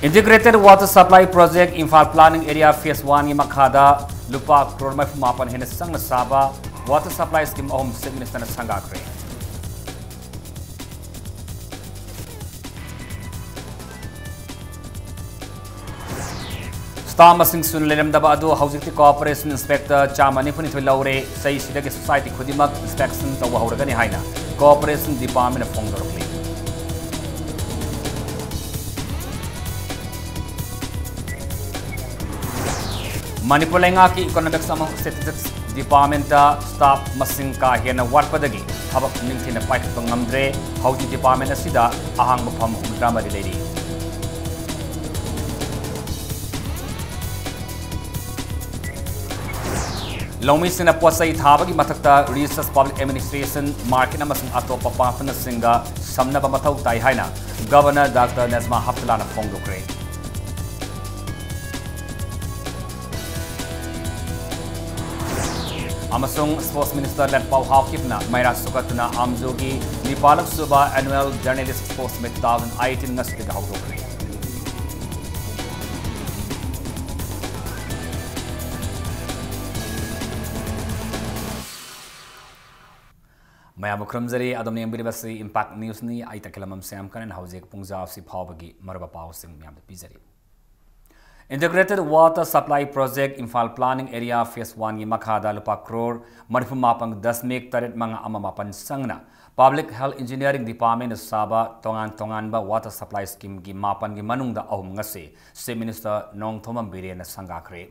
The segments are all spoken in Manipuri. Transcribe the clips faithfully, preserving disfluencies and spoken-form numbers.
Integrated Water Supply Project Imphal Planning Area Phase One ꯒꯤ ꯃꯈꯥꯗ ꯂꯨꯄꯥ ꯀ꯭ꯔꯣꯔ ꯃꯔꯤꯐꯨ ꯃꯥꯄꯟ ꯍꯦꯟꯅ ꯆꯪꯅ ꯁꯥꯕ Water Supply Scheme ꯑꯍꯨꯝ Chief Minister ꯅ ꯁꯪꯒꯥꯈ꯭ꯔꯦ꯫ Staff ꯃꯁꯤꯡ ꯁꯨꯅ ꯂꯩꯔꯝꯗꯕ ꯑꯗꯨ ꯍꯧꯖꯤꯛꯇꯤ Corporation Inspector ꯆꯥꯝꯃ ꯅꯤꯐꯨꯅꯤꯊꯣꯏ ꯂꯧꯔꯦ꯫ ꯆꯍꯤꯁꯤꯗꯒꯤ society ꯈꯨꯗꯤꯡꯃꯛ inspection ꯇꯧꯕ ꯍꯧꯔꯒꯅꯤ ꯍꯥꯏꯅ Corporation Department ꯅ ꯐꯣꯡꯗꯣꯔꯛꯂꯤ꯫ ꯃꯅꯤꯄꯨꯔ ꯂꯩꯉꯥꯛꯀꯤ Economics ꯑꯃꯁꯨꯡ Statistics Department ꯇ staff ꯃꯁꯤꯡ ꯀꯥ ꯍꯦꯟꯅ ꯋꯥꯠꯄꯗꯒꯤ ꯊꯕꯛ ꯅꯤꯡꯊꯤꯅ ꯄꯥꯏꯈꯠꯄ ꯉꯝꯗ꯭ꯔꯦ꯫ ꯍꯧꯖꯤꯛ department ꯑꯁꯤꯗ ꯑꯍꯥꯡꯕ ꯐꯝ ꯍꯨꯝꯐꯨꯇꯔꯥ ꯃꯔꯤ ꯂꯩꯔꯤ꯫ ꯂꯧꯃꯤꯁꯤꯡꯅ ꯄꯣꯠꯆꯩ ꯊꯥꯕꯒꯤ ꯃꯊꯛꯇ Resource Public Administration, market ꯑꯃꯁꯨꯡ ꯑꯇꯣꯞꯄ ꯄꯥꯡꯒꯜꯁꯤꯡꯒ ꯁꯝꯅꯕ ꯃꯊꯧ ꯇꯥꯏ ꯍꯥꯏꯅ Governor Doctor Najma Heptulla ꯅ ꯐꯣꯡꯗꯣꯛꯈ꯭ꯔꯦ꯫ ꯑꯃꯁꯨꯡ Sports Minister ꯂꯦꯟꯄꯥꯎ ꯍꯥꯎꯀꯤꯞꯅ ꯃꯩꯔꯥ ꯁꯨꯒꯠꯇꯨꯅ ꯑꯝꯖꯨꯒꯤ ꯅꯤꯄꯥꯜꯂꯛ ꯁꯨꯕ Annual Journalist Sports Meet two thousand eighteen ꯉꯁꯤꯗꯒꯤ ꯍꯧꯗꯣꯛꯈ꯭ꯔꯦ꯫ ꯃꯌꯥꯝꯕꯨ ꯈꯨꯔꯨꯝꯖꯔꯤ꯫ ꯑꯗꯣꯝꯅ ꯌꯦꯡꯕꯤꯔꯤꯕꯁꯤ Impact News ꯅꯤ꯫ ꯑꯩ ꯇꯈꯦꯂꯝꯕꯝ ꯁ꯭ꯌꯥꯝꯀꯔꯟ꯫ ꯍꯧꯖꯤꯛ ꯄꯨꯡꯖꯥꯎꯁꯤ ꯐꯥꯎꯕꯒꯤ ꯃꯔꯨꯑꯣꯏꯕ ꯄꯥꯎꯁꯤꯡ ꯃꯌꯥꯝꯗ ꯄꯤꯖꯔꯤ꯫ Integrated Water Supply Project Imphal Planning Area Phase One ꯒꯤ ꯃꯈꯥꯗ ꯂꯨꯄꯥ ꯀ꯭ꯔꯣꯔ ꯃꯔꯤꯐꯨ ꯃꯥꯄꯟ ꯗꯁꯃꯤꯛ ꯇꯔꯦꯠ ꯃꯉꯥ ꯑꯃ ꯃꯥꯄꯟ ꯆꯪꯅ Public Health Engineering Department ꯅ ꯁꯥꯕ ꯇꯣꯉꯥꯟ ꯇꯣꯉꯥꯟꯕ Water Supply Scheme ꯒꯤ ꯃꯥꯄꯟꯒꯤ ꯃꯅꯨꯡꯗ ꯑꯍꯨꯝ ꯉꯁꯤ Chief Minister Nongthombam ꯕꯤꯔꯦꯟꯅ ꯁꯪꯒꯥꯈ꯭ꯔꯦ꯫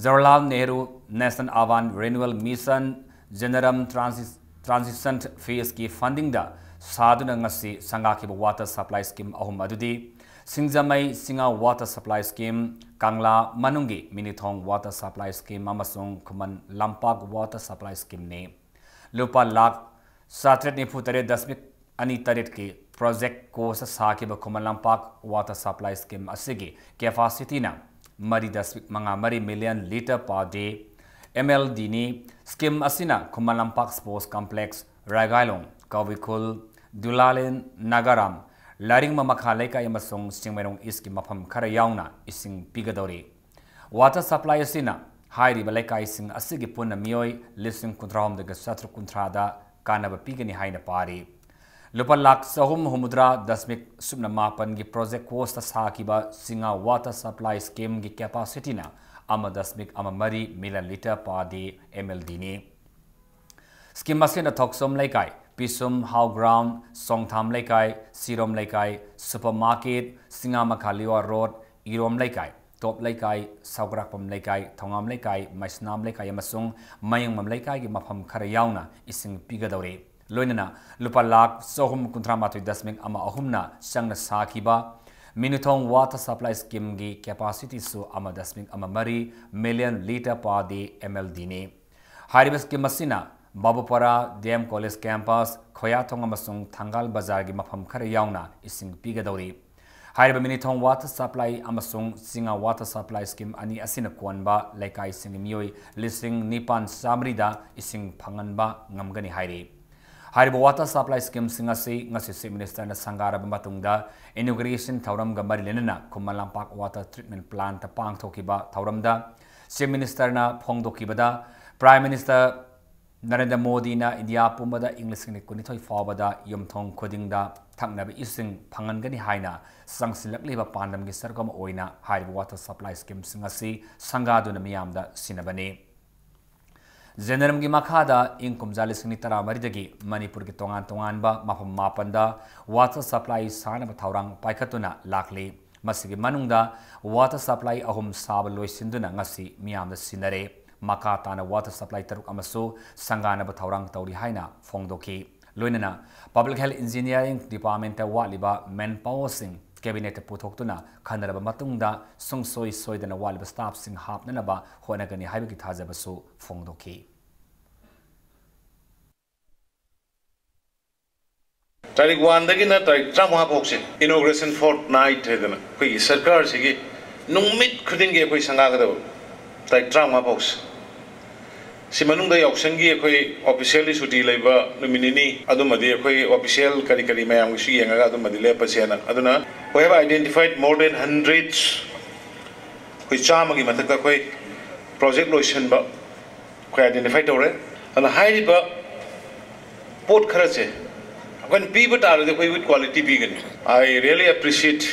Jawaharlal Nehru National Urban Renewal Mission, JNREM Transi-, Transition Phase ꯀꯤ funding ꯗ ꯁꯥꯗꯨꯅ ꯉꯁꯤ ꯁꯪꯒꯥꯈꯤꯕ Water Supply Scheme ꯑꯍꯨꯝ ꯑꯗꯨꯗꯤ ꯁꯤꯡꯖꯃꯩ ꯁꯤꯡꯉꯥ Water Supply Scheme, ꯀꯪꯂꯥ ꯃꯅꯨꯡꯒꯤ ꯃꯤꯅꯤꯊꯣꯡ Water Supply Scheme ꯑꯃꯁꯨꯡ Khuman Lampak Water Supply Scheme ꯅꯤ꯫ ꯂꯨꯄꯥ ꯂꯥꯈ ꯆꯥꯇ꯭ꯔꯦꯠ ꯅꯤꯐꯨ ꯇꯔꯦꯠ ꯗꯁꯃꯤꯛ ꯑꯅꯤ ꯇꯔꯦꯠꯀꯤ project cost ꯁꯥꯈꯤꯕ Khuman Lampak Water Supply Scheme ꯑꯁꯤꯒꯤ capacity ꯅ ꯃꯔꯤ ꯗꯁꯃꯤꯛ ꯃꯉꯥ ꯃꯔꯤ million litre per day, M L D ꯅꯤ꯫ Scheme ꯑꯁꯤꯅ ꯈꯨꯃꯟ ꯂꯝꯄꯥꯛ Sports Complex, ꯔꯥꯏꯒꯥꯏꯂꯣꯡ, ꯀꯧꯕꯤꯈꯨꯜ, ꯗꯨꯂꯥꯂꯦꯟ, ꯅꯥꯒꯥꯔꯥꯝ, ꯂꯥꯏꯔꯤꯡꯃ ꯃꯈꯥ ꯂꯩꯀꯥꯏ ꯑꯃꯁꯨꯡ ꯆꯤꯡꯃꯩꯔꯣꯡ ꯏꯁꯀꯤ ꯃꯐꯝ ꯈꯔ ꯌꯥꯎꯅ ꯏꯁꯤꯡ ꯄꯤꯒꯗꯧꯔꯤ꯫ ꯋꯥꯇꯔ ꯁꯄ꯭ꯂꯥꯏ ꯑꯁꯤꯅ ꯍꯥꯏꯔꯤꯕ ꯂꯩꯀꯥꯏꯁꯤꯡ ꯑꯁꯤꯒꯤ ꯄꯨꯟꯅ ꯃꯤꯑꯣꯏ ꯂꯤꯁꯤꯡ ꯀꯨꯟꯊ꯭ꯔꯥꯍꯨꯝꯗꯣꯏꯒ ꯆꯥꯇ꯭ꯔꯨꯛ ꯀꯨꯟꯊ꯭ꯔꯥꯗ ꯀꯥꯟꯅꯕ ꯄꯤꯒꯅꯤ ꯍꯥꯏꯅ ꯄꯥꯔꯤ꯫ ꯂꯨꯄꯥ ꯂꯥꯈ ꯆꯍꯨꯝ ꯍꯨꯝꯐꯨꯇꯔꯥ ꯗꯁꯃꯤꯛ ꯁꯨꯞꯅ ꯃꯥꯄꯟꯒꯤ ꯄ꯭ꯔꯣꯖꯦꯛ ꯀꯣꯁꯇ ꯁꯥꯈꯤꯕ ꯆꯤꯡꯉꯥ ꯋꯥꯇꯔ ꯁꯄ꯭ꯂꯥꯏ ꯁ꯭ꯀꯤꯝꯒꯤ ꯀꯦꯄꯥꯁꯤꯇꯤꯅ ꯑꯃ ꯗꯁꯃꯤꯛ ꯑꯃ ꯃꯔꯤ million litre per day, M L D ꯅꯤ꯫ ꯁ꯭ꯀꯤꯝ ꯑꯁꯤꯅ ꯊꯣꯛꯆꯣꯝ ꯂꯩꯀꯥꯏ, ꯄꯤꯁꯨꯝ, ꯍꯥꯎ ꯒ꯭ꯔꯥꯎꯟ, ꯁꯣꯡꯊꯥꯝ ꯂꯩꯀꯥꯏ, ꯁꯤꯔꯣꯝ ꯂꯩꯀꯥꯏ, ꯁꯨꯄꯔ ꯃꯥꯔꯀꯦꯠ, ꯁꯤꯡꯉꯥꯃꯈꯥ ꯂꯤꯋꯥ ꯔꯣꯗ, ꯏꯔꯣꯝ ꯂꯩꯀꯥꯏ, ꯇꯣꯞ ꯂꯩꯀꯥꯏ, ꯁꯧꯒ꯭ꯔꯥꯛꯄꯝ ꯂꯩꯀꯥꯏ, ꯊꯣꯉꯥꯝ ꯂꯩꯀꯥꯏ, ꯃꯩꯁꯅꯥꯝ ꯂꯩꯀꯥꯏ ꯑꯃꯁꯨꯡ ꯃꯌꯥꯡꯕꯝ ꯂꯩꯀꯥꯏꯒꯤ ꯃꯐꯝ ꯈꯔ ꯌꯥꯎꯅ ꯏꯁꯤꯡ ꯄꯤꯒꯗꯧꯔꯤ꯫ ꯂꯣꯏꯅꯅ ꯂꯨꯄꯥ ꯂꯥꯈ ꯆꯍꯨꯝ ꯀꯨꯟꯊ꯭ꯔꯥ ꯃꯥꯊꯣꯏ ꯗꯁꯃꯤꯛ ꯑꯃ ꯑꯍꯨꯝꯅ ꯆꯪꯅ ꯁꯥꯈꯤꯕ ꯃꯤꯅꯨꯊꯣꯡ ꯋꯥꯇꯔ ꯁꯄ꯭ꯂꯥꯏ ꯁ꯭ꯀꯤꯝꯒꯤ ꯀꯦꯄꯥꯁꯤꯇꯤꯁꯨ ꯑꯃ ꯗꯁꯃꯤꯛ ꯑꯃ ꯃꯔꯤ million litre per day, M L D ꯅꯤ꯫ ꯍꯥꯏꯔꯤꯕ ꯁ꯭ꯀꯤꯝ ꯑꯁꯤꯅ ꯕꯥꯕꯨꯄꯥꯔꯥ, D M College campus, ꯈꯣꯌꯥꯊꯣꯡ ꯑꯃꯁꯨꯡ ꯊꯪꯒꯥꯜ ꯕꯖꯥꯔꯒꯤ ꯃꯐꯝ ꯈꯔ ꯌꯥꯎꯅ ꯏꯁꯤꯡ ꯄꯤꯒꯗꯧꯔꯤ꯫ ꯍꯥꯏꯔꯤꯕ ꯃꯤꯅꯤꯊꯣꯡ ꯋꯥꯇꯔ ꯁꯄ꯭ꯂꯥꯏ ꯑꯃꯁꯨꯡ ꯆꯤꯡꯉꯥ ꯋꯥꯇꯔ ꯁꯄ꯭ꯂꯥꯏ ꯁ꯭ꯀꯤꯝ ꯑꯅꯤ ꯑꯁꯤꯅ ꯀꯣꯟꯕ ꯂꯩꯀꯥꯏꯁꯤꯡꯒꯤ ꯃꯤꯑꯣꯏ ꯂꯤꯁꯤꯡ ꯅꯤꯄꯥꯟ ꯆꯥꯃꯔꯤꯗ ꯏꯁꯤꯡ ꯐꯪꯍꯟꯕ ꯉꯝꯒꯅꯤ ꯍꯥꯏꯔꯤ꯫ ꯍꯥꯏꯔꯤꯕ ꯋꯥꯇꯔ ꯁꯄ꯭ꯂꯥꯏ ꯁ꯭ꯀꯤꯝꯁꯤꯡ ꯑꯁꯤ ꯉꯁꯤ ꯆꯤꯐ ꯃꯤꯅꯤꯁꯇꯔꯅ ꯁꯪꯒꯥꯔꯕ ꯃꯇꯨꯡꯗ ꯏꯅꯣꯒ꯭ꯔꯦꯁꯟ ꯊꯧꯔꯝꯒ ꯃꯔꯤ ꯂꯩꯅꯅ ꯈꯨꯃꯟ ꯂꯝꯄꯥꯛ ꯋꯥꯇꯔ ꯇ꯭ꯔꯤꯠꯃꯦꯟ ꯄ꯭ꯂꯥꯟꯠꯇ ꯄꯥꯡꯊꯣꯛꯈꯤꯕ ꯊꯧꯔꯝꯗ ꯆꯤꯐ ꯃꯤꯅꯤꯁꯇꯔꯅ ꯐꯣꯡꯗꯣꯛꯈꯤꯕꯗ, ꯄ꯭ꯔꯥꯏꯝ ꯃꯤꯅꯤꯁꯇꯔ ꯅꯔꯦꯟꯗ꯭ꯔ ꯃꯣꯗꯤꯅ ꯏꯟꯗꯤꯌꯥ ꯄꯨꯝꯕꯗ ꯏꯪ ꯂꯤꯁꯤꯡ ꯑꯅꯤ ꯀꯨꯟꯅꯤꯊꯣꯏ ꯐꯥꯎꯕꯗ ꯌꯨꯝꯊꯣꯡ ꯈꯨꯗꯤꯡꯗ ꯊꯛꯅꯕ ꯏꯁꯤꯡ ꯐꯪꯍꯟꯒꯅꯤ ꯍꯥꯏꯅ ꯆꯪꯁꯤꯜꯂꯛꯂꯤꯕ ꯄꯥꯟꯗꯝꯒꯤ ꯁꯔꯨꯛ ꯑꯃ ꯑꯣꯏꯅ ꯍꯥꯏꯔꯤꯕ ꯋꯥꯇꯔ ꯁꯄ꯭ꯂꯥꯏ ꯁ꯭ꯀꯤꯝꯁꯤꯡ ꯑꯁꯤ ꯁꯪꯒꯥꯗꯨꯅ ꯃꯤꯌꯥꯝꯗ ꯁꯤꯟꯅꯕꯅꯤ꯫ ꯖꯦꯅꯔꯝꯒꯤ ꯃꯈꯥꯗ ꯏꯪ ꯀꯨꯝꯖꯥ ꯂꯤꯁꯤꯡ ꯑꯅꯤ ꯇꯔꯥꯃꯔꯤꯗꯒꯤ ꯃꯅꯤꯄꯨꯔꯒꯤ ꯇꯣꯉꯥꯟ ꯇꯣꯉꯥꯟꯕ ꯃꯐꯝ ꯃꯥꯄꯟꯗ ꯋꯥꯇꯔ ꯁꯄ꯭ꯂꯥꯏ ꯁꯥꯅꯕ ꯊꯧꯔꯥꯡ ꯄꯥꯏꯈꯠꯇꯨꯅ ꯂꯥꯛꯂꯤ꯫ ꯃꯁꯤꯒꯤ ꯃꯅꯨꯡꯗ ꯋꯥꯇꯔ ꯁꯄ꯭ꯂꯥꯏ ꯑꯍꯨꯝ ꯁꯥꯕ ꯂꯣꯏꯁꯤꯟꯗꯨꯅ ꯉꯁꯤ ꯃꯤꯌꯥꯝꯗ ꯁꯤꯟꯅꯔꯦ꯫ ꯃꯈꯥ ꯇꯥꯅ ꯋꯥꯇꯔ ꯁꯄ꯭ꯂꯥꯏ ꯇꯔꯨꯛ ꯑꯃꯁꯨ ꯁꯪꯒꯥꯅꯕ ꯊꯧꯔꯥꯡ ꯇꯧꯔꯤ ꯍꯥꯏꯅ ꯐꯣꯡꯗꯣꯛꯈꯤ꯫ ꯂꯣꯏꯅꯅ ꯄꯕ꯭ꯂꯤꯛ ꯍꯦꯜꯊ ꯏꯟꯖꯤꯅꯤꯌꯥꯔꯤꯡ ꯗꯤꯄꯥꯔꯠꯃꯦꯟꯠꯇ ꯋꯥꯠꯂꯤꯕ ꯃꯦꯟ ꯄꯥꯋꯔꯁꯤꯡ ꯀꯦꯕꯤꯅꯦꯠꯇ ꯄꯨꯊꯣꯛꯇꯨꯅ ꯈꯟꯅꯔꯕ ꯃꯇꯨꯡꯗ ꯁꯨꯡꯁꯣꯏ ꯁꯣꯏꯗꯅ ꯋꯥꯠꯂꯤꯕ ꯁ꯭ꯇꯥꯐꯁꯤꯡ ꯍꯥꯞꯅꯅꯕ ꯍꯣꯠꯅꯒꯅꯤ ꯍꯥꯏꯕꯒꯤ ꯊꯥꯖꯕꯁꯨ ꯐꯣꯡꯗꯣꯛꯈꯤ꯫ ꯇꯥꯔꯤꯛ ꯋꯥꯟꯗꯒꯤꯅ ꯇꯥꯔꯤꯛ ꯇꯔꯥꯃꯉꯥ ꯐꯥꯎꯁꯦ ꯏꯅꯣꯒ꯭ꯔꯦꯁꯟ ꯐꯣꯔꯠ ꯅꯥꯏꯠ ꯍꯥꯏꯗꯅ ꯑꯩꯈꯣꯏꯒꯤ ꯁꯔꯀꯥꯔꯁꯤꯒꯤ ꯅꯨꯃꯤꯠ ꯈꯨꯗꯤꯡꯒꯤ ꯑꯩꯈꯣꯏ ꯁꯪꯒꯥꯒꯗꯕ, ꯇꯥꯔꯤꯛ ꯇꯔꯥꯃꯉꯥ ꯐꯥꯎꯁꯦ꯫ ꯁꯤ ꯃꯅꯨꯡꯗ ꯌꯥꯎꯁꯪꯒꯤ ꯑꯩꯈꯣꯏ officially ꯁꯨꯇꯤ ꯂꯩꯕ ꯅꯨꯃꯤꯠ ꯅꯤꯅꯤ, ꯑꯗꯨꯃꯗꯤ ꯑꯩꯈꯣꯏ official ꯀꯔꯤ ꯀꯔꯤ ꯃꯌꯥꯝꯒꯤꯁꯨ ꯌꯦꯡꯉꯒ ꯑꯗꯨꯃꯗꯤ ꯂꯦꯞꯄꯁꯦꯅ꯫ ꯑꯗꯨꯅ we have identified more than hundred, ꯑꯩꯈꯣꯏ ꯆꯥꯝꯃꯒꯤ ꯃꯊꯛꯇ ꯑꯩꯈꯣꯏ project ꯂꯣꯏꯁꯤꯟꯕ ꯑꯩꯈꯣꯏ identify ꯇꯧꯔꯦ꯫ ꯑꯗꯨꯅ ꯍꯥꯏꯔꯤꯕ ꯄꯣꯠ ꯈꯔꯁꯦ ꯑꯩꯈꯣꯏꯅ ꯄꯤꯕ ꯇꯥꯔꯗꯤ ꯑꯩꯈꯣꯏ with quality ꯄꯤꯒꯅꯤ꯫ I really appreciate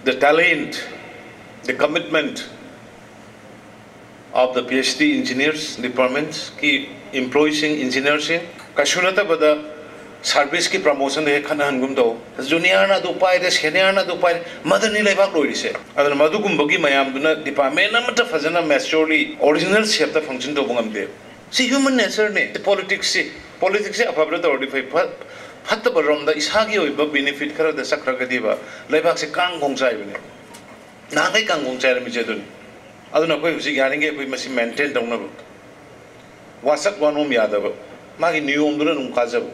the talent, the commitment of the PhD engineers departments ꯀꯤ employeeꯁꯤꯡ, engineerꯁꯤꯡ, ꯀꯩꯁꯨ ꯅꯠꯇꯕꯗ serviceꯀꯤ promotionꯗ ꯍꯦꯛ ꯈꯠꯅꯍꯟꯒꯨꯝ ꯇꯧ꯫ Juniorꯅ ꯑꯗꯨ ꯄꯥꯏꯔꯦ, seniorꯅ ꯑꯗꯨ ꯄꯥꯏꯔꯦ, ꯃꯗꯅꯤ ꯂꯩꯕꯥꯛ ꯂꯣꯏꯔꯤꯁꯦ꯫ ꯑꯗꯨꯅ ꯃꯗꯨꯒꯨꯝꯕꯒꯤ ꯃꯌꯥꯝꯗꯨꯅ department ꯑꯃꯠꯇ ꯐꯖꯅ maturely original shapeꯇ function ꯇꯧꯕ ꯉꯝꯗꯦ꯫ ꯁꯤ human natureꯅꯦ꯫ Politicsꯁꯤ, politicsꯁꯦ ꯑꯐꯕꯗ ꯇꯧꯔꯗꯤ ꯐꯩ, ꯐ-, ꯐꯠꯇꯕ ꯔꯣꯝꯗ ꯏꯁꯥꯒꯤ ꯑꯣꯏꯕ benefit ꯈꯔꯗ ꯆꯠꯈ꯭ꯔꯒꯗꯤꯕ ꯂꯩꯕꯥꯛꯁꯦ ꯀꯥꯡ ꯈꯣꯡ ꯆꯥꯏꯕꯅꯦ꯫ ꯅꯍꯥꯟꯈꯩ ꯀꯥꯡꯈꯣꯡ ꯆꯥꯏꯔꯝꯃꯤꯁꯦ ꯑꯗꯨꯅꯤ꯫ ꯑꯗꯨꯅ ꯑꯩꯈꯣꯏ ꯍꯧꯖꯤꯛ ꯌꯥꯔꯤꯈꯩ ꯑꯩꯈꯣꯏ ꯃꯁꯤ maintain ꯇꯧꯅꯕ, ꯋꯥꯁꯛ ꯋꯥꯅꯣꯝ ꯌꯥꯗꯕ, ꯃꯥꯒꯤ ꯅꯤꯌꯣꯝꯗꯨꯅ ꯑꯗꯨꯝ ꯀꯥꯖꯕ꯫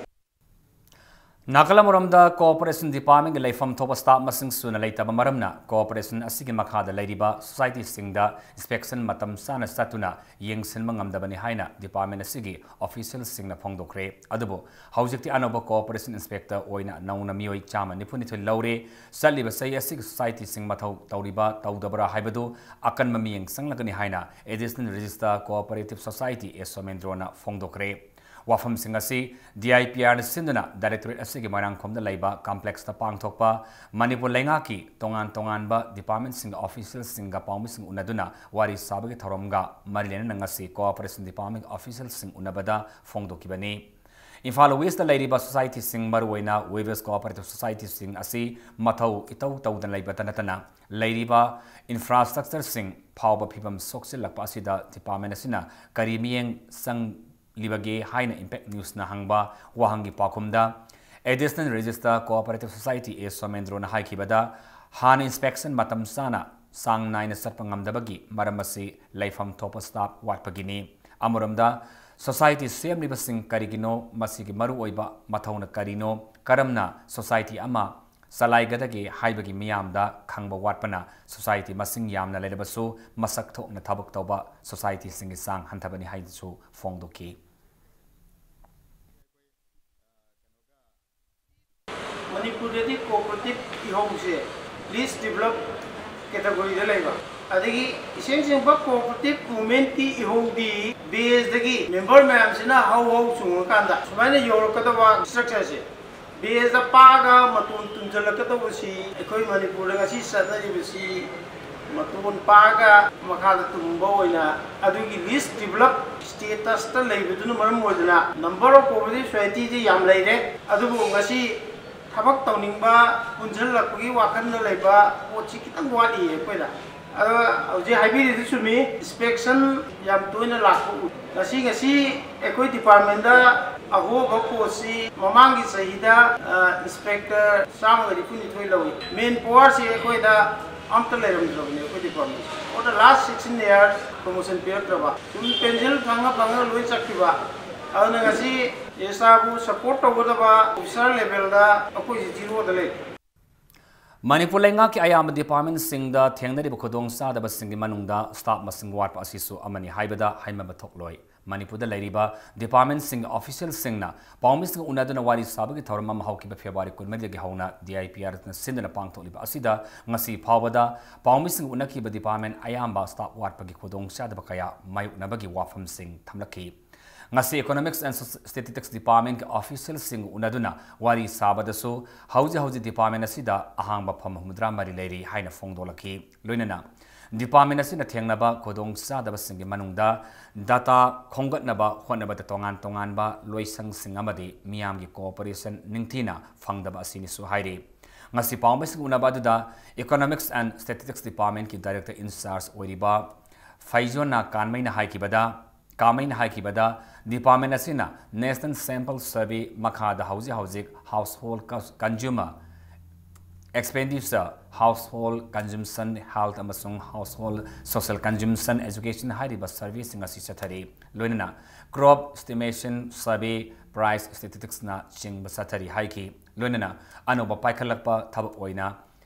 ꯅꯥꯀꯜ ꯑꯃꯔꯣꯝꯗ, cooperation departmentꯀꯤ ꯂꯩꯐꯝ ꯊꯣꯛꯄ staff ꯃꯁꯤꯡ ꯁꯨꯅ ꯂꯩꯇꯕ ꯃꯔꯝꯅ cooperation ꯑꯁꯤꯒꯤ ꯃꯈꯥꯗ ꯂꯩꯔꯤꯕ societyꯁꯤꯡꯗ inspection ꯃꯇꯝ ꯆꯥꯅ ꯆꯠꯇꯨꯅ ꯌꯦꯡꯁꯤꯟꯕ ꯉꯝꯗꯕꯅꯤ ꯍꯥꯏꯅ department ꯑꯁꯤꯒꯤ officialꯁꯤꯡꯅ ꯐꯣꯡꯗꯣꯛꯈ꯭ꯔꯦ꯫ ꯑꯗꯨꯕꯨ ꯍꯧꯖꯤꯛꯇꯤ ꯑꯅꯧꯕ cooperation inspector ꯑꯣꯏꯅ ꯅꯧꯅ ꯃꯤꯑꯣꯏ ꯆꯥꯝꯃ ꯅꯤꯐꯨꯅꯤꯊꯣꯏ ꯂꯧꯔꯦ꯫ ꯆꯠꯂꯤꯕ ꯆꯍꯤ ꯑꯁꯤꯒꯤ societyꯁꯤꯡ ꯃꯊꯧ ꯇꯧꯔꯤꯕ ꯇꯧꯗꯕ꯭ꯔꯥ ꯍꯥꯏꯕꯗꯨ ꯑꯀꯟꯕ ꯃꯤꯠꯌꯦꯡ ꯆꯪꯂꯒꯅꯤ ꯍꯥꯏꯅ Additional Register Cooperative Society A ꯁꯣꯃꯦꯟꯗ꯭ꯔꯣꯅ ꯐꯣꯡꯗꯣꯛꯈ꯭ꯔꯦ꯫ ꯋꯥꯐꯝꯁꯤꯡ ꯑꯁꯤ DIPRꯅ ꯁꯤꯟꯗꯨꯅ directorate ꯑꯁꯤꯒꯤ ꯃꯣꯏꯔꯥꯡꯈꯣꯝꯗ ꯂꯩꯕ complexꯇ ꯄꯥꯡꯊꯣꯛꯄ ꯃꯅꯤꯄꯨꯔ ꯂꯩꯉꯥꯛꯀꯤ ꯇꯣꯉꯥꯟ ꯇꯣꯉꯥꯟꯕ departmentꯁꯤꯡꯒꯤ officialꯁꯤꯡꯒ ꯄꯥꯎꯃꯤꯁꯤꯡ ꯎꯅꯗꯨꯅ ꯋꯥꯔꯤ ꯁꯥꯕꯒꯤ ꯊꯧꯔꯝꯒ ꯃꯔꯤ ꯂꯩꯅꯅ ꯉꯁꯤ cooperation department officialꯁꯤꯡ ꯎꯅꯕꯗ ꯐꯣꯡꯗꯣꯛꯈꯤꯕꯅꯤ꯫ ꯏꯝꯐꯥꯜ Westꯇ ꯂꯩꯔꯤꯕ societyꯁꯤꯡ, ꯃꯔꯨꯑꯣꯏꯅ weavers cooperative societyꯁꯤꯡ ꯑꯁꯤ ꯃꯊꯧ ꯏꯇꯧ ꯇꯧꯗꯅ ꯂꯩꯕꯇ ꯅꯠꯇꯅ ꯂꯩꯔꯤꯕ infrastructureꯁꯤꯡ ꯐꯥꯎꯕ ꯐꯤꯕꯝ ꯁꯣꯛꯆꯤꯜꯂꯛꯄ ꯑꯁꯤꯗ department ꯑꯁꯤꯅ ꯀꯔꯤ ꯃꯤꯠꯌꯦꯡ ꯆꯪꯂꯤꯕꯒꯦ ꯍꯥꯏꯅ Impact Newsꯅ ꯍꯪꯕ ꯋꯥꯍꯪꯒꯤ ꯄꯥꯎꯈꯨꯝꯗ Additional Register Cooperative Society A ꯁꯣꯃꯦꯟꯗ꯭ꯔꯣꯅ ꯍꯥꯏꯈꯤꯕꯗ, ꯍꯥꯟꯅ inspection ꯃꯇꯝ ꯆꯥꯅ ꯆꯥꯡ ꯅꯥꯏꯅ ꯆꯠꯄ ꯉꯝꯗꯕꯒꯤ ꯃꯔꯝ ꯑꯁꯤ ꯂꯩꯐꯝ ꯊꯣꯛꯄ staff ꯋꯥꯠꯄꯒꯤꯅꯤ꯫ ꯑꯃꯔꯣꯝꯗ, society ꯁꯦꯝꯂꯤꯕꯁꯤꯡ ꯀꯔꯤꯒꯤꯅꯣ, ꯃꯁꯤꯒꯤ ꯃꯔꯨꯑꯣꯏꯕ ꯃꯊꯧꯅ ꯀꯔꯤꯅꯣ, ꯀꯔꯝꯅ society ꯑꯃ ꯆꯂꯥꯏꯒꯗꯒꯦ ꯍꯥꯏꯕꯒꯤ ꯃꯤꯌꯥꯝꯗ ꯈꯪꯕ ꯋꯥꯠꯄꯅ society ꯃꯁꯤꯡ ꯌꯥꯝꯅ ꯂꯩꯔꯕꯁꯨ ꯃꯁꯛ ꯊꯣꯛꯅ ꯊꯕꯛ ꯇꯧꯕ societyꯁꯤꯡꯒꯤ ꯆꯥꯡ ꯍꯟꯊꯕꯅꯤ ꯍꯥꯏꯅꯁꯨ ꯐꯣꯡꯗꯣꯛꯈꯤ꯫ ꯃꯅꯤꯄꯨꯔꯗꯗꯤ cooperative ꯏꯍꯧꯁꯦ least developed categoryꯗ ꯂꯩꯕ, ꯑꯗꯒꯤ ꯏꯁꯦꯡ ꯁꯦꯡꯕ cooperative movementꯀꯤ ꯏꯍꯧꯗꯤ baseꯇꯒꯤ member ꯃꯌꯥꯝꯁꯤꯅ ꯍꯧ ꯍꯧ ꯆꯣꯡꯉꯀꯥꯟꯗ ꯁꯨꯃꯥꯏꯅ ꯌꯧꯔꯛꯀꯗꯕ structureꯁꯦ, baseꯇ ꯄꯥꯛꯑꯒ ꯃꯇꯣꯟ ꯇꯨꯝꯁꯤꯜꯂꯛꯀꯗꯧꯕꯁꯤ ꯑꯩꯈꯣꯏ ꯃꯅꯤꯄꯨꯔꯗ ꯉꯁꯤ ꯆꯠꯅꯔꯤꯕꯁꯤ ꯃꯇꯣꯟ ꯄꯥꯛꯑꯒ ꯃꯈꯥꯗ ꯇꯨꯝꯕ ꯑꯣꯏꯅ ꯑꯗꯨꯒꯤ least developed statusꯇ ꯂꯩꯕꯗꯨꯅ ꯃꯔꯝ ꯑꯣꯏꯗꯅ number of cooperative societyꯁꯤ ꯌꯥꯝ ꯂꯩꯔꯦ꯫ ꯑꯗꯨꯕꯨ ꯉꯁꯤ ꯊꯕꯛ ꯇꯧꯅꯤꯡꯕ, ꯄꯨꯟꯁꯤꯜꯂꯛꯄꯒꯤ ꯋꯥꯈꯜꯗ ꯂꯩꯕ ꯄꯣꯠꯁꯤ ꯈꯤꯇꯪ ꯋꯥꯠꯂꯤꯌꯦ ꯑꯩꯈꯣꯏꯗ꯫ ꯑꯗꯣ ꯍꯧꯖꯤꯛ ꯍꯥꯏꯕꯤꯔꯤꯗꯨ ꯆꯨꯝꯃꯤ, inspection ꯌꯥꯝ ꯇꯣꯏꯅ ꯂꯥꯛꯄ ꯎꯏ꯫ ꯉꯁꯤ, ꯉꯁꯤ ꯑꯩꯈꯣꯏ departmentꯇ ꯑꯍꯣꯕ postꯁꯤ ꯃꯃꯥꯡꯒꯤ ꯆꯍꯤꯗ, ꯑ, inspector ꯆꯥꯝꯃꯒ ꯅꯤꯐꯨ ꯅꯤꯊꯣꯏ ꯂꯧꯏ꯫ Manpowerꯁꯤ ꯑꯩꯈꯣꯏꯗ ꯑꯝꯇ ꯂꯩꯔꯝꯗ꯭ꯔꯕꯅꯤ ꯑꯩꯈꯣꯏ department꯫ For the last sixteen years promotion ꯄꯤꯔꯛꯇ꯭ꯔꯕ꯫ ꯁꯨꯝ pension ꯐꯪꯉ ꯐꯪꯉ ꯂꯣꯏ ꯆꯠꯈꯤꯕ꯫ ꯑꯗꯨꯅ ꯉꯁꯤ registrar ꯕꯨ support ꯇꯧꯒꯗꯕ officer levelꯗ ꯑꯩꯈꯣꯏꯁꯤ zeroꯗ ꯂꯩ꯫ ꯃꯅꯤꯄꯨꯔ ꯂꯩꯉꯥꯛꯀꯤ ꯑꯌꯥꯝꯕ departmentꯁꯤꯡꯗ ꯊꯦꯡꯅꯔꯤꯕ ꯈꯨꯗꯣꯡꯆꯥꯗꯕꯁꯤꯡꯒꯤ ꯃꯅꯨꯡꯗ staff ꯃꯁꯤꯡ ꯋꯥꯠꯄ ꯑꯁꯤꯁꯨ ꯑꯃꯅꯤ ꯍꯥꯏꯕꯗ ꯍꯥꯏꯃꯟꯕ ꯊꯣꯛꯂꯣꯏ꯫ ꯃꯅꯤꯄꯨꯔꯗ ꯂꯩꯔꯤꯕ departmentꯁꯤꯡꯒꯤ officialꯁꯤꯡꯅ ꯄꯥꯎꯃꯤꯁꯤꯡꯒ ꯎꯅꯗꯨꯅ ꯋꯥꯔꯤ ꯁꯥꯕꯒꯤ ꯊꯧꯔꯝ ꯑꯃ ꯍꯧꯈꯤꯕ February ꯀꯨꯟꯃꯔꯤꯗꯒꯤ ꯍꯧꯅ DIPRꯅ ꯁꯤꯟꯗꯨꯅ ꯄꯥꯡꯊꯣꯛꯂꯤꯕ ꯑꯁꯤꯗ ꯉꯁꯤ ꯐꯥꯎꯕꯗ ꯄꯥꯎꯃꯤꯁꯤꯡꯒ ꯎꯅꯈꯤꯕ department ꯑꯌꯥꯝꯕ staff ꯋꯥꯠꯄꯒꯤ ꯈꯨꯗꯣꯡꯆꯥꯗꯕ ꯀꯌꯥ ꯃꯥꯌꯣꯛꯅꯕꯒꯤ ꯋꯥꯐꯝꯁꯤꯡ ꯊꯝꯂꯛꯈꯤ꯫ ꯉꯁꯤ Economics and Statistics Departmentꯀꯤ officialꯁꯤꯡ ꯎꯅꯗꯨꯅ ꯋꯥꯔꯤ ꯁꯥꯕꯗꯁꯨ ꯍꯧꯖꯤꯛ ꯍꯧꯖꯤꯛ department ꯑꯁꯤꯗ ꯑꯍꯥꯡꯕ ꯐꯝ ꯍꯨꯝꯐꯨꯇꯔꯥ ꯃꯔꯤ ꯂꯩꯔꯤ ꯍꯥꯏꯅ ꯐꯣꯡꯗꯣꯛꯂꯛꯈꯤ꯫ ꯂꯣꯏꯅꯅ department ꯑꯁꯤꯅ ꯊꯦꯡꯅꯕ ꯈꯨꯗꯣꯡꯆꯥꯗꯕꯁꯤꯡꯒꯤ ꯃꯅꯨꯡꯗ data ꯈꯣꯝꯒꯠꯅꯕ ꯍꯣꯠꯅꯕꯗ ꯇꯣꯉꯥꯟ ꯇꯣꯉꯥꯟꯕ ꯂꯣꯏꯁꯪꯁꯤꯡ ꯑꯃꯗꯤ ꯃꯤꯌꯥꯝꯒꯤ cooperation ꯅꯤꯡꯊꯤꯅ ꯐꯪꯗꯕ ꯑꯁꯤꯅꯤꯁꯨ ꯍꯥꯏꯔꯤ꯫ ꯉꯁꯤ ꯄꯥꯎꯃꯤꯁꯤꯡ ꯎꯅꯕ ꯑꯗꯨꯗ Economics and Statistics Departmentꯀꯤ director in charge ꯑꯣꯏꯔꯤꯕ ꯐꯩꯖꯣꯅꯥ ꯀꯥꯟꯃꯩꯅ ꯍꯥꯏꯈꯤꯕꯗ, ꯀꯥꯃꯩꯅ ꯍꯥꯏꯈꯤꯕꯗ, department ꯑꯁꯤꯅ National Sample Survey ꯃꯈꯥꯗ ꯍꯧꯖꯤꯛ ꯍꯧꯖꯤꯛ household cons-, consumer expenditure, household consumption, health ꯑꯃꯁꯨꯡ household social consumption, education ꯍꯥꯏꯔꯤꯕ surveyꯁꯤꯡ ꯑꯁꯤ ꯆꯠꯊꯔꯤ꯫ ꯂꯣꯏꯅꯅ crop estimation survey, price statisticsꯅ ꯆꯤꯡꯕ ꯆꯠꯊꯔꯤ ꯍꯥꯏꯈꯤ꯫ ꯂꯣꯏꯅꯅ ꯑꯅꯧꯕ ꯄꯥꯏꯈꯠꯂꯛꯄ ꯊꯕꯛ ꯑꯣꯏꯅ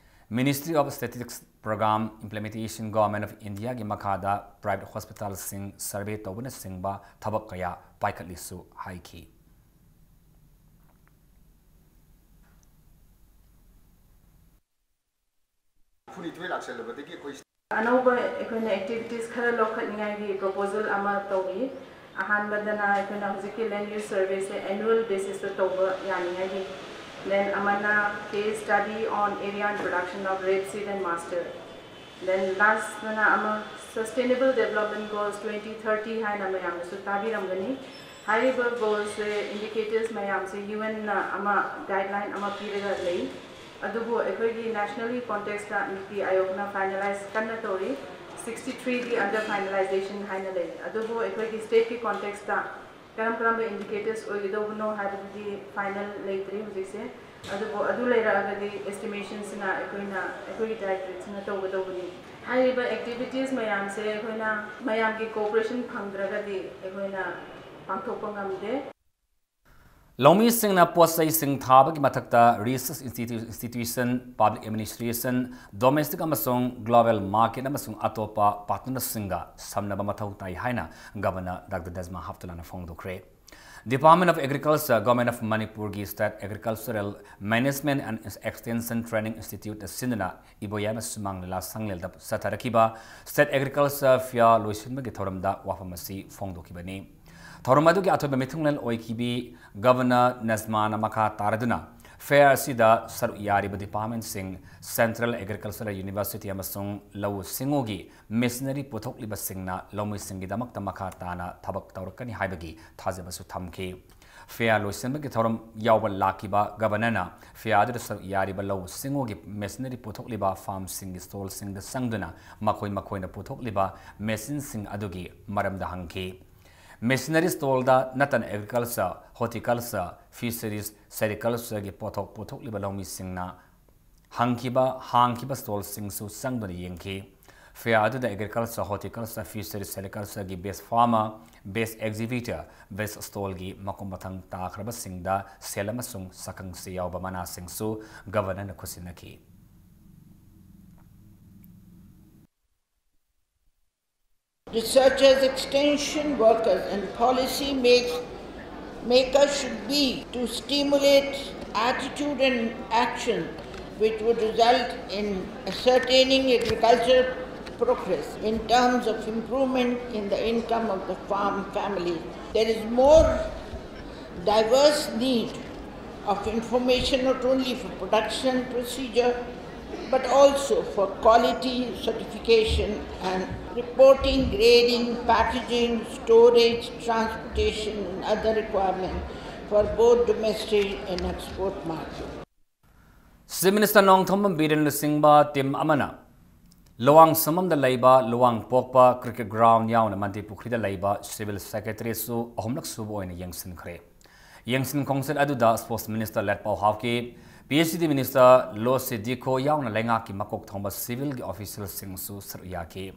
Ministry of Statistics Program Implementation, Government of Indiaꯒꯤ ꯃꯈꯥꯗ private hospitalꯁꯤꯡ survey ꯇꯧꯕꯅꯆꯤꯡꯕ ꯊꯕꯛ ꯀꯌꯥ ꯄꯥꯏꯈꯠꯂꯤꯁꯨ ꯍꯥꯏꯈꯤ꯫ ꯅꯤꯐꯨꯅꯤꯊꯣꯏ ꯂꯥꯛꯁꯜꯂꯕꯗꯒꯤ ꯑꯩꯈꯣꯏ ꯑꯅꯧꯕ ꯑꯩꯈꯣꯏꯅ activities ꯈꯔ ꯂꯧꯈꯠꯅꯤꯡꯉꯥꯏꯒꯤ proposal ꯑꯃ ꯇꯧꯔꯤ꯫ ꯑꯍꯥꯟꯕꯗꯅ ꯑꯩꯈꯣꯏꯅ ꯍꯧꯖꯤꯛꯀꯤ land use surveyꯁꯦ annual basisꯇ ꯇꯧꯕ ꯌꯥꯅꯤꯡꯉꯥꯏꯒꯤ, then ꯑꯃꯅ case study on area and production of rapeseed and mustard, then lastꯅ ꯑꯃ sustainable development goals twenty thirty ꯍꯥꯏꯅ ꯃꯌꯥꯝꯅꯁꯨ ꯇꯥꯕꯤꯔꯝꯒꯅꯤ꯫ ꯍꯥꯏꯔꯤꯕ goalsꯁꯦ, indicators ꯃꯌꯥꯝꯁꯦ UNꯅ ꯑꯃ guideline ꯑꯃ ꯄꯤꯔꯒ ꯂꯩ꯫ ꯑꯗꯨꯕꯨ ꯑꯩꯈꯣꯏꯒꯤ nationally contextꯇ NITI Aayogꯅ finalize ꯀꯟꯅ ꯇꯧꯔꯤ꯫ Sixty threeꯗꯤ under finalization ꯍꯥꯏꯅ ꯂꯩ꯫ ꯑꯗꯨꯕꯨ ꯑꯩꯈꯣꯏꯒꯤ stateꯀꯤ contextꯇ ꯀꯔꯝ ꯀꯔꯝꯕ indicators ꯑꯣꯏꯒꯗꯧꯕꯅꯣ ꯍꯥꯏꯕꯗꯨꯗꯤ final ꯂꯩꯇ꯭ꯔꯤ ꯍꯧꯖꯤꯛꯁꯦ꯫ ꯑꯗꯨꯕꯨ ꯑꯗꯨ ꯂꯩꯔꯛꯑꯒꯗꯤ estimationꯁꯤꯅ ꯑꯩꯈꯣꯏꯅ, ꯑꯩꯈꯣꯏꯒꯤ directorateꯁꯤꯅ ꯇꯧꯒꯗꯧꯕꯅꯤ꯫ ꯍꯥꯏꯔꯤꯕ activities ꯃꯌꯥꯝꯁꯦ ꯑꯩꯈꯣꯏꯅ ꯃꯌꯥꯝꯒꯤ cooperation ꯐꯪꯗ꯭ꯔꯒꯗꯤ ꯑꯩꯈꯣꯏꯅ ꯄꯥꯡꯊꯣꯛꯄ ꯉꯝꯗꯦ꯫ ꯂꯧꯃꯤꯁꯤꯡꯅ ꯄꯣꯠꯆꯩꯁꯤꯡ ꯊꯥꯕꯒꯤ ꯃꯊꯛꯇ research institu-, institution, public administration, domestic ꯑꯃꯁꯨꯡ global market ꯑꯃꯁꯨꯡ ꯑꯇꯣꯞꯄ partnerꯁꯤꯡꯒ ꯁꯝꯅꯕ ꯃꯊꯧ ꯇꯥꯏ ꯍꯥꯏꯅ Governor Doctor Najma Heptullahꯅ ꯐꯣꯡꯗꯣꯛꯈ꯭ꯔꯦ꯫ Department of Agriculture, Government of ꯃꯅꯤꯄꯨꯔꯒꯤ State Agricultural Management and Extension Training Institute ꯁꯤꯟꯗꯨꯅ ꯏꯕꯣꯌꯥꯏꯃ ꯁꯨꯃꯥꯡ ꯂꯤꯂꯥ ꯁꯪꯂꯦꯜꯗ ꯆꯠꯊꯔꯛꯈꯤꯕ State Agriculture Fair ꯂꯣꯏꯁꯤꯟꯕꯒꯤ ꯊꯧꯔꯝꯗ ꯋꯥꯐꯝ ꯑꯁꯤ ꯐꯣꯡꯗꯣꯛꯈꯤꯕꯅꯤ꯫ ꯊꯧꯔꯝ ꯑꯗꯨꯒꯤ ꯑꯊꯣꯏꯕ ꯃꯤꯊꯨꯡꯂꯦꯟ ꯑꯣꯏꯈꯤꯕꯤ Governor ꯅꯖꯃꯥꯅ ꯃꯈꯥ ꯇꯥꯔꯗꯨꯅ fair ꯑꯁꯤꯗ ꯁꯔꯨꯛ ꯌꯥꯔꯤꯕ departmentꯁꯤꯡ, Central Agricultural University ꯑꯃꯁꯨꯡ ꯂꯧꯎ ꯁꯤꯡꯎꯒꯤ machinery ꯄꯨꯊꯣꯛꯂꯤꯕꯁꯤꯡꯅ ꯂꯧꯃꯤꯁꯤꯡꯒꯤꯗꯃꯛꯇ ꯃꯈꯥ ꯇꯥꯅ ꯊꯕꯛ ꯇꯧꯔꯛꯀꯅꯤ ꯍꯥꯏꯕꯒꯤ ꯊꯥꯖꯕꯁꯨ ꯊꯝꯈꯤ꯫ Fair ꯂꯣꯏꯁꯤꯟꯕꯒꯤ ꯊꯧꯔꯝ ꯌꯥꯎꯕ ꯂꯥꯛꯈꯤꯕ Governorꯅ fair ꯑꯗꯨꯗ ꯁꯔꯨꯛ ꯌꯥꯔꯤꯕ ꯂꯧꯎ ꯁꯤꯡꯎꯒꯤ machinery ꯄꯨꯊꯣꯛꯂꯤꯕ farmꯁꯤꯡꯒꯤ stallꯁꯤꯡꯗ ꯆꯪꯗꯨꯅ ꯃꯈꯣꯏ ꯃꯈꯣꯏꯅ ꯄꯨꯊꯣꯛꯂꯤꯕ machineꯁꯤꯡ ꯑꯗꯨꯒꯤ ꯃꯔꯝꯗ ꯍꯪꯈꯤ꯫ Machinery stallꯗ ꯅꯠꯇꯅ agriculture, horticulture, fisheries, sericultureꯒꯤ ꯄꯣꯠꯊꯣꯛ ꯄꯨꯊꯣꯛꯂꯤꯕ ꯂꯧꯃꯤꯁꯤꯡꯅ ꯍꯪꯈꯤꯕ, ꯍꯥꯡꯈꯤꯕ stallꯁꯤꯡꯁꯨ ꯆꯪꯗꯨꯅ ꯌꯦꯡꯈꯤ꯫ Fair ꯑꯗꯨꯗ Agriculture, Horticulture, Fisheries, Sericultureꯒꯤ Best Farmer, Best Exhibitor, Best Stallꯒꯤ ꯃꯀꯣꯛ ꯃꯊꯪ ꯇꯥꯈ꯭ꯔꯕꯁꯤꯡꯗ ꯁꯦꯜ ꯑꯃꯁꯨꯡ ꯁꯛꯈꯪꯆꯦ ꯌꯥꯎꯕ ꯃꯅꯥꯁꯤꯡꯁꯨ Governorꯅ ꯈꯨꯠꯁꯤꯟꯅꯈꯤ꯫ Researchers, extension workers, and policy makes, makers should be to stimulate attitude and action which would result in ascertaining agricultural progress in terms of improvement in the income of the farm families. There is more diverse need of information not only for production procedure but also for quality certification and reporting, grading, packaging, storage, transportation, and other requirements for both domestic and export market. Chief Minister Nongthombam Biren Luchingbam team ꯑꯃꯅ ꯂꯨꯋꯥꯡꯁꯝꯕꯝꯗ ꯂꯩꯕ ꯂꯨꯋꯥꯡꯄꯣꯛꯄ cricket ground ꯌꯥꯎꯅ ꯃꯟꯇ꯭ꯔꯤ ꯄꯨꯈ꯭ꯔꯤꯗ ꯂꯩꯕ Civil Secretariatꯁꯨ ꯑꯍꯨꯝꯂꯛ ꯁꯨꯕ ꯑꯣꯏꯅ ꯌꯦꯡꯁꯤꯟꯈ꯭ꯔꯦ꯫ ꯌꯦꯡꯁꯤꯟ ꯈꯣꯡꯆꯠ ꯑꯗꯨꯗ Sports Minister Letpao Haokip, P H E D Minister Losii Dikho ꯌꯥꯎꯅ ꯂꯩꯉꯥꯛꯀꯤ ꯃꯀꯣꯛ ꯊꯣꯡꯕ civilꯒꯤ officialꯁꯤꯡꯁꯨ ꯁꯔꯨꯛ ꯌꯥꯈꯤ꯫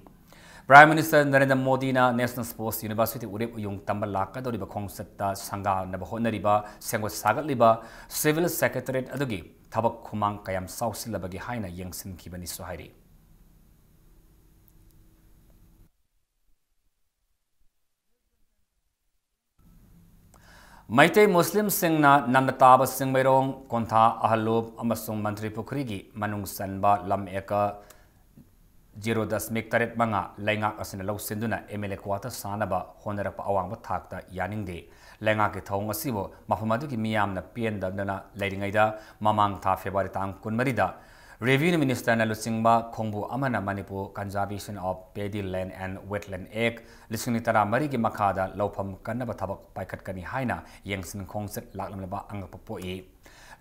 Prime Minister ꯅꯔꯦꯟꯗ꯭ꯔ ꯃꯣꯗꯤꯅ National Sports University ꯎꯔꯤꯞ ꯎꯌꯨꯡ ꯇꯝꯕ ꯂꯥꯛꯀꯗꯧꯔꯤꯕ ꯈꯣꯡꯆꯠꯇ ꯁꯪꯒꯥꯅꯕ ꯍꯣꯠꯅꯔꯤꯕ, ꯁꯦꯝꯒꯠ ꯁꯥꯒꯠꯂꯤꯕ Civil Secretariat ꯑꯗꯨꯒꯤ ꯊꯕꯛ ꯈꯨꯃꯥꯡ ꯀꯌꯥꯝ ꯆꯥꯎꯁꯤꯜꯂꯕꯒꯦ ꯍꯥꯏꯅ ꯌꯦꯡꯁꯤꯟꯈꯤꯕꯅꯤꯁꯨ ꯍꯥꯏꯔꯤ꯫ ꯃꯩꯇꯩ ꯃꯨꯁꯂꯤꯝꯁꯤꯡꯅ ꯅꯝꯅ ꯇꯥꯕ ꯆꯤꯡꯃꯩꯔꯣꯡ, ꯀꯣꯟꯊꯥ, ꯑꯍꯜꯂꯨꯞ ꯑꯃꯁꯨꯡ ꯃꯟꯇ꯭ꯔꯤ ꯄꯨꯈ꯭ꯔꯤꯒꯤ ꯃꯅꯨꯡ ꯆꯟꯕ ꯂꯝ acre zero ꯗꯁꯃꯤꯛ ꯇꯔꯦꯠ ꯃꯉꯥ ꯂꯩꯉꯥꯛ ꯑꯁꯤꯅ ꯂꯧꯁꯤꯟꯗꯨꯅ M L A quarter ꯁꯥꯅꯕ ꯍꯣꯠꯅꯔꯛꯄ ꯑꯋꯥꯡꯕ ꯊꯥꯛꯇ ꯌꯥꯅꯤꯡꯗꯦ꯫ ꯂꯩꯉꯥꯛꯀꯤ ꯊꯧꯑꯣꯡ ꯑꯁꯤꯕꯨ ꯃꯐꯝ ꯑꯗꯨꯒꯤ ꯃꯤꯌꯥꯝꯅ ꯄꯦꯟꯗꯗꯅ ꯂꯩꯔꯤꯉꯩꯗ ꯃꯃꯥꯡ ꯊꯥ February ꯇꯥꯡ ꯀꯨꯟꯃꯔꯤꯗ Revenue Ministerꯅ ꯂꯨꯆꯤꯡꯕ ꯈꯣꯡꯕꯨ ꯑꯃꯅ Manipur Conservation of Paddy Land and Wetland Act ꯂꯤꯁꯤꯡ ꯑꯅꯤ ꯇꯔꯥꯃꯔꯤꯒꯤ ꯃꯈꯥꯗ ꯂꯧꯐꯝ ꯀꯟꯅꯕ ꯊꯕꯛ ꯄꯥꯏꯈꯠꯀꯅꯤ ꯍꯥꯏꯅ ꯌꯦꯡꯁꯤꯟ ꯈꯣꯡꯆꯠ ꯂꯥꯛꯂꯝꯂꯕ ꯑꯉꯛꯄ ꯄꯣꯛꯏ꯫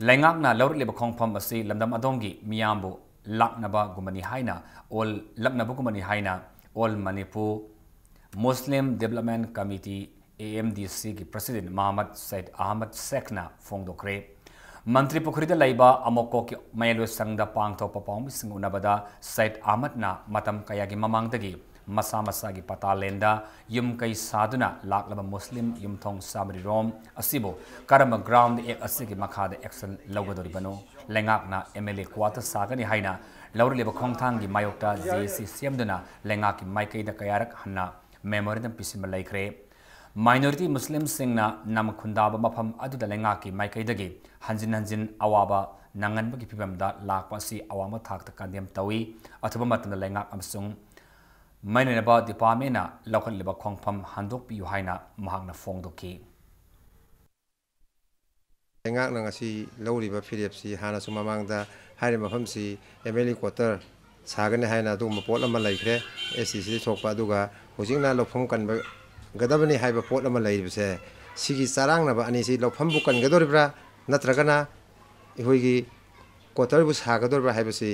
ꯂꯩꯉꯥꯛꯅ ꯂꯧꯔꯛꯂꯤꯕ ꯈꯣꯡꯐꯝ ꯑꯁꯤ ꯂꯝꯗꯝ ꯑꯗꯣꯝꯒꯤ ꯃꯤꯌꯥꯝꯕꯨ ꯂꯥꯛꯅꯕꯒꯨꯝꯕꯅꯤ ꯍꯥꯏꯅ All, ꯂꯛꯅꯕꯒꯨꯝꯕꯅꯤ ꯍꯥꯏꯅ All Manipur Muslim Development Committee, A M D Cꯒꯤ President Mohammad Said Ahmad Sheikhꯅ ꯐꯣꯡꯗꯣꯛꯈ꯭ꯔꯦ꯫ ꯃꯟꯇ꯭ꯔꯤ ꯄꯨꯈ꯭ꯔꯤꯗ ꯂꯩꯕ ꯑꯃꯣꯀꯣꯛꯀꯤ ꯃꯌꯥꯏꯂꯣꯏꯁꯪꯗ ꯄꯥꯡꯊꯣꯛꯄ ꯄꯥꯎꯃꯤꯁꯤꯡ ꯎꯅꯕꯗ ꯁꯩꯗ ꯑꯍꯃꯗꯅ ꯃꯇꯝ ꯀꯌꯥꯒꯤ ꯃꯃꯥꯡꯗꯒꯤ ꯃꯁꯥ ꯃꯁꯥꯒꯤ ꯄꯇꯥ ꯂꯦꯟꯗ ꯌꯨꯝ ꯀꯩ ꯁꯥꯗꯨꯅ ꯂꯥꯛꯂꯕ ꯃꯨꯁꯂꯤꯝ ꯌꯨꯝꯊꯣꯡ ꯆꯥꯃꯔꯤ ꯔꯣꯝ ꯑꯁꯤꯕꯨ ꯀꯔꯝꯕ ꯒ꯭ꯔꯥꯎꯟꯗ ꯑꯦꯛ ꯑꯁꯤꯒꯤ ꯃꯈꯥꯗ ꯑꯦꯛꯁꯟ ꯂꯧꯒꯗꯧꯔꯤꯕꯅꯣ? ꯂꯩꯉꯥꯛꯅ ꯑꯦꯝ ꯑꯦꯜ ꯑꯦ ꯀ꯭ꯋꯥꯇꯔ ꯁꯥꯒꯅꯤ ꯍꯥꯏꯅ ꯂꯧꯔꯛꯂꯤꯕ ꯈꯣꯡꯊꯥꯡꯒꯤ ꯃꯥꯌꯣꯛꯇ ꯖꯦ ꯑꯦ ꯁꯤ ꯁꯦꯝꯗꯨꯅ ꯂꯩꯉꯥꯛꯀꯤ ꯃꯥꯏꯀꯩꯗ ꯀꯌꯥꯔꯛ ꯍꯟꯅ ꯃꯦꯃꯣꯔꯦꯟꯗꯝ ꯄꯤꯁꯤꯟꯕ ꯂꯩꯈ꯭ꯔꯦ꯫ ꯃꯥꯏꯅꯣꯔꯤꯇꯤ ꯃꯨꯁꯂꯤꯝꯁꯤꯡꯅ ꯅꯝ ꯈꯨꯟꯗꯥꯕ ꯃꯐꯝ ꯑꯗꯨꯗ ꯂꯩꯉꯥꯛꯀꯤ ꯃꯥꯏꯀꯩꯗꯒꯤ ꯍꯟꯖꯤꯟ ꯍꯟꯖꯤꯟ ꯑꯋꯥꯕ ꯅꯪꯍꯟꯕꯒꯤ ꯐꯤꯕꯝꯗ ꯂꯥꯛꯄ ꯑꯁꯤ ꯑꯋꯥꯡꯕ ꯊꯥꯛꯇ ꯀꯟꯗꯦꯝ ꯇꯧꯏ꯫ ꯑꯊꯨꯕ ꯃꯇꯝꯗ ꯂꯩꯉꯥꯛ ꯑꯃꯁꯨꯡ ꯃꯔꯤ ꯂꯩꯅꯕ ꯗꯤꯄꯥꯔꯠꯃꯦꯟꯅ ꯂꯧꯈꯠꯂꯤꯕ ꯈꯣꯡꯐꯝ ꯍꯟꯗꯣꯛꯄꯤꯌꯨ ꯍꯥꯏꯅ ꯃꯍꯥꯛꯅ ꯐꯣꯡꯗꯣꯛꯈꯤ꯫ ꯂꯩꯉꯥꯛꯅ ꯉꯁꯤ ꯂꯧꯔꯤꯕ ꯐꯤꯔꯦꯞꯁꯤ ꯍꯥꯟꯅꯁꯨ ꯃꯃꯥꯡꯗ ꯍꯥꯏꯔꯤꯕ ꯃꯐꯝꯁꯤ ꯑꯦꯝ ꯑꯦꯜ ꯑꯦ ꯀ꯭ꯋꯥꯇꯔ ꯁꯥꯒꯅꯤ ꯍꯥꯏꯅ ꯑꯗꯨꯒꯨꯝꯕ ꯄꯣꯠ ꯑꯃ ꯂꯩꯈ꯭ꯔꯦ, ꯑꯦꯁ ꯁꯤ ꯁꯤ ꯊꯣꯛꯄ, ꯑꯗꯨꯒ ꯍꯧꯖꯤꯛꯅ ꯂꯧꯐꯝ ꯀꯟꯕꯒꯗꯕꯅꯤ ꯍꯥꯏꯕ ꯄꯣꯠ ꯑꯃ ꯂꯩꯔꯤꯕꯁꯦ, ꯁꯤꯒꯤ ꯆꯔꯥꯡꯅꯕ ꯑꯅꯤꯁꯤ ꯂꯧꯐꯝꯕꯨ ꯀꯟꯒꯗꯧꯔꯤꯕ꯭ꯔꯥ ꯅꯠꯇ꯭ꯔꯒꯅ ꯑꯩꯈꯣꯏꯒꯤ ꯀ꯭ꯋꯥꯇꯔꯕꯨ ꯁꯥꯒꯗꯧꯔꯤꯕ꯭ꯔꯥ ꯍꯥꯏꯕꯁꯤ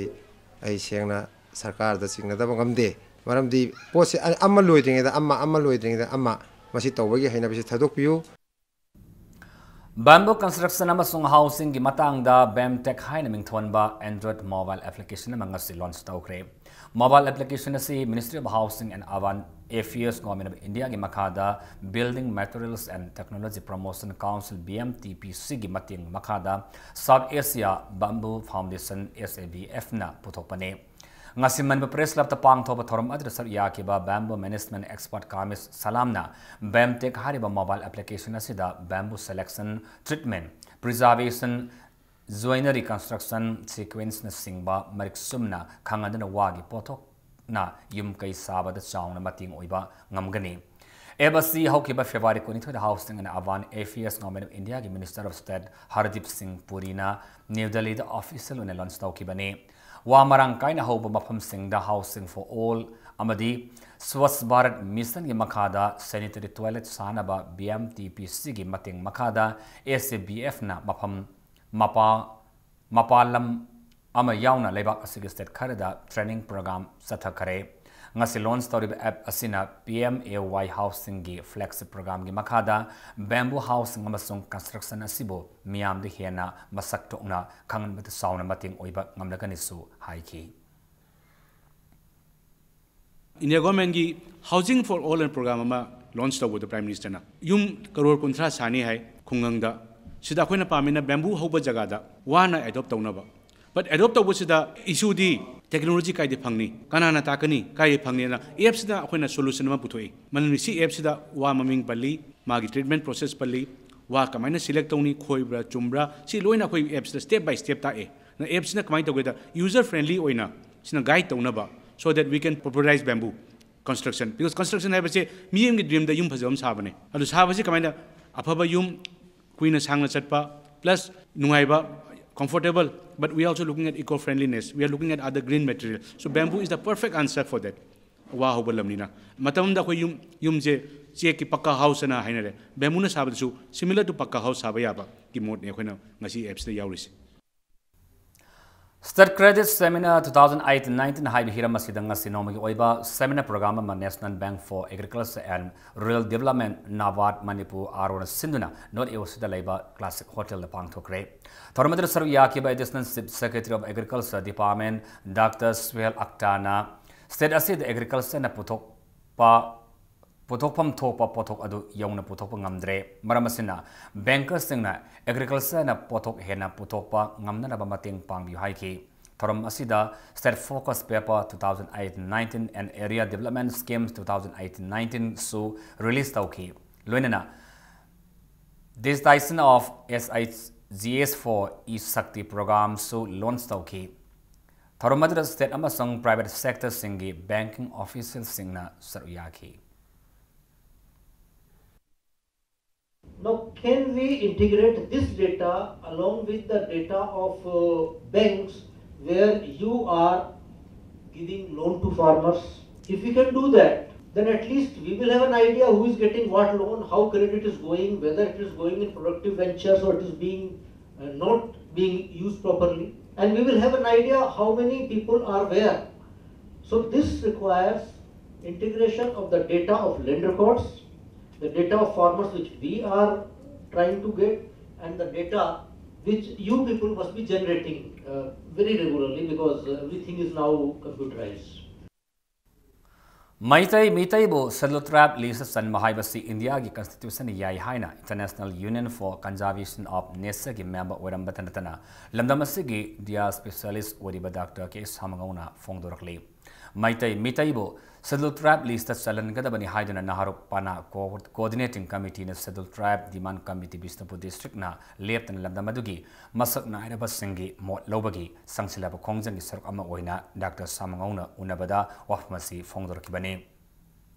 ꯑꯩ ꯁꯦꯡꯅ ꯁꯔꯀꯥꯔꯗ ꯆꯤꯡꯅꯗꯕ ꯉꯝꯗꯦ꯫ ꯃꯔꯝꯗꯤ ꯄꯣꯠꯁꯤ ꯑ-, ꯑꯃ ꯂꯣꯏꯗ꯭ꯔꯤꯉꯩꯗ ꯑꯃ, ꯑꯃ ꯂꯣꯏꯗ꯭ꯔꯤꯉꯩꯗ ꯑꯃ, ꯃꯁꯤ ꯇꯧꯕꯒꯤ ꯍꯩꯅꯕꯤꯁꯤ ꯊꯥꯗꯣꯛꯄꯤꯌꯨ꯫ ꯕꯦꯝꯕꯨ ꯀꯟꯁꯇ꯭ꯔꯛꯁꯟ ꯑꯃꯁꯨꯡ ꯍꯥꯎꯁꯤꯡꯒꯤ ꯃꯇꯥꯡꯗ ꯕꯦꯝꯇꯦꯛ ꯍꯥꯏꯅ ꯃꯤꯡꯊꯣꯟꯕ ꯑꯦꯟꯗ꯭ꯔꯣꯏꯗ ꯃꯣꯕꯥꯏꯜ ꯑꯦꯄ꯭ꯂꯤꯀꯦꯁꯟ ꯑꯃ ꯉꯁꯤ ꯂꯣꯟꯆ ꯇꯧꯈ꯭ꯔꯦ꯫ ꯃꯣꯕꯥꯏꯜ ꯑꯦꯄ꯭ꯂꯤꯀꯦꯁꯟ ꯑꯁꯤ Ministry of Housing and Urban Affairs, Government of Indiaꯒꯤ ꯃꯈꯥꯗ Building Materials and Technology Promotion Council, B M T P Cꯒꯤ ꯃꯇꯦꯡ ꯃꯈꯥꯗ South Asia Bamboo Foundation, S A B F ꯅ ꯄꯨꯊꯣꯛꯄꯅꯤ꯫ ꯉꯁꯤ ꯃꯅꯤꯄꯨꯔ ꯄ꯭ꯔꯦꯁ ꯀ꯭ꯂꯕꯇ ꯄꯥꯡꯊꯣꯛꯄ ꯊꯧꯔꯝ ꯑꯗꯨꯗ ꯁꯔꯨꯛ ꯌꯥꯈꯤꯕ ꯕꯦꯝꯕꯨ ꯃꯦꯅꯦꯖꯃꯦꯟꯠ ꯑꯦꯛꯁꯄꯔꯠ ꯀꯥꯃꯤꯁ ꯁꯂꯥꯝꯅ ꯕꯦꯝꯇꯦꯛ ꯍꯥꯏꯔꯤꯕ ꯃꯣꯕꯥꯏꯜ ꯑꯦꯄ꯭ꯂꯤꯀꯦꯁꯟ ꯑꯁꯤꯗ bamboo selection, treatment, preservation, joinery construction sequenceꯅꯆꯤꯡꯕ ꯃꯔꯤꯛ ꯆꯨꯝꯅ ꯈꯪꯍꯟꯗꯨꯅ ꯋꯥꯒꯤ ꯄꯣꯠꯊꯣꯛꯅ ꯌꯨꯝ ꯀꯩ ꯁꯥꯕꯗ ꯆꯥꯎꯅ ꯃꯇꯦꯡ ꯑꯣꯏꯕ ꯉꯝꯒꯅꯤ꯫ ꯑꯦꯞ ꯑꯁꯤ ꯍꯧꯈꯤꯕ ꯐꯦꯕ꯭ꯔꯨꯋꯥꯔꯤ ꯀꯨꯟꯅꯤꯊꯣꯏꯗ Housing and Urban Affairs, Government of Indiaꯒꯤ Minister of State Hardeep Singh ꯄꯨꯔꯤꯅ ꯅ꯭ꯌꯨ ꯗꯦꯜꯂꯤꯗ ꯑꯣꯐꯤꯁꯤꯌꯦꯜ ꯑꯣꯏꯅ ꯂꯣꯟꯆ ꯇꯧꯈꯤꯕꯅꯤ꯫ ꯋꯥ ꯃꯔꯥꯡ ꯀꯥꯏꯅ ꯍꯧꯕ ꯃꯐꯝꯁꯤꯡꯗ Housing for All ꯑꯃꯗꯤ Swachh Bharat Missionꯒꯤ ꯃꯈꯥꯗ sanitary toilet ꯁꯥꯅꯕ B M T P Cꯒꯤ ꯃꯇꯦꯡ ꯃꯈꯥꯗ S A B Fꯅ ꯃꯐꯝ ꯃꯄꯥ, ꯃꯄꯥꯟ ꯂꯝ ꯑꯃ ꯌꯥꯎꯅ ꯂꯩꯕꯥꯛ ꯑꯁꯤꯒꯤ state ꯈꯔꯗ training program ꯆꯠꯊꯈꯔꯦ꯫ ꯉꯁꯤ ꯂꯣꯟꯆ ꯇꯧꯔꯤꯕ ꯑꯦꯞ ꯑꯁꯤꯅ P M A Y ꯍꯥꯎꯁꯤꯡꯒꯤ flagship ꯄ꯭ꯔꯣꯒ꯭ꯔꯥꯝꯒꯤ ꯃꯈꯥꯗ ꯕꯦꯝꯕꯨ ꯍꯥꯎꯁꯤꯡ ꯑꯃꯁꯨꯡ ꯀꯟꯁꯇ꯭ꯔꯛꯁꯟ ꯑꯁꯤꯕꯨ ꯃꯤꯌꯥꯝꯗ ꯍꯦꯟꯅ ꯃꯁꯛ ꯊꯣꯛꯅ ꯈꯪꯍꯟꯕꯗ ꯆꯥꯎꯅ ꯃꯇꯦꯡ ꯑꯣꯏꯕ ꯉꯝꯂꯒꯅꯤꯁꯨ ꯍꯥꯏꯈꯤ꯫ ꯏꯟꯗꯤꯌꯥ ꯒꯣꯔꯃꯦꯟꯒꯤ Housing for All ꯍꯥꯏꯅ ꯄ꯭ꯔꯣꯒ꯭ꯔꯥꯝ ꯑꯃ ꯂꯣꯟꯆ ꯇꯧꯕꯗ ꯄ꯭ꯔꯥꯏꯝ ꯃꯤꯅꯤꯁꯇꯔꯅ ꯌꯨꯝ ꯀꯔꯣꯔ ꯀꯨꯟꯊ꯭ꯔꯥ ꯁꯥꯅꯤ ꯍꯥꯏ ꯈꯨꯡꯒꯪꯗ꯫ ꯁꯤꯗ ꯑꯩꯈꯣꯏꯅ ꯄꯥꯝꯃꯤꯅ ꯕꯦꯝꯕꯨ ꯍꯧꯕ ꯖꯒꯥꯗ ꯋꯥꯅ ꯑꯦꯗꯣꯞ ꯇꯧꯅꯕ꯫ But ꯑꯦꯗꯣꯞ ꯇꯧꯕꯁꯤꯗ ꯏꯁꯨꯗꯤ ꯇꯦꯛꯅꯣꯂꯣꯖꯤ ꯀꯥꯏꯗ ꯐꯪꯅꯤ, ꯀꯅꯥꯅ ꯇꯥꯛꯀꯅꯤ, ꯀꯥꯏꯗ ꯐꯪꯅꯤꯅ ꯑꯦꯞꯁꯤꯗ ꯑꯩꯈꯣꯏꯅ ꯁꯣꯂꯨꯁꯟ ꯑꯃ ꯄꯨꯊꯣꯛꯏ꯫ ꯃꯅꯤꯄꯨꯔ ꯁꯤ ꯑꯦꯞꯁꯤꯗ ꯋꯥ ꯃꯃꯤꯡ ꯄꯜꯂꯤ, ꯃꯥꯒꯤ ꯇ꯭ꯔꯤꯠꯃꯦꯟ ꯄ꯭ꯔꯣꯁꯦꯁ ꯄꯜꯂꯤ, ꯋꯥ ꯀꯃꯥꯏꯅ ꯁꯤꯂꯦꯛ ꯇꯧꯅꯤ, ꯈꯣꯏꯕ꯭ꯔꯥ ꯆꯨꯝꯕ꯭ꯔꯥ, ꯁꯤ ꯂꯣꯏꯅ ꯑꯩꯈꯣꯏ ꯑꯦꯞꯁꯤꯗ ꯁ꯭ꯇꯦꯞ ꯕꯥꯏ ꯁ꯭ꯇꯦꯞ ꯇꯥꯛꯑꯦ꯫ ꯑꯦꯞꯁꯤꯅ ꯀꯃꯥꯏꯅ ꯇꯧꯒꯦꯗ ꯌꯨꯖꯔ ꯐ꯭ꯔꯦꯟꯂꯤ ꯑꯣꯏꯅ ꯁꯤꯅ ꯒꯥꯏꯗ ꯇꯧꯅꯕ, so that we can popularize bamboo construction. Because construction ꯍꯥꯏꯕꯁꯦ ꯃꯤ ꯑꯃꯒꯤ ꯗ꯭ꯔꯤꯝꯗ ꯌꯨꯝ ꯐꯖꯕ ꯑꯃ ꯁꯥꯕꯅꯦ꯫ ꯑꯗꯨ ꯁꯥꯕꯁꯤ ꯀꯃꯥꯏꯅ ꯑꯐꯕ ꯌꯨꯝ ꯀꯨꯏꯅ ꯁꯥꯡꯅ ꯆꯠꯄ, plus ꯅꯨꯡꯉꯥꯏꯕ, comfortable, but we are also looking at eco friendliness, we are looking at other green material. So bamboo is the perfect answer for that. ꯋꯥ ꯍꯧꯕ ꯂꯝꯅꯤꯅ ꯃꯇꯝ ꯑꯃꯗ ꯑꯩꯈꯣꯏ ꯌꯨꯝ ꯌꯨꯝꯁꯦ ꯆꯦꯛꯀꯤ ꯄꯛꯀꯥ ꯍꯥꯎꯁ ꯑꯅ ꯍꯥꯏꯅꯔꯦ꯫ ꯕꯦꯝꯕꯨꯅ ꯁꯥꯕꯗꯁꯨ similar to ꯄꯛꯀꯥ ꯍꯥꯎꯁ ꯁꯥꯕ ꯌꯥꯕꯒꯤ ꯃꯣꯠꯅꯦ ꯑꯩꯈꯣꯏꯅ ꯉꯁꯤ ꯑꯦꯞꯁꯤꯗ ꯌꯥꯎꯔꯤꯁꯦ꯫ State Credit Seminar two thousand eighteen nineteen ꯍꯥꯏꯕ ꯍꯤꯔꯝ ꯑꯁꯤꯗ ꯉꯁꯤ ꯅꯣꯡꯃꯒꯤ ꯑꯣꯏꯕ seminar program ꯑꯃ National Bank for Agriculture and Rural Development, NABARD, Manipur, ꯑꯥꯔꯣꯅ ꯁꯤꯟꯗꯨꯅ North East ꯗ ꯂꯩꯕ Classic Hotel ꯗ ꯄꯥꯡꯊꯣꯛꯈ꯭ꯔꯦ꯫ ꯊꯧꯔꯝ ꯑꯗꯨꯗ ꯁꯔꯨꯛ ꯌꯥꯈꯤꯕ Additional Chief Secretary of Agriculture Department Doctor Suhel Akhter ꯅ state ꯑꯁꯤꯗ agriculture ꯅ ꯄꯨꯊꯣꯛꯄ ꯄꯨꯊꯣꯛꯐꯝ ꯊꯣꯛꯄ ꯄꯣꯠꯊꯣꯛ ꯑꯗꯨ ꯌꯧꯅ ꯄꯨꯊꯣꯛꯄ ꯉꯝꯗ꯭ꯔꯦ꯫ ꯃꯔꯝ ꯑꯁꯤꯅ banker ꯁꯤꯡꯅ agriculture ꯅ ꯄꯣꯠꯊꯣꯛ ꯍꯦꯟꯅ ꯄꯨꯊꯣꯛꯄ ꯉꯝꯅꯅꯕ ꯃꯇꯦꯡ ꯄꯥꯡꯕꯤꯌꯨ ꯍꯥꯏꯈꯤ꯫ ꯊꯧꯔꯝ ꯑꯁꯤꯗ State Focus Paper two thousand eighteen nineteen and Area Development Schemes two thousand eighteen nineteen ꯁꯨ release ꯇꯧꯈꯤ꯫ ꯂꯣꯏꯅꯅ Digitization of S H G S for E-Shakti program ꯁꯨ launch ꯇꯧꯈꯤ꯫ ꯊꯧꯔꯝ ꯑꯗꯨꯗ state ꯑꯃꯁꯨꯡ private sector ꯁꯤꯡꯒꯤ banking official ꯁꯤꯡꯅ ꯁꯔꯨꯛ ꯌꯥꯈꯤ꯫ Now, can we integrate this data along with the data of uh, banks where you are giving loan to farmers? If we can do that, then at least we will have an idea who is getting what loan, how credit is going, whether it is going in productive ventures or it is being uh, not being used properly. And we will have an idea how many people are where So this requires integration of the data of land records, the data of farmers which we are trying to get, and the data which you people must be generating uh, very regularly, because uh, everything is now computerized. Meitei ꯃꯤꯇꯩꯕꯨ Scheduled Tribe list ꯆꯟꯕ ꯍꯥꯏꯕꯁꯤ ꯏꯟꯗꯤꯌꯥꯒꯤ ꯀꯟꯁꯇꯤꯇ꯭ꯌꯨꯁꯟ ꯌꯥꯏ ꯍꯥꯏꯅ International Union for Conservation of Nature ꯒꯤ ꯃꯦꯝꯕꯔ ꯑꯣꯏꯔꯝꯕꯇ ꯅꯠꯇꯅ ꯂꯝꯗꯝ ꯑꯁꯤꯒꯤ ꯗꯤꯌꯥ ꯁ꯭ꯄꯦꯁꯤꯌꯦꯂꯤꯁ ꯑꯣꯏꯔꯤꯕ ꯗꯥꯛꯇꯔ ꯀꯦ ꯁꯥꯃꯒꯧꯅ ꯐꯣꯡꯗꯣꯔꯛꯂꯤ꯫ ꯃꯩꯇꯩ ꯃꯤꯇꯩꯕꯨ Scheduled Tribe list ꯆꯜꯍꯟꯒꯗꯕꯅꯤ ꯍꯥꯏꯗꯨꯅ ꯅꯍꯥꯔꯨꯛ ꯄꯅꯥ ꯀꯣꯑꯣꯔꯗꯤꯅꯦꯇꯤꯡ ꯀꯃꯤꯇꯤꯅ Scheduled Tribe ꯗꯤꯃꯥꯟ ꯀꯃꯤꯇꯤ ꯕꯤꯁꯅꯨꯄꯨꯔ ꯗꯤꯁꯇ꯭ꯔꯤꯛꯅ ꯂꯦꯞꯇꯅ ꯂꯝꯗꯝ ꯑꯗꯨꯒꯤ ꯃꯁꯛ ꯅꯥꯏꯔꯕꯁꯤꯡꯒꯤ ꯃꯣꯠ ꯂꯧꯕꯒꯤ ꯆꯪꯁꯤꯜꯂꯕ ꯈꯣꯡꯖꯪꯒꯤ ꯁꯔꯨꯛ ꯑꯃ ꯑꯣꯏꯅ ꯗꯥꯛꯇꯔ ꯁꯥꯃꯒꯧꯅ ꯎꯅꯕꯗ ꯋꯥꯐꯝ ꯑꯁꯤ ꯐꯣꯡꯗꯣꯔꯛꯈꯤꯕꯅꯤ꯫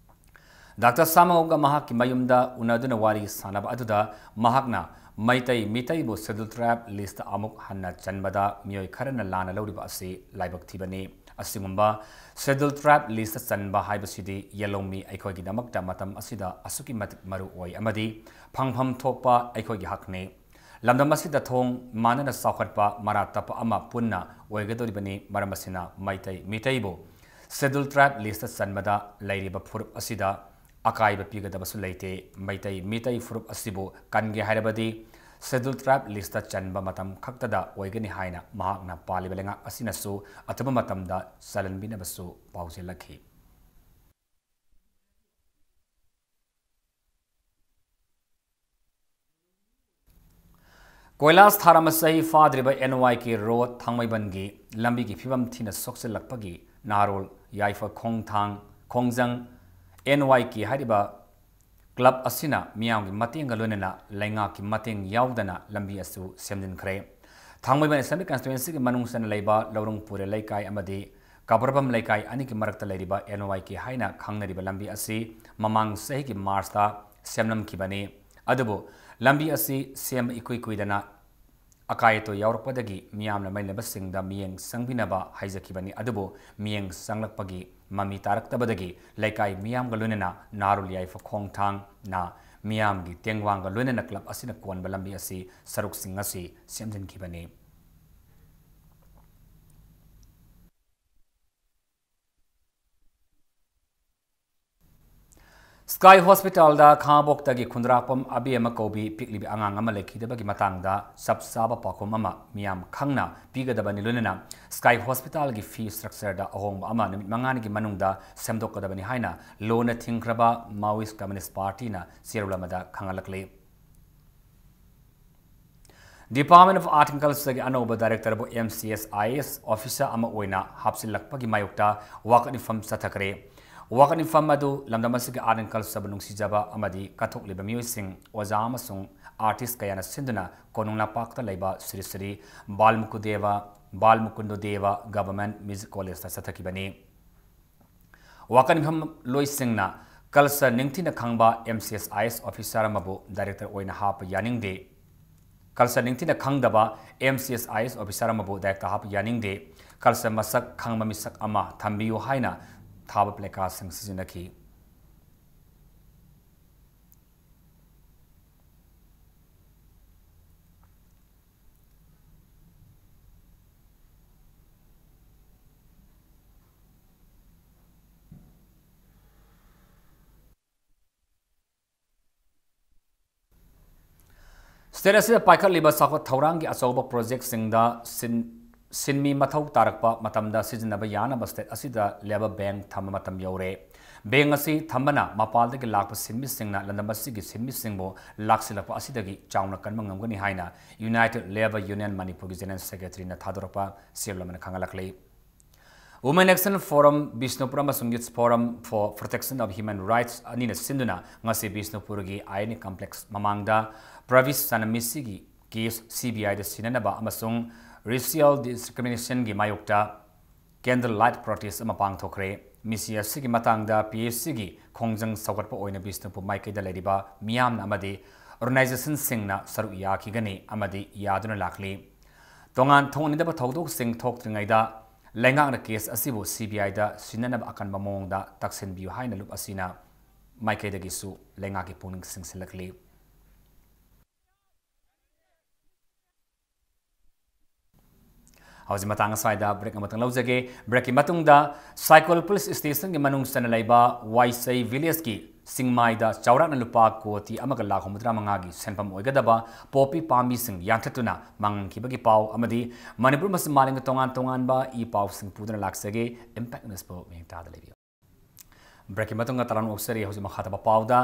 ꯗꯥꯛꯇꯔ ꯁꯥꯃꯒꯧꯒ ꯃꯍꯥꯛꯀꯤ ꯃꯌꯨꯝꯗ ꯎꯅꯗꯨꯅ ꯋꯥꯔꯤ ꯁꯥꯟꯅꯕ ꯑꯗꯨꯗ ꯃꯍꯥꯛꯅ ꯃꯩꯇꯩ ꯃꯤꯇꯩꯕꯨ Scheduled Tribe list ꯑꯃꯨꯛ ꯍꯟꯅ ꯆꯟꯕꯗ ꯃꯤꯑꯣꯏ ꯈꯔꯅ ꯂꯥꯟꯅ ꯂꯧꯔꯤꯕ ꯑꯁꯤ ꯂꯥꯏꯕꯛ ꯊꯤꯕꯅꯤ꯫ ꯑꯁꯤꯒꯨꯝꯕ Scheduled Tribe list ꯆꯟꯕ ꯍꯥꯏꯕꯁꯤꯗꯤ ꯌꯦꯜꯍꯧꯃꯤ ꯑꯩꯈꯣꯏꯒꯤꯗꯃꯛꯇ ꯃꯇꯝ ꯑꯁꯤꯗ ꯑꯁꯨꯛꯀꯤ ꯃꯇꯤꯛ ꯃꯔꯨ ꯑꯣꯏ ꯑꯃꯗꯤ ꯐꯪꯐꯝ ꯊꯣꯛꯄ ꯑꯩꯈꯣꯏꯒꯤ ꯍꯛꯅꯤ꯫ ꯂꯝꯗꯝ ꯑꯁꯤꯗ ꯊꯣꯡ ꯃꯥꯟꯅꯅ ꯆꯥꯎꯈꯠꯄ ꯃꯔꯥ ꯇꯞꯄ ꯑꯃ ꯄꯨꯟꯅ ꯑꯣꯏꯒꯗꯧꯔꯤꯕꯅꯤ꯫ ꯃꯔꯝ ꯑꯁꯤꯅ ꯃꯩꯇꯩ ꯃꯤꯇꯩꯕꯨ Scheduled Tribe list ꯆꯟꯕꯗ ꯂꯩꯔꯤꯕ ꯐꯨꯔꯨꯞ ꯑꯁꯤꯗ ꯑꯀꯥꯏꯕ ꯄꯤꯒꯗꯕꯁꯨ ꯂꯩꯇꯦ꯫ ꯃꯩꯇꯩ ꯃꯤꯇꯩ ꯐꯨꯔꯨꯞ ꯑꯁꯤꯕꯨ ꯀꯟꯒꯦ ꯍꯥꯏꯔꯕꯗꯤ Scheduled Tribe list ꯆꯟꯕ ꯃꯇꯝ ꯈꯛꯇꯗ ꯑꯣꯏꯒꯅꯤ ꯍꯥꯏꯅ ꯃꯍꯥꯛꯅ ꯄꯥꯜꯂꯤꯕ ꯂꯩꯉꯥꯛ ꯑꯁꯤꯅꯁꯨ ꯑꯊꯨꯕ ꯃꯇꯝꯗ ꯆꯜꯍꯟꯕꯤꯅꯕꯁꯨ ꯄꯥꯎꯖꯦꯜꯂꯛꯈꯤ꯫ ꯀꯣꯏꯂꯥꯁ ꯊꯥꯔ ꯃꯆꯩ ꯐꯥꯗ꯭ꯔꯤꯕ NYK road ꯊꯥꯡꯃꯩꯕꯟꯒꯤ ꯂꯝꯕꯤꯒꯤ ꯐꯤꯕꯝ ꯊꯤꯅ ꯁꯣꯛꯆꯤꯜꯂꯛꯄꯒꯤ ꯅꯍꯥꯔꯣꯜ ꯌꯥꯏꯐ ꯈꯣꯡꯊꯥꯡ ꯈꯣꯡꯖꯪ NYK ꯍꯥꯏꯔꯤꯕ club ꯑꯁꯤꯅ ꯃꯤꯌꯥꯝꯒꯤ ꯃꯇꯦꯡꯒ ꯂꯣꯏꯅꯅ ꯂꯩꯉꯥꯛꯀꯤ ꯃꯇꯦꯡ ꯌꯥꯎꯗꯅ ꯂꯝꯕꯤ ꯑꯁꯤ ꯁꯦꯝꯖꯤꯟꯈ꯭ꯔꯦ꯫ ꯊꯥꯡꯃꯩꯕꯟ Assembly Constituencyꯒꯤ ꯃꯅꯨꯡ ꯆꯟꯅ ꯂꯩꯕ ꯂꯧꯔꯨꯡ ꯄꯨꯔꯦ ꯂꯩꯀꯥꯏ ꯑꯃꯗꯤ ꯀꯕꯔꯕꯝ ꯂꯩꯀꯥꯏ ꯑꯅꯤꯒꯤ ꯃꯔꯛꯇ ꯂꯩꯔꯤꯕ NYK ꯍꯥꯏꯅ ꯈꯪꯅꯔꯤꯕ ꯂꯝꯕꯤ ꯑꯁꯤ ꯃꯃꯥꯡ ꯆꯍꯤꯒꯤ Marchꯇ ꯁꯦꯝꯂꯝꯈꯤꯕꯅꯤ꯫ ꯑꯗꯨꯕꯨ ꯂꯝꯕꯤ ꯑꯁꯤ ꯁꯦꯝꯕ ꯏꯀꯨꯏ ꯀꯨꯏꯗꯅ ꯑꯀꯥꯏ ꯑꯇꯣꯏ ꯌꯥꯎꯔꯛꯄꯗꯒꯤ ꯃꯤꯌꯥꯝꯅ ꯃꯩꯅꯕꯁꯤꯡꯗ ꯃꯤꯠꯌꯦꯡ ꯆꯪꯕꯤꯅꯕ ꯍꯥꯏꯖꯈꯤꯕꯅꯤ꯫ ꯑꯗꯨꯕꯨ ꯃꯤꯠꯌꯦꯡ ꯆꯪꯂꯛꯄꯒꯤ ꯃꯃꯤ ꯇꯥꯔꯛꯇꯕꯗꯒꯤ ꯂꯩꯀꯥꯏ ꯃꯤꯌꯥꯝꯒ ꯂꯣꯏꯅꯅ ꯅꯍꯥꯔꯣꯜ ꯌꯥꯏꯐ ꯈꯣꯡꯊꯥꯡꯅ ꯃꯤꯌꯥꯝꯒꯤ ꯇꯦꯡꯕꯥꯡꯒ ꯂꯣꯏꯅꯅ club ꯑꯁꯤꯅ ꯀꯣꯟꯕ ꯂꯝꯕꯤ ꯑꯁꯤ ꯁꯔꯨꯛꯁꯤꯡ ꯑꯁꯤ ꯁꯦꯝꯖꯤꯟꯈꯤꯕꯅꯤ꯫ Sky Hospitalꯗ ꯈꯥꯉꯕꯣꯛꯇꯒꯤ ꯈꯨꯟꯗ꯭ꯔꯥꯛꯄꯝ ꯑꯕꯦꯝꯃ ꯀꯧꯕꯤ ꯄꯤꯛꯂꯤꯕꯤ ꯑꯉꯥꯡ ꯑꯃ ꯂꯩꯈꯤꯗꯕꯒꯤ ꯃꯇꯥꯡꯗ ꯆꯞ ꯆꯥꯕ ꯄꯥꯎꯈꯨꯝ ꯑꯃ ꯃꯤꯌꯥꯝ ꯈꯪꯅ ꯄꯤꯒꯗꯕꯅꯤ, ꯂꯣꯏꯅꯅ Sky Hospitalꯒꯤ fee structureꯗ ꯑꯍꯣꯡꯕ ꯑꯃ ꯅꯨꯃꯤꯠ ꯃꯉꯥꯅꯤꯒꯤ ꯃꯅꯨꯡꯗ ꯁꯦꯝꯗꯣꯛꯀꯗꯕꯅꯤ ꯍꯥꯏꯅ ꯂꯣꯟꯅ ꯊꯤꯡꯈ꯭ꯔꯕ Maoist Communist Partyꯅ ꯆꯦꯔꯣꯜ ꯑꯃꯗ ꯈꯪꯍꯜꯂꯛꯂꯤ꯫ Department of Art and Cultureꯒꯤ ꯑꯅꯧꯕ directorꯕꯨ M C S I A S officer ꯑꯃ ꯑꯣꯏꯅ ꯍꯥꯞꯆꯤꯜꯂꯛꯄꯒꯤ ꯃꯥꯌꯣꯛꯇ ꯋꯥꯀꯠ ꯃꯤꯐꯝ ꯆꯠꯊꯈ꯭ꯔꯦ꯫ ꯋꯥꯀꯠ ꯃꯤꯐꯝ ꯑꯗꯨ ꯂꯝꯗꯝ ꯑꯁꯤꯒꯤ art and cultureꯕꯨ ꯅꯨꯡꯁꯤꯖꯕ ꯑꯃꯗꯤ ꯀꯠꯊꯣꯛꯂꯤꯕ ꯃꯤꯑꯣꯏꯁꯤꯡ, ꯑꯣꯖꯥ ꯑꯃꯁꯨꯡ artist ꯀꯌꯥꯅ ꯁꯤꯟꯗꯨꯅ ꯀꯣꯅꯨꯡ ꯂꯝꯄꯥꯛꯇ ꯂꯩꯕ ꯁ꯭ꯔꯤ ꯁ꯭ꯔꯤ ꯕꯥꯜꯃꯨꯀꯨꯗꯦꯕ, ꯕꯥꯜꯃꯨꯀꯨꯟꯗ ꯗꯦꯕ Government Music Collegeꯇ ꯆꯠꯊꯈꯤꯕꯅꯤ꯫ ꯋꯥꯀꯠ ꯃꯤꯐꯝ ꯂꯣꯏꯁꯤꯡꯅ culture ꯅꯤꯡꯊꯤꯅ ꯈꯪꯕ M C S I A S officer ꯑꯃꯕꯨ director ꯑꯣꯏꯅ ꯍꯥꯞꯄ ꯌꯥꯅꯤꯡꯗꯦ꯫ Culture ꯅꯤꯡꯊꯤꯅ ꯈꯪꯗꯕ M C S I A S officer ꯑꯃꯕꯨ director ꯍꯥꯞꯄ ꯌꯥꯅꯤꯡꯗꯦ꯫ Culture ꯃꯁꯛ ꯈꯪꯕ ꯃꯤꯁꯛ ꯑꯃ ꯊꯝꯕꯤꯌꯨ ꯍꯥꯏꯅ ꯊꯥꯕ placardꯁꯤꯡ ꯁꯤꯖꯤꯟꯅꯈꯤ꯫ State ꯑꯁꯤꯗ ꯄꯥꯏꯈꯠꯂꯤꯕ ꯆꯥꯎꯈꯠ ꯊꯧꯔꯥꯡꯒꯤ ꯑꯆꯧꯕ projectꯁꯤꯡꯗ ꯁꯤꯟ-, ꯁꯤꯟꯃꯤ ꯃꯊꯧ ꯇꯥꯔꯛꯄ ꯃꯇꯝꯗ ꯁꯤꯖꯤꯟꯅꯕ ꯌꯥꯅꯕ state ꯑꯁꯤꯗ labour bank ꯊꯝꯕ ꯃꯇꯝ ꯌꯧꯔꯦ꯫ Bank ꯑꯁꯤ ꯊꯝꯕꯅ ꯃꯄꯥꯟꯗꯒꯤ ꯂꯥꯛꯄ ꯁꯤꯟꯃꯤꯁꯤꯡꯅ ꯂꯝꯗꯝ ꯑꯁꯤꯒꯤ ꯁꯤꯟꯃꯤꯁꯤꯡꯕꯨ ꯂꯥꯛꯁꯤꯜꯂꯛꯄ ꯑꯁꯤꯗꯒꯤ ꯆꯥꯎꯅ ꯀꯟꯕ ꯉꯝꯒꯅꯤ ꯍꯥꯏꯅ United Labour Union ꯃꯅꯤꯄꯨꯔꯒꯤ General Secretaryꯅ ꯊꯥꯗꯣꯔꯛꯄ ꯆꯦꯔꯣꯜ ꯑꯃꯅ ꯈꯪꯍꯜꯂꯛꯂꯤ꯫ Women Action Forum ꯕꯤꯁꯅꯨꯄꯨꯔ ꯑꯃꯁꯨꯡ Youth Forum for Protection of Human Rights ꯑꯅꯤꯅ ꯁꯤꯟꯗꯨꯅ ꯉꯁꯤ ꯕꯤꯁꯅꯨꯄꯨꯔꯒꯤ I N A complex ꯃꯃꯥꯡꯗ ꯄ꯭ꯔꯕꯤꯁ ꯁꯅꯃꯤꯁꯤꯒꯤ case C B Iꯗ ꯁꯤꯟꯅꯅꯕ ꯑꯃꯁꯨꯡ racial discriminationꯒꯤ ꯃꯥꯌꯣꯛꯇ candle light protest ꯑꯃ ꯄꯥꯡꯊꯣꯛꯈ꯭ꯔꯦ꯫ ꯃꯤꯁꯤ ꯑꯁꯤꯒꯤ ꯃꯇꯥꯡꯗ P H Cꯒꯤ ꯈꯣꯡꯖꯪ ꯁꯧꯒꯠꯄ ꯑꯣꯏꯅ ꯕꯤꯁꯅꯨꯄꯨꯔ ꯃꯥꯏꯀꯩꯗ ꯂꯩꯔꯤꯕ ꯃꯤꯌꯥꯝꯅ ꯑꯃꯗꯤ organizationꯁꯤꯡꯅ ꯁꯔꯨꯛ ꯌꯥꯈꯤꯒꯅꯤ ꯑꯃꯗꯤ ꯌꯥꯗꯨꯅ ꯂꯥꯛꯂꯤ꯫ ꯇꯣꯉꯥꯟ ꯊꯣꯛꯅꯤꯡꯗꯕ ꯊꯧꯗꯣꯛꯁꯤꯡ ꯊꯣꯛꯇ꯭ꯔꯤꯉꯩꯗ ꯂꯩꯉꯥꯛꯅ case ꯑꯁꯤꯕꯨ C B Iꯗ ꯁꯤꯟꯅꯅꯕ ꯑꯀꯟꯕ ꯃꯑꯣꯡꯗ ꯇꯛꯁꯤꯟꯕꯤꯌꯨ ꯍꯥꯏꯅ ꯂꯨꯞ ꯑꯁꯤꯅ ꯃꯥꯏꯀꯩꯗꯒꯤꯁꯨ ꯂꯩꯉꯥꯛꯀꯤ ꯄꯨꯛꯅꯤꯡ ꯆꯤꯡꯁꯤꯜꯂꯛꯂꯤ꯫ ꯍꯧꯖꯤꯛ ꯃꯇꯥꯡ ꯑꯁ꯭ꯋꯥꯏꯗ break ꯑꯃꯇꯪ ꯂꯧꯖꯒꯦ꯫ Breakꯀꯤ ꯃꯇꯨꯡꯗ ꯁꯥꯏꯀꯣꯜ police stationꯒꯤ ꯃꯅꯨꯡ ꯆꯟꯅ ꯂꯩꯕ ꯋꯥꯏꯁꯩ villageꯀꯤ ꯆꯤꯡꯃꯥꯏꯗ ꯆꯥꯎꯔꯥꯛꯅ ꯂꯨꯄꯥ ꯀꯣꯇꯤ ꯑꯃꯒ ꯂꯥꯈ ꯍꯨꯝꯐꯨꯇꯔꯥ ꯃꯉꯥꯒꯤ ꯁꯦꯟꯐꯝ ꯑꯣꯏꯒꯗꯕ ꯄꯣꯄꯤ ꯄꯥꯝꯕꯤꯁꯤꯡ ꯌꯥꯟꯊꯠꯇꯨꯅ ꯃꯥꯡꯍꯟꯈꯤꯕꯒꯤ ꯄꯥꯎ ꯑꯃꯗꯤ ꯃꯅꯤꯄꯨꯔ ꯑꯃꯁꯨꯡ ꯃꯥꯂꯦꯝꯒꯤ ꯇꯣꯉꯥꯟ ꯇꯣꯉꯥꯟꯕ ꯏ ꯄꯥꯎꯁꯤꯡ ꯄꯨꯗꯨꯅ ꯂꯥꯛꯆꯒꯦ꯫ Impact Newsꯄꯨ ꯃꯤꯠꯌꯦꯡ ꯇꯥꯗ ꯂꯩꯕꯤꯌꯨ꯫ Breakꯀꯤ ꯃꯇꯨꯡꯗ ꯇꯔꯥꯝꯅ ꯑꯣꯛꯆꯔꯤ꯫ ꯍꯧꯖꯤꯛ ꯃꯈꯥ ꯇꯥꯕ ꯄꯥꯎꯗ,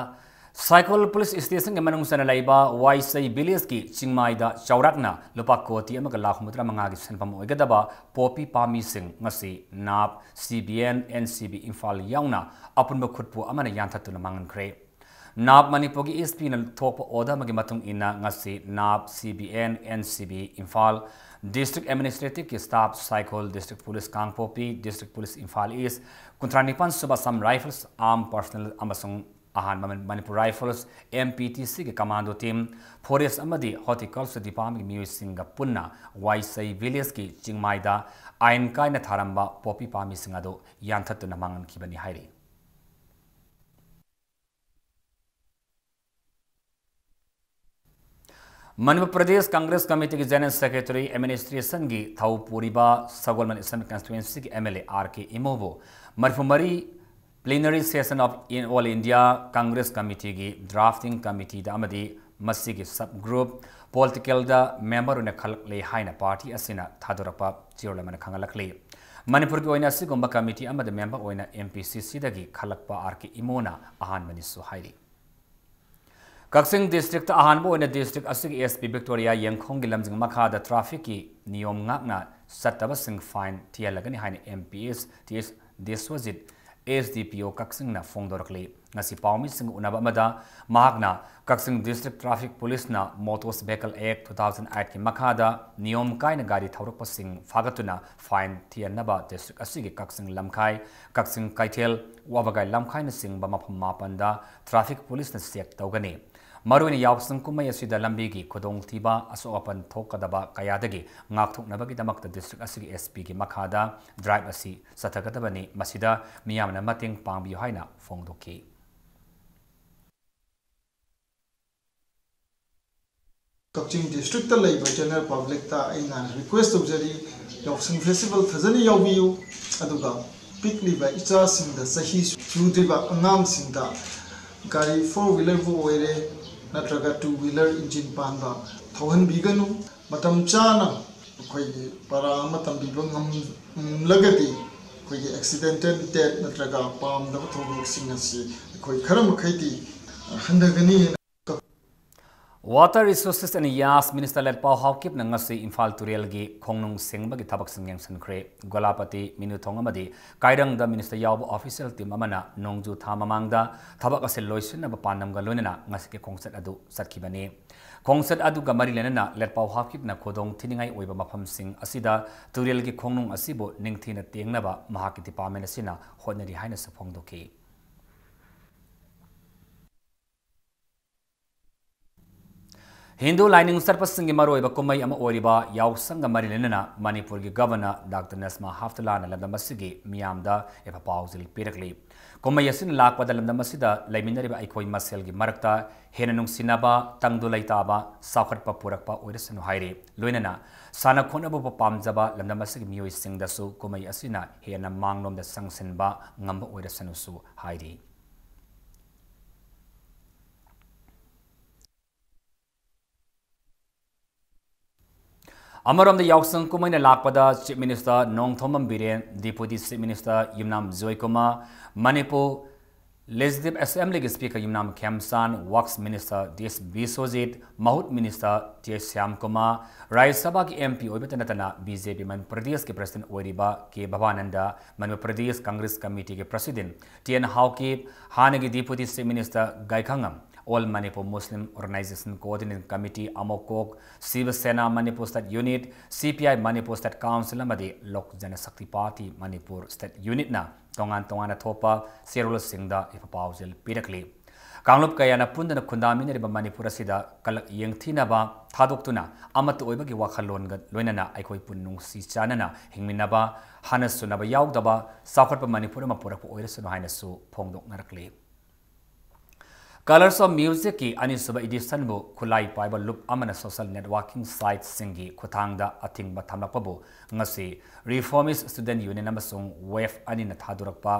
ꯁꯥꯏꯀꯣꯜ police stationꯒꯤ ꯃꯅꯨꯡ ꯆꯟꯅ ꯂꯩꯕ ꯋꯥꯏꯁꯩ villageꯀꯤ ꯆꯤꯡꯃꯥꯏꯗ ꯆꯥꯎꯔꯥꯛꯅ ꯂꯨꯄꯥ ꯀꯣꯇꯤ ꯑꯃꯒ ꯂꯥꯈ ꯍꯨꯝꯐꯨꯇꯔꯥ ꯃꯉꯥꯒꯤ ꯁꯦꯟꯐꯝ ꯑꯣꯏꯒꯗꯕ ꯄꯣꯄꯤ ꯄꯥꯝꯕꯤꯁꯤꯡ ꯉꯁꯤ ꯅꯥꯞ, CBN, NCB ꯏꯝꯐꯥꯜ ꯌꯥꯎꯅ ꯑꯄꯨꯟꯕ ꯈꯨꯠꯄꯨ ꯑꯃꯅ ꯌꯥꯟꯊꯠꯇꯨꯅ ꯃꯥꯡꯍꯟꯈ꯭ꯔꯦ꯫ ꯅꯥꯞ ꯃꯅꯤꯄꯨꯔꯒꯤ SPꯅ ꯊꯣꯛꯄ order ꯑꯃꯒꯤ ꯃꯇꯨꯡ ꯏꯟꯅ ꯉꯁꯤ ꯅꯥꯞ, CBN, NCB Imphal, District Administrativeꯀꯤ staff, ꯁꯥꯏꯀꯣꯜ, District Police ꯀꯥꯡꯄꯣꯛꯄꯤ, District Police ꯏꯝꯐꯥꯜ East, ꯀꯨꯟꯊ꯭ꯔꯥ ꯅꯤꯄꯥꯟ ꯁꯨꯕ Assam Rifles, Armed Personnel ꯑꯃꯁꯨꯡ ꯑꯍꯥꯟꯕ Manipur Rifles, MPTCꯒꯤ commando team, Forest ꯑꯃꯗꯤ Horticulture Departmentꯀꯤ ꯃꯤꯑꯣꯏꯁꯤꯡꯒ ꯄꯨꯟꯅ ꯋꯥꯏꯁꯩ villageꯀꯤ ꯆꯤꯡꯃꯥꯏꯗ ꯑꯥꯏꯟ ꯀꯥꯏꯅ ꯊꯥꯔꯝꯕ ꯄꯣꯄꯤ ꯄꯥꯝꯕꯤꯁꯤꯡ ꯑꯗꯨ ꯌꯥꯟꯊꯠꯇꯨꯅ ꯃꯥꯡꯍꯟꯈꯤꯕꯅꯤ ꯍꯥꯏꯔꯤ꯫ ꯃꯅꯤꯄꯨꯔ ꯄ꯭ꯔꯗꯦꯁ ꯀꯪꯒ꯭ꯔꯦꯁ ꯀꯃꯤꯇꯤꯒꯤ General Secretary Administrationꯒꯤ ꯊꯧ ꯄꯨꯔꯤꯕ ꯁꯒꯣꯜꯕꯟ Assembly Constituencyꯒꯤ MLA R K ꯏꯃꯣꯕꯨ ꯃꯔꯤꯐꯨ ꯃꯔꯤ Plenary Session of All India Congress Committeeꯒꯤ Drafting Committeeꯗ ꯑꯃꯗꯤ ꯃꯁꯤꯒꯤ sub group politicalꯗ member ꯑꯣꯏꯅ ꯈꯜꯂꯛꯂꯦ ꯍꯥꯏꯅ party ꯑꯁꯤꯅ ꯊꯥꯗꯣꯔꯛꯄ ꯆꯦꯔꯣꯜ ꯑꯃꯅ ꯈꯪꯍꯜꯂꯛꯂꯤ꯫ ꯃꯅꯤꯄꯨꯔꯒꯤ ꯑꯣꯏꯅ ꯑꯁꯤꯒꯨꯝꯕ committee ꯑꯃꯗ member ꯑꯣꯏꯅ MPCCꯗꯒꯤ ꯈꯜꯂꯛꯄ R K ꯏꯃꯣꯅ ꯑꯍꯥꯟꯕꯅꯤꯁꯨ ꯍꯥꯏꯔꯤ꯫ ꯀꯛꯆꯤꯡ districtꯇ ꯑꯍꯥꯟꯕ ꯑꯣꯏꯅ district ꯑꯁꯤꯒꯤ SP Victoria ꯌꯦꯡꯈꯣꯡꯒꯤ ꯂꯝꯖꯤꯡ ꯃꯈꯥꯗ trafficꯀꯤ ꯅꯤꯌꯣꯝ ꯉꯥꯛꯅ ꯆꯠꯇꯕꯁꯤꯡ fine ꯊꯤꯍꯜꯂꯒꯅꯤ ꯍꯥꯏꯅ MPS ꯇꯤ ꯑꯦꯁ ꯗꯤꯁ꯭ꯋꯖꯤꯠ, SDPO ꯀꯛꯆꯤꯡꯅ ꯐꯣꯡꯗꯣꯔꯛꯂꯤ꯫ ꯉꯁꯤ ꯄꯥꯎꯃꯤꯁꯤꯡꯒ ꯎꯅꯕ ꯑꯃꯗ ꯃꯍꯥꯛꯅ ꯀꯛꯆꯤꯡ District Traffic Policeꯅ Motor Vehicle Act two thousand eightꯀꯤ ꯃꯈꯥꯗ ꯅꯤꯌꯣꯝ ꯀꯥꯏꯅ ꯒꯥꯔꯤ ꯊꯧꯔꯛꯄꯁꯤꯡ ꯐꯥꯒꯠꯇꯨꯅ fine ꯊꯤꯍꯟꯅꯕ district ꯑꯁꯤꯒꯤ ꯀꯛꯆꯤꯡ ꯂꯝꯈꯥꯏ, ꯀꯛꯆꯤꯡ ꯀꯩꯊꯦꯜ, ꯋꯥꯕꯒꯥꯏ ꯂꯝꯈꯥꯏꯅꯆꯤꯡꯕ ꯃꯐꯝ ꯃꯥꯄꯟꯗ traffic policeꯅ check ꯇꯧꯒꯅꯤ꯫ ꯃꯔꯨꯑꯣꯏꯅ ꯌꯥꯎꯁꯪ ꯀꯨꯝꯍꯩ ꯑꯁꯤꯗ ꯂꯝꯕꯤꯒꯤ ꯈꯨꯗꯣꯡꯊꯤꯕ, ꯑꯁꯣꯛ ꯑꯄꯟ ꯊꯣꯛꯀꯗꯕ ꯀꯌꯥꯗꯒꯤ ꯉꯥꯛꯊꯣꯛꯅꯕꯒꯤꯗꯃꯛꯇ district ꯑꯁꯤꯒꯤ SPꯒꯤ ꯃꯈꯥꯗ drive ꯑꯁꯤ ꯆꯠꯊꯒꯗꯕꯅꯤ꯫ ꯃꯁꯤꯗ ꯃꯤꯌꯥꯝꯅ ꯃꯇꯦꯡ ꯄꯥꯡꯕꯤꯌꯨ ꯍꯥꯏꯅ ꯐꯣꯡꯗꯣꯛꯈꯤ꯫ ꯀꯛꯆꯤꯡ ꯗꯤꯁꯇ꯭ꯔꯤꯛꯇ ꯂꯩꯕ ꯖꯦꯅꯔꯦꯜ ꯄꯕ꯭ꯂꯤꯛꯇ ꯑꯩꯅ ꯔꯤꯀ꯭ꯋꯦꯁ ꯇꯧꯖꯔꯤ, ꯌꯥꯎꯁꯪ ꯐꯦꯁꯇꯤꯚꯦꯜ ꯐꯖꯅ ꯌꯥꯎꯕꯤꯌꯨ꯫ ꯑꯗꯨꯒ ꯄꯤꯛꯂꯤꯕ ꯏꯆꯥꯁꯤꯡꯗ, ꯆꯍꯤ ꯁꯨꯗ꯭ꯔꯤꯕ ꯑꯉꯥꯡꯁꯤꯡꯗ ꯒꯥꯔꯤ ꯐꯣꯔ ꯋꯤꯂꯔꯕꯨ ꯑꯣꯏꯔꯦ ꯅꯠꯇ꯭ꯔꯒ ꯇꯨ ꯋꯤꯂꯔ ꯏꯟꯖꯤꯟ ꯄꯥꯟꯕ ꯊꯧꯍꯟꯕꯤꯒꯅꯨ꯫ ꯃꯇꯝ ꯆꯥꯅ ꯑꯩꯈꯣꯏꯒꯤ ꯄꯔꯥ ꯑꯃ ꯇꯝꯕꯤꯕ ꯉꯝꯂꯒꯗꯤ ꯑꯩꯈꯣꯏꯒꯤ ꯑꯦꯛꯁꯤꯗꯦꯟꯇꯦꯜ ꯗꯦꯠ ꯅꯠꯇ꯭ꯔꯒ ꯄꯥꯝꯗꯕ ꯊꯧꯗꯣꯛꯁꯤꯡ ꯑꯁꯤ ꯑꯩꯈꯣꯏ ꯈꯔ ꯃꯈꯩꯗꯤ ꯍꯟꯊꯒꯅꯤ꯫ Water Resources and Yas Minister ꯂꯦꯠꯄꯥꯎ ꯍꯥꯎꯀꯤꯞꯅ ꯉꯁꯤ ꯏꯝꯐꯥꯜ ꯇꯨꯔꯦꯜꯒꯤ ꯈꯣꯡꯅꯨꯡ ꯁꯦꯡꯕꯒꯤ ꯊꯕꯛꯁꯤꯡ ꯌꯦꯡꯁꯤꯟꯈ꯭ꯔꯦ꯫ ꯒꯣꯂꯥꯄꯇꯤ, ꯃꯤꯅꯨꯊꯣꯡ ꯑꯃꯗꯤ ꯀꯥꯏꯔꯪꯗ Minister ꯌꯥꯎꯕ official team ꯑꯃꯅ ꯅꯣꯡꯖꯨ ꯊꯥ ꯃꯃꯥꯡꯗ ꯊꯕꯛ ꯑꯁꯤ ꯂꯣꯏꯁꯤꯟꯅꯕ ꯄꯥꯟꯗꯝꯒ ꯂꯣꯏꯅꯅ ꯉꯁꯤꯒꯤ ꯈꯣꯡꯆꯠ ꯑꯗꯨ ꯆꯠꯈꯤꯕꯅꯤ꯫ ꯈꯣꯡꯆꯠ ꯑꯗꯨꯒ ꯃꯔꯤ ꯂꯩꯅꯅ ꯂꯦꯠꯄꯥꯎ ꯍꯥꯎꯀꯤꯞꯅ ꯈꯨꯗꯣꯡ ꯊꯤꯅꯤꯡꯉꯥꯏ ꯑꯣꯏꯕ ꯃꯐꯝꯁꯤꯡ ꯑꯁꯤꯗ ꯇꯨꯔꯦꯜꯒꯤ ꯈꯣꯡꯅꯨꯡ ꯑꯁꯤꯕꯨ ꯅꯤꯡꯊꯤꯅ ꯇꯦꯡꯅꯕ ꯃꯍꯥꯛꯀꯤ department ꯑꯁꯤꯅ ꯍꯣꯠꯅꯔꯤ ꯍꯥꯏꯅꯁꯨ ꯐꯣꯡꯗꯣꯛꯈꯤ꯫ ꯍꯤꯟꯗꯨ ꯂꯥꯏꯅꯤꯡ ꯆꯠꯄꯁꯤꯡꯒꯤ ꯃꯔꯨꯑꯣꯏꯕ ꯀꯨꯝꯍꯩ ꯑꯃ ꯑꯣꯏꯔꯤꯕ ꯌꯥꯎꯁꯪꯒ ꯃꯔꯤ ꯂꯩꯅꯅ ꯃꯅꯤꯄꯨꯔꯒꯤ Governor Doctor ꯅꯁꯃꯥ ꯍꯦꯞꯇꯨꯂꯥꯅ ꯂꯝꯗꯝ ꯑꯁꯤꯒꯤ ꯃꯤꯌꯥꯝꯗ ꯌꯥꯏꯐ ꯄꯥꯎꯖꯦꯜ ꯄꯤꯔꯛꯂꯤ꯫ ꯀꯨꯝꯍꯩ ꯑꯁꯤꯅ ꯂꯥꯛꯄꯗ ꯂꯝꯗꯝ ꯑꯁꯤꯗ ꯂꯩꯃꯤꯟꯅꯔꯤꯕ ꯑꯩꯈꯣꯏ ꯃꯁꯦꯜꯒꯤ ꯃꯔꯛꯇ ꯍꯦꯟꯅ ꯅꯨꯡꯁꯤꯅꯕ, ꯇꯪꯗꯨ ꯂꯩꯇꯥꯕ, ꯆꯥꯎꯈꯠꯄ ꯄꯨꯔꯛꯄ ꯑꯣꯏꯔꯁꯅꯨ ꯍꯥꯏꯔꯤ꯫ ꯂꯣꯏꯅꯅ ꯁꯥꯟꯅ ꯈꯣꯠꯅꯕꯕꯨ ꯄꯥꯝꯖꯕ ꯂꯝꯗꯝ ꯑꯁꯤꯒꯤ ꯃꯤꯑꯣꯏꯁꯤꯡꯗꯁꯨ ꯀꯨꯝꯍꯩ ꯑꯁꯤꯅ ꯍꯦꯟꯅ ꯃꯥꯡꯂꯣꯝꯗ ꯆꯪꯁꯤꯟꯕ ꯉꯝꯕ ꯑꯣꯏꯔꯁꯅꯨꯁꯨ ꯍꯥꯏꯔꯤ꯫ ꯑꯃꯔꯣꯝꯗ ꯌꯥꯎꯁꯪ ꯀꯨꯝꯍꯩꯅ ꯂꯥꯛꯄꯗ Chief Minister Nongthombam Biren, Deputy Chief Minister ꯌꯨꯝꯅꯥꯝ ꯖꯣꯏꯀꯨꯃꯥꯔ, ꯃꯅꯤꯄꯨꯔ Legislative Assemblyꯒꯤ Speaker ꯌꯨꯝꯅꯥꯝ ꯈꯦꯝꯆꯥꯟ, Works Minister ꯇꯤ ꯑꯦꯁ ꯕꯤꯁ꯭ꯋꯖꯤꯠ, ꯃꯍꯨꯠ Minister ꯇꯤ ꯑꯦꯁ ꯁ꯭ꯌꯥꯝꯀꯨꯃꯥꯔ, ꯔꯥꯖ꯭ꯌ ꯁꯚꯥꯒꯤ ꯑꯦꯝ ꯄꯤ ꯑꯣꯏꯕꯇ ꯅꯠꯇꯅ ꯕꯤ ꯖꯦ ꯄꯤ ꯃꯅꯤꯄꯨꯔ ꯄ꯭ꯔꯗꯦꯁꯀꯤ President ꯑꯣꯏꯔꯤꯕ ꯀꯦ ꯚꯕꯥꯅꯟꯗ, ꯃꯅꯤꯄꯨꯔ ꯄ꯭ꯔꯗꯦꯁ ꯀꯪꯒ꯭ꯔꯦꯁ ꯀꯃꯤꯇꯤꯒꯤ President ꯇꯤ ꯑꯦꯟ ꯍꯥꯎꯀꯤꯞ, ꯍꯥꯟꯅꯒꯤ Deputy Chief Minister ꯒꯥꯏꯈꯉꯝ, All Manipur Muslim Organisation Coordination Committee, ꯑꯃꯣꯀꯣꯛ, ꯁꯤꯕ ꯁꯦꯅꯥ Manipur State Unit, ꯁꯤ P I Manipur State Council ꯑꯃꯗꯤ ꯂꯣꯛ ꯖꯅꯁꯛꯇꯤ ꯄꯥꯔꯇꯤ Manipur State Unitꯅ ꯇꯣꯉꯥꯟ ꯇꯣꯉꯥꯟꯅ ꯊꯣꯛꯄ ꯆꯦꯔꯣꯜꯁꯤꯡꯗ ꯌꯥꯏꯐ ꯄꯥꯎꯖꯦꯜ ꯄꯤꯔꯛꯂꯤ꯫ ꯀꯥꯡꯂꯨꯞ ꯀꯌꯥꯅ ꯄꯨꯟꯗꯨꯅ ꯈꯨꯟꯗꯥꯃꯤꯟꯅꯔꯤꯕ ꯃꯅꯤꯄꯨꯔ ꯑꯁꯤꯗ ꯀꯂꯛ ꯌꯦꯡꯊꯤꯅꯕ ꯊꯥꯗꯣꯛꯇꯨꯅ ꯑꯃꯠꯇ ꯑꯣꯏꯕꯒꯤ ꯋꯥꯈꯜꯂꯣꯟꯒ ꯂꯣꯏꯅꯅ ꯑꯩꯈꯣꯏ ꯄꯨꯟꯅ ꯅꯨꯡꯁꯤ ꯆꯥꯟꯅꯅ ꯍꯤꯡꯃꯤꯟꯅꯕ, ꯍꯥꯟꯅ ꯁꯨꯅꯕ ꯌꯥꯎꯗꯕ ꯆꯥꯎꯈꯠꯄ ꯃꯅꯤꯄꯨꯔ ꯑꯃ ꯄꯨꯔꯛꯄ ꯑꯣꯏꯔꯁꯅꯨ ꯍꯥꯏꯅꯁꯨ ꯐꯣꯡꯗꯣꯛꯅꯔꯛꯂꯤ꯫ Colors of Musicꯀꯤ ꯑꯅꯤꯁꯨꯕ editionꯕꯨ ꯈꯨꯠꯂꯥꯏ ꯄꯥꯏꯕ ꯂꯨꯞ ꯑꯃꯅ social networking siteꯁꯤꯡꯒꯤ ꯈꯨꯠꯊꯥꯡꯗ ꯑꯊꯤꯡꯕ ꯊꯝꯂꯛꯄꯕꯨ ꯉꯁꯤ Reformist Student Union ꯑꯃꯁꯨꯡ ꯋꯦꯐ ꯑꯅꯤꯅ ꯊꯥꯗꯣꯔꯛꯄ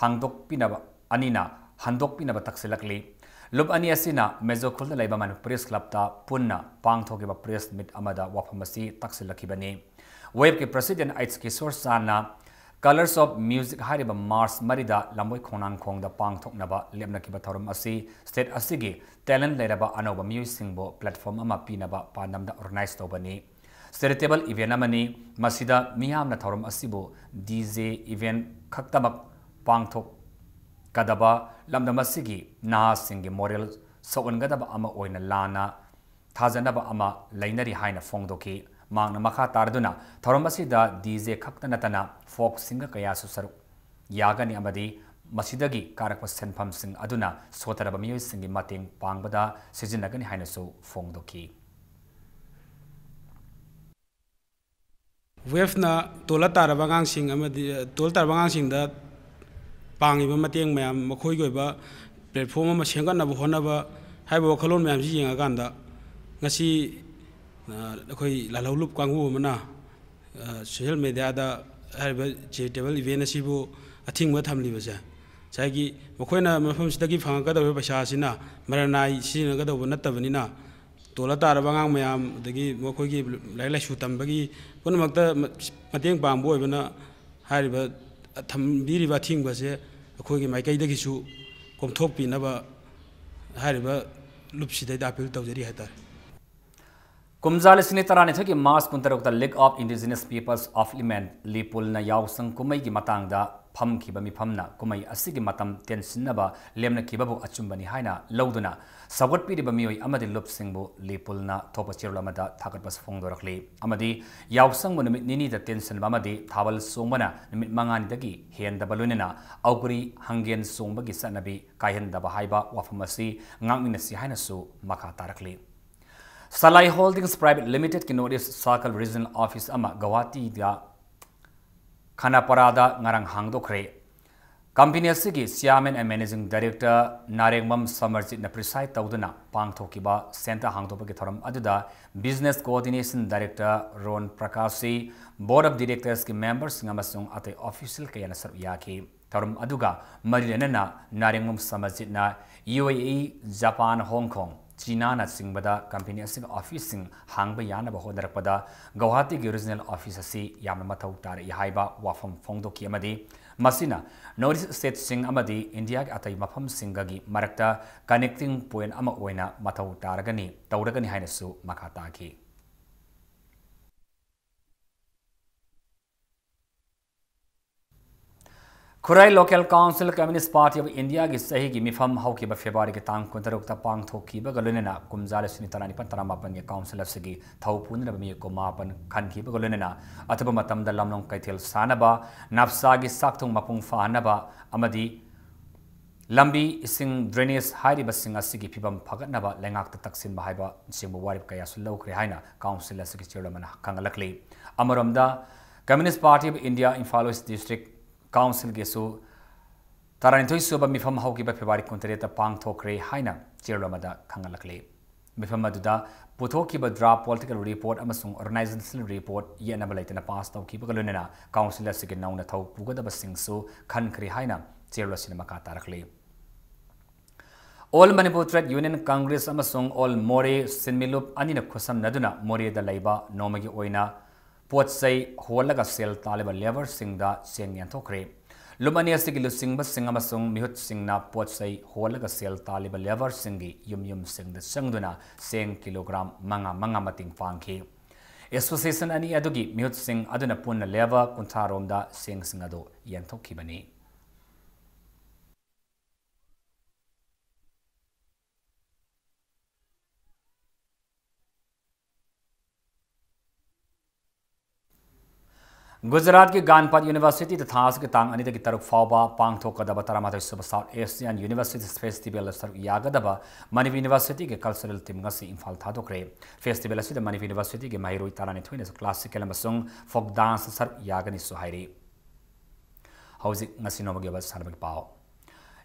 ꯍꯥꯡꯗꯣꯛꯄꯤꯅꯕ ꯑꯅꯤꯅ ꯍꯟꯗꯣꯛꯄꯤꯅꯕ ꯇꯛꯁꯤꯜꯂꯛꯂꯤ꯫ ꯂꯨꯞ ꯑꯅꯤ ꯑꯁꯤꯅ ꯃꯦꯖꯣꯈꯨꯜꯗ ꯂꯩꯕ ꯃꯅꯤꯄꯨꯔ ꯄ꯭ꯔꯦꯁ ꯀ꯭ꯂꯕꯇ ꯄꯨꯟꯅ ꯄꯥꯡꯊꯣꯛꯈꯤꯕ ꯄ꯭ꯔꯦꯁ ꯃꯤꯠ ꯑꯃꯗ ꯋꯥꯐꯝ ꯑꯁꯤ ꯇꯛꯁꯤꯜꯂꯛꯈꯤꯕꯅꯤ꯫ ꯋꯦꯐꯀꯤ president ꯑꯩꯆ ꯀꯤꯁꯣꯔ ꯆꯥꯟꯅ Colors of Music ꯍꯥꯏꯔꯤꯕ ꯃꯥꯔꯆ ꯃꯔꯤꯗ ꯂꯝꯕꯣꯏ ꯈꯣꯡꯅꯥꯡꯈꯣꯡꯗ ꯄꯥꯡꯊꯣꯛꯅꯕ ꯂꯦꯞꯅꯈꯤꯕ ꯊꯧꯔꯝ ꯑꯁꯤ state ꯑꯁꯤꯒꯤ talent ꯂꯩꯔꯕ ꯑꯅꯧꯕ ꯃꯤꯑꯣꯏꯁꯤꯡꯕꯨ platform ꯑꯃ ꯄꯤꯅꯕ ꯄꯥꯟꯗꯝꯗ organize ꯇꯧꯕꯅꯤ꯫ Charitable event ꯑꯃꯅꯤ꯫ ꯃꯁꯤꯗ ꯃꯤꯌꯥꯝꯅ ꯊꯧꯔꯝ ꯑꯁꯤꯕꯨ DJ event ꯈꯛꯇꯃꯛ ꯄꯥꯡꯊꯣꯛꯀꯗꯕ, ꯂꯝꯗꯝ ꯑꯁꯤꯒꯤ ꯅꯍꯥꯁꯤꯡꯒꯤ moral ꯁꯣꯛꯍꯟꯒꯗꯕ ꯑꯃ ꯑꯣꯏꯅ ꯂꯥꯟꯅ ꯊꯥꯖꯅꯕ ꯑꯃ ꯂꯩꯅꯔꯤ ꯍꯥꯏꯅ ꯐꯣꯡꯗꯣꯛꯈꯤ꯫ ꯃꯍꯥꯛꯅ ꯃꯈꯥ ꯇꯥꯔꯗꯨꯅ ꯊꯧꯔꯝ ꯑꯁꯤꯗ DJ ꯈꯛꯇ ꯅꯠꯇꯅ folk singer ꯀꯌꯥꯁꯨ ꯁꯔꯨꯛ ꯌꯥꯒꯅꯤ ꯑꯃꯗꯤ ꯃꯁꯤꯗꯒꯤ ꯀꯥꯔꯛꯄ ꯁꯦꯟꯐꯝꯁꯤꯡ ꯑꯗꯨꯅ ꯁꯣꯠꯊꯔꯕ ꯃꯤꯑꯣꯏꯁꯤꯡꯒꯤ ꯃꯇꯦꯡ ꯄꯥꯡꯕꯗ ꯁꯤꯖꯤꯟꯅꯒꯅꯤ ꯍꯥꯏꯅꯁꯨ ꯐꯣꯡꯗꯣꯛꯈꯤ꯫ ꯋꯦꯐꯅ ꯇꯣꯜꯂ ꯇꯥꯔꯕ ꯑꯉꯥꯡꯁꯤꯡ ꯑꯃꯗꯤ ꯇꯣꯜꯂ ꯇꯥꯔꯕ ꯑꯉꯥꯡꯁꯤꯡꯗ ꯄꯥꯡꯉꯤꯕ ꯃꯇꯦꯡ ꯃꯌꯥꯝ, ꯃꯈꯣꯏꯒꯤ ꯑꯣꯏꯕ platform ꯑꯃ ꯁꯦꯝꯒꯠꯅꯕ ꯍꯣꯠꯅꯕ ꯍꯥꯏꯕ ꯋꯥꯈꯜꯂꯣꯟ ꯃꯌꯥꯝꯁꯤ ꯌꯦꯡꯉꯀꯥꯟꯗ ꯉꯁꯤ ꯑꯩꯈꯣꯏ ꯂꯥꯜꯍꯧꯂꯨꯞ ꯀꯥꯡꯕꯨ ꯑꯃꯅ social mediaꯗ ꯍꯥꯏꯔꯤꯕ charitable event ꯑꯁꯤꯕꯨ ꯑꯊꯤꯡꯕ ꯊꯝꯂꯤꯕꯁꯦ, ꯉꯁꯥꯏꯒꯤ ꯃꯈꯣꯏꯅ ꯃꯐꯝꯁꯤꯗꯒꯤ ꯐꯪꯉꯛꯀꯗꯧꯔꯤꯕ ꯄꯩꯁꯥ ꯑꯁꯤꯅ ꯃꯔꯅꯥꯏ ꯁꯤꯖꯤꯟꯅꯒꯗꯧꯕ ꯅꯠꯇꯕꯅꯤꯅ, ꯇꯣꯜꯂ ꯇꯥꯔꯕ ꯑꯉꯥꯡ ꯃꯌꯥꯝ, ꯑꯗꯒꯤ ꯃꯈꯣꯏꯒꯤ ꯂꯥꯏꯔꯤꯛ ꯂꯥꯏꯁꯨ ꯇꯝꯕꯒꯤ ꯄꯨꯝꯅꯃꯛꯇ ꯃꯇꯦꯡ ꯄꯥꯡꯕ ꯑꯣꯏꯕꯅ ꯍꯥꯏꯔꯤꯕ ꯊꯝꯕꯤꯔꯤꯕ ꯑꯊꯤꯡꯕꯁꯦ ꯑꯩꯈꯣꯏꯒꯤ ꯃꯥꯏꯀꯩꯗꯒꯤꯁꯨ ꯀꯣꯝꯊꯣꯛꯄꯤꯅꯕ ꯍꯥꯏꯔꯤꯕ ꯂꯨꯞꯁꯤꯗꯩꯗ appeal ꯇꯧꯖꯔꯤ ꯍꯥꯏꯇꯥꯔꯦ꯫ ꯀꯨꯝꯖꯥ ꯂꯤꯁꯤꯡ ꯑꯅꯤ ꯇꯔꯥꯅꯤꯊꯣꯏꯒꯤ ꯃꯥꯔꯆ ꯀꯨꯟꯇꯔꯨꯛꯇ League of Indigenous Peoples of Limyan, ꯂꯤꯄꯨꯜꯅ ꯌꯥꯎꯁꯪ ꯀꯨꯝꯍꯩꯒꯤ ꯃꯇꯥꯡꯗ ꯐꯝꯈꯤꯕ ꯃꯤꯐꯝꯅ ꯀꯨꯝꯍꯩ ꯑꯁꯤꯒꯤ ꯃꯇꯝ ꯇꯦꯟꯁꯤꯟꯅꯕ ꯂꯦꯞꯅꯈꯤꯕꯕꯨ ꯑꯆꯨꯝꯕꯅꯤ ꯍꯥꯏꯅ ꯂꯧꯗꯨꯅ ꯁꯧꯒꯠꯄꯤꯔꯤꯕ ꯃꯤꯑꯣꯏ ꯑꯃꯗꯤ ꯂꯨꯞꯁꯤꯡꯕꯨ ꯂꯤꯄꯨꯜꯅ ꯊꯣꯛꯄ ꯆꯦꯔꯣꯜ ꯑꯃꯗ ꯊꯥꯒꯠꯄꯁꯨ ꯐꯣꯡꯗꯣꯔꯛꯂꯤ꯫ ꯑꯃꯗꯤ ꯌꯥꯎꯁꯪꯕꯨ ꯅꯨꯃꯤꯠ ꯅꯤꯅꯤꯗ ꯇꯦꯟꯁꯤꯟꯕ ꯑꯃꯗꯤ ꯊꯥꯕꯜ ꯆꯣꯡꯕꯅ ꯅꯨꯃꯤꯠ ꯃꯉꯥꯅꯤꯗꯒꯤ ꯍꯦꯟꯗꯕ ꯂꯣꯏꯅꯅ ꯑꯧꯒ꯭ꯔꯤ ꯍꯪꯒꯦꯟ ꯆꯣꯡꯕꯒꯤ ꯆꯠꯅꯕꯤ ꯀꯥꯏꯍꯟꯗꯕ ꯍꯥꯏꯕ ꯋꯥꯐꯝ ꯑꯁꯤ ꯉꯥꯛꯃꯤꯟꯅꯁꯤ ꯍꯥꯏꯅꯁꯨ ꯃꯈꯥ ꯇꯥꯔꯛꯂꯤ꯫ Salai Holdings Private Limitedꯀꯤ North East Circle Regional Office ꯑꯃ ꯒꯧꯍꯥꯇꯤꯗ ꯈꯥꯅꯥꯄꯥꯔꯥꯗ ꯉꯔꯥꯡ ꯍꯥꯡꯗꯣꯛꯈ꯭ꯔꯦ꯫ Company ꯑꯁꯤꯒꯤ Chairman and Managing Director Narengbam ꯁꯃꯔꯖꯤꯠꯅ preside ꯇꯧꯗꯨꯅ ꯄꯥꯡꯊꯣꯛꯈꯤꯕ center ꯍꯥꯡꯗꯣꯛꯄꯒꯤ ꯊꯧꯔꯝ ꯑꯗꯨꯗ Business Coordination Director ꯔꯣꯟ ꯄ꯭ꯔꯀꯥꯁꯁꯤ, Board of Directorsꯀꯤ memberꯁꯤꯡ ꯑꯃꯁꯨꯡ ꯑꯇꯩ official ꯀꯌꯥꯅ ꯁꯔꯨꯛ ꯌꯥꯈꯤ꯫ ꯊꯧꯔꯝ ꯑꯗꯨꯒ ꯃꯔꯤ ꯂꯩꯅꯅ ꯅꯥꯔꯦꯡꯕꯝ ꯁꯃꯔꯖꯤꯠꯅ UAE, Japan, Hong Kong, ꯆꯤꯅꯥꯅꯆꯤꯡꯕꯗ company ꯑꯁꯤꯒꯤ officeꯁꯤꯡ ꯍꯥꯡꯕ ꯌꯥꯅꯕ ꯍꯣꯠꯅꯔꯛꯄꯗ ꯒꯧꯍꯥꯇꯤꯒꯤ regional office ꯑꯁꯤ ꯌꯥꯝꯅ ꯃꯊꯧ ꯇꯥꯔꯛꯏ ꯍꯥꯏꯕ ꯋꯥꯐꯝ ꯐꯣꯡꯗꯣꯛꯈꯤ ꯑꯃꯗꯤ ꯃꯁꯤꯅ North East stateꯁꯤꯡ ꯑꯃꯗꯤ ꯏꯟꯗꯤꯌꯥꯒꯤ ꯑꯇꯩ ꯃꯐꯝꯁꯤꯡꯒꯒꯤ ꯃꯔꯛꯇ connecting point ꯑꯃ ꯑꯣꯏꯅ ꯃꯊꯧ ꯇꯥꯔꯒꯅꯤ, ꯇꯧꯔꯒꯅꯤ ꯍꯥꯏꯅꯁꯨ ꯃꯈꯥ ꯇꯥꯈꯤ꯫ ꯈꯨꯔꯥꯏ Local Council Communist Party of Indiaꯒꯤ ꯆꯍꯤꯒꯤ ꯃꯤꯐꯝ ꯍꯧꯈꯤꯕ Februaryꯒꯤ ꯇꯥꯡ ꯀꯨꯟꯇꯔꯨꯛꯇ ꯄꯥꯡꯊꯣꯛꯈꯤꯕꯒ ꯂꯣꯏꯅꯅ ꯀꯨꯝꯖꯥ ꯂꯤꯁꯤꯡ ꯇꯔꯥꯅꯤꯄꯥꯟ ꯇꯔꯥꯃꯥꯄꯟꯒꯤ council ꯑꯁꯤꯒꯤ ꯊꯧ ꯄꯨꯅꯅꯕ ꯃꯤꯑꯣꯏ ꯀꯨꯟꯃꯥꯄꯟ ꯈꯟꯈꯤꯕꯒ ꯂꯣꯏꯅꯅ ꯑꯊꯨꯕ ꯃꯇꯝꯗ ꯂꯝꯂꯣꯡ ꯀꯩꯊꯦꯜ ꯁꯥꯅꯕ, ꯅꯥꯞꯁꯥꯒꯤ ꯆꯥꯛꯊꯣꯡ ꯃꯄꯨꯡ ꯐꯥꯍꯟꯅꯕ ꯑꯃꯗꯤ ꯂꯝꯕꯤ, ꯏꯁꯤꯡ, drainage ꯍꯥꯏꯔꯤꯕꯁꯤꯡ ꯑꯁꯤꯒꯤ ꯐꯤꯕꯝ ꯐꯒꯠꯅꯕ ꯂꯩꯉꯥꯛꯇ ꯇꯛꯁꯤꯟꯕ ꯍꯥꯏꯕꯅꯆꯤꯡꯕ ꯋꯥꯔꯦꯞ ꯀꯌꯥꯁꯨ ꯂꯧꯈ꯭ꯔꯦ ꯍꯥꯏꯅ council ꯑꯁꯤꯒꯤ chairman ꯑꯃꯅ ꯈꯪꯍꯜꯂꯛꯂꯤ꯫ ꯑꯃꯔꯣꯝꯗ, Communist Party of India Imphal West District Councilꯒꯤꯁꯨ ꯇꯔꯥꯅꯤꯊꯣꯏ ꯁꯨꯕ ꯃꯤꯐꯝ ꯍꯧꯈꯤꯕ February ꯀꯨꯟꯇꯔꯦꯠꯇ ꯄꯥꯡꯊꯣꯛꯈ꯭ꯔꯦ ꯍꯥꯏꯅ chairman ꯑꯃꯗ ꯈꯪꯍꯜꯂꯛꯂꯤ꯫ ꯃꯤꯐꯝ ꯑꯗꯨꯗ ꯄꯨꯊꯣꯛꯈꯤꯕ draft political report ꯑꯃꯁꯨꯡ organizational report ꯌꯦꯠꯅꯕ ꯂꯩꯇꯅ pass ꯇꯧꯈꯤꯕꯒ ꯂꯣꯏꯅꯅ council ꯑꯁꯤꯒꯤ ꯅꯧꯅ ꯊꯧ ꯄꯨꯒꯗꯕꯁꯤꯡꯁꯨ ꯈꯟꯈ꯭ꯔꯦ ꯍꯥꯏꯅ chairman ꯑꯁꯤꯅ ꯃꯈꯥ ꯇꯥꯔꯛꯂꯤ꯫ All Manipur Trade Union Congress ꯑꯃꯁꯨꯡ All Moreh ꯁꯤꯟꯃꯤꯂꯨꯞ ꯑꯅꯤꯅ ꯈꯨꯠꯁꯝꯅꯗꯨꯅ ꯃꯣꯔꯦꯗ ꯂꯩꯕ ꯅꯣꯡꯃꯒꯤ ꯑꯣꯏꯅ ꯄꯣꯠ ꯆꯩ ꯍꯣꯜꯂꯒ ꯁꯦꯜ ꯇꯥꯜꯂꯤꯕ labourꯁꯤꯡꯗ ꯆꯦꯡ ꯌꯦꯟꯊꯣꯛꯈ꯭ꯔꯦ꯫ ꯂꯨꯞ ꯑꯅꯤ ꯑꯁꯤꯒꯤ ꯂꯨꯆꯤꯡꯕꯁꯤꯡ ꯑꯃꯁꯨꯡ ꯃꯤꯍꯨꯠꯁꯤꯡꯅ ꯄꯣꯠ ꯆꯩ ꯍꯣꯜꯂꯒ ꯁꯦꯜ ꯇꯥꯜꯂꯤꯕ labourꯁꯤꯡꯒꯤ ꯌꯨꯝ ꯌꯨꯝꯁꯤꯡꯗ ꯆꯪꯗꯨꯅ ꯆꯦꯡ kilogram ꯃꯉꯥ ꯃꯉꯥ ꯃꯇꯦꯡ ꯄꯥꯡꯈꯤ꯫ Association ꯑꯅꯤ ꯑꯗꯨꯒꯤ ꯃꯤꯍꯨꯠꯁꯤꯡ ꯑꯗꯨꯅ ꯄꯨꯟꯅ labour ꯀꯨꯟꯊ꯭ꯔꯥ ꯔꯣꯝꯗ ꯆꯦꯡꯁꯤꯡ ꯑꯗꯨ ꯌꯦꯟꯊꯣꯛꯈꯤꯕꯅꯤ꯫ ꯒꯨꯖꯔꯥꯠꯀꯤ ꯒꯥꯟꯄꯥꯠ ꯌꯨꯅꯤꯚꯔꯁꯤꯇꯤꯗ ꯊꯥ ꯑꯁꯤꯒꯤ ꯇꯥꯡ ꯑꯅꯤꯗꯒꯤ ꯇꯔꯨꯛ ꯐꯥꯎꯕ ꯄꯥꯡꯊꯣꯛꯀꯗꯕ ꯇꯔꯥꯃꯥꯊꯣꯏ ꯁꯨꯕ South Asian Universities Festivalꯗ ꯁꯔꯨꯛ ꯌꯥꯒꯗꯕ ꯃꯅꯤꯄꯨꯔ ꯌꯨꯅꯤꯚꯔꯁꯤꯇꯤꯒꯤ cultural team ꯉꯁꯤ ꯏꯝꯐꯥꯜ ꯊꯥꯗꯣꯛꯈ꯭ꯔꯦ꯫ Festival ꯑꯁꯤꯗ ꯃꯅꯤꯄꯨꯔ ꯌꯨꯅꯤꯚꯔꯁꯤꯇꯤꯒꯤ ꯃꯍꯩꯔꯣꯏ ꯇꯔꯥꯅꯤꯊꯣꯏꯅ classical ꯑꯃꯁꯨꯡ folk danceꯇ ꯁꯔꯨꯛ ꯌꯥꯒꯅꯤꯁꯨ ꯍꯥꯏꯔꯤ꯫ ꯍꯧꯖꯤꯛ ꯉꯁꯤ ꯅꯣꯡꯃꯒꯤ ꯑꯣꯏꯕ ꯁꯥꯟꯅꯕꯒꯤ ꯄꯥꯎ꯫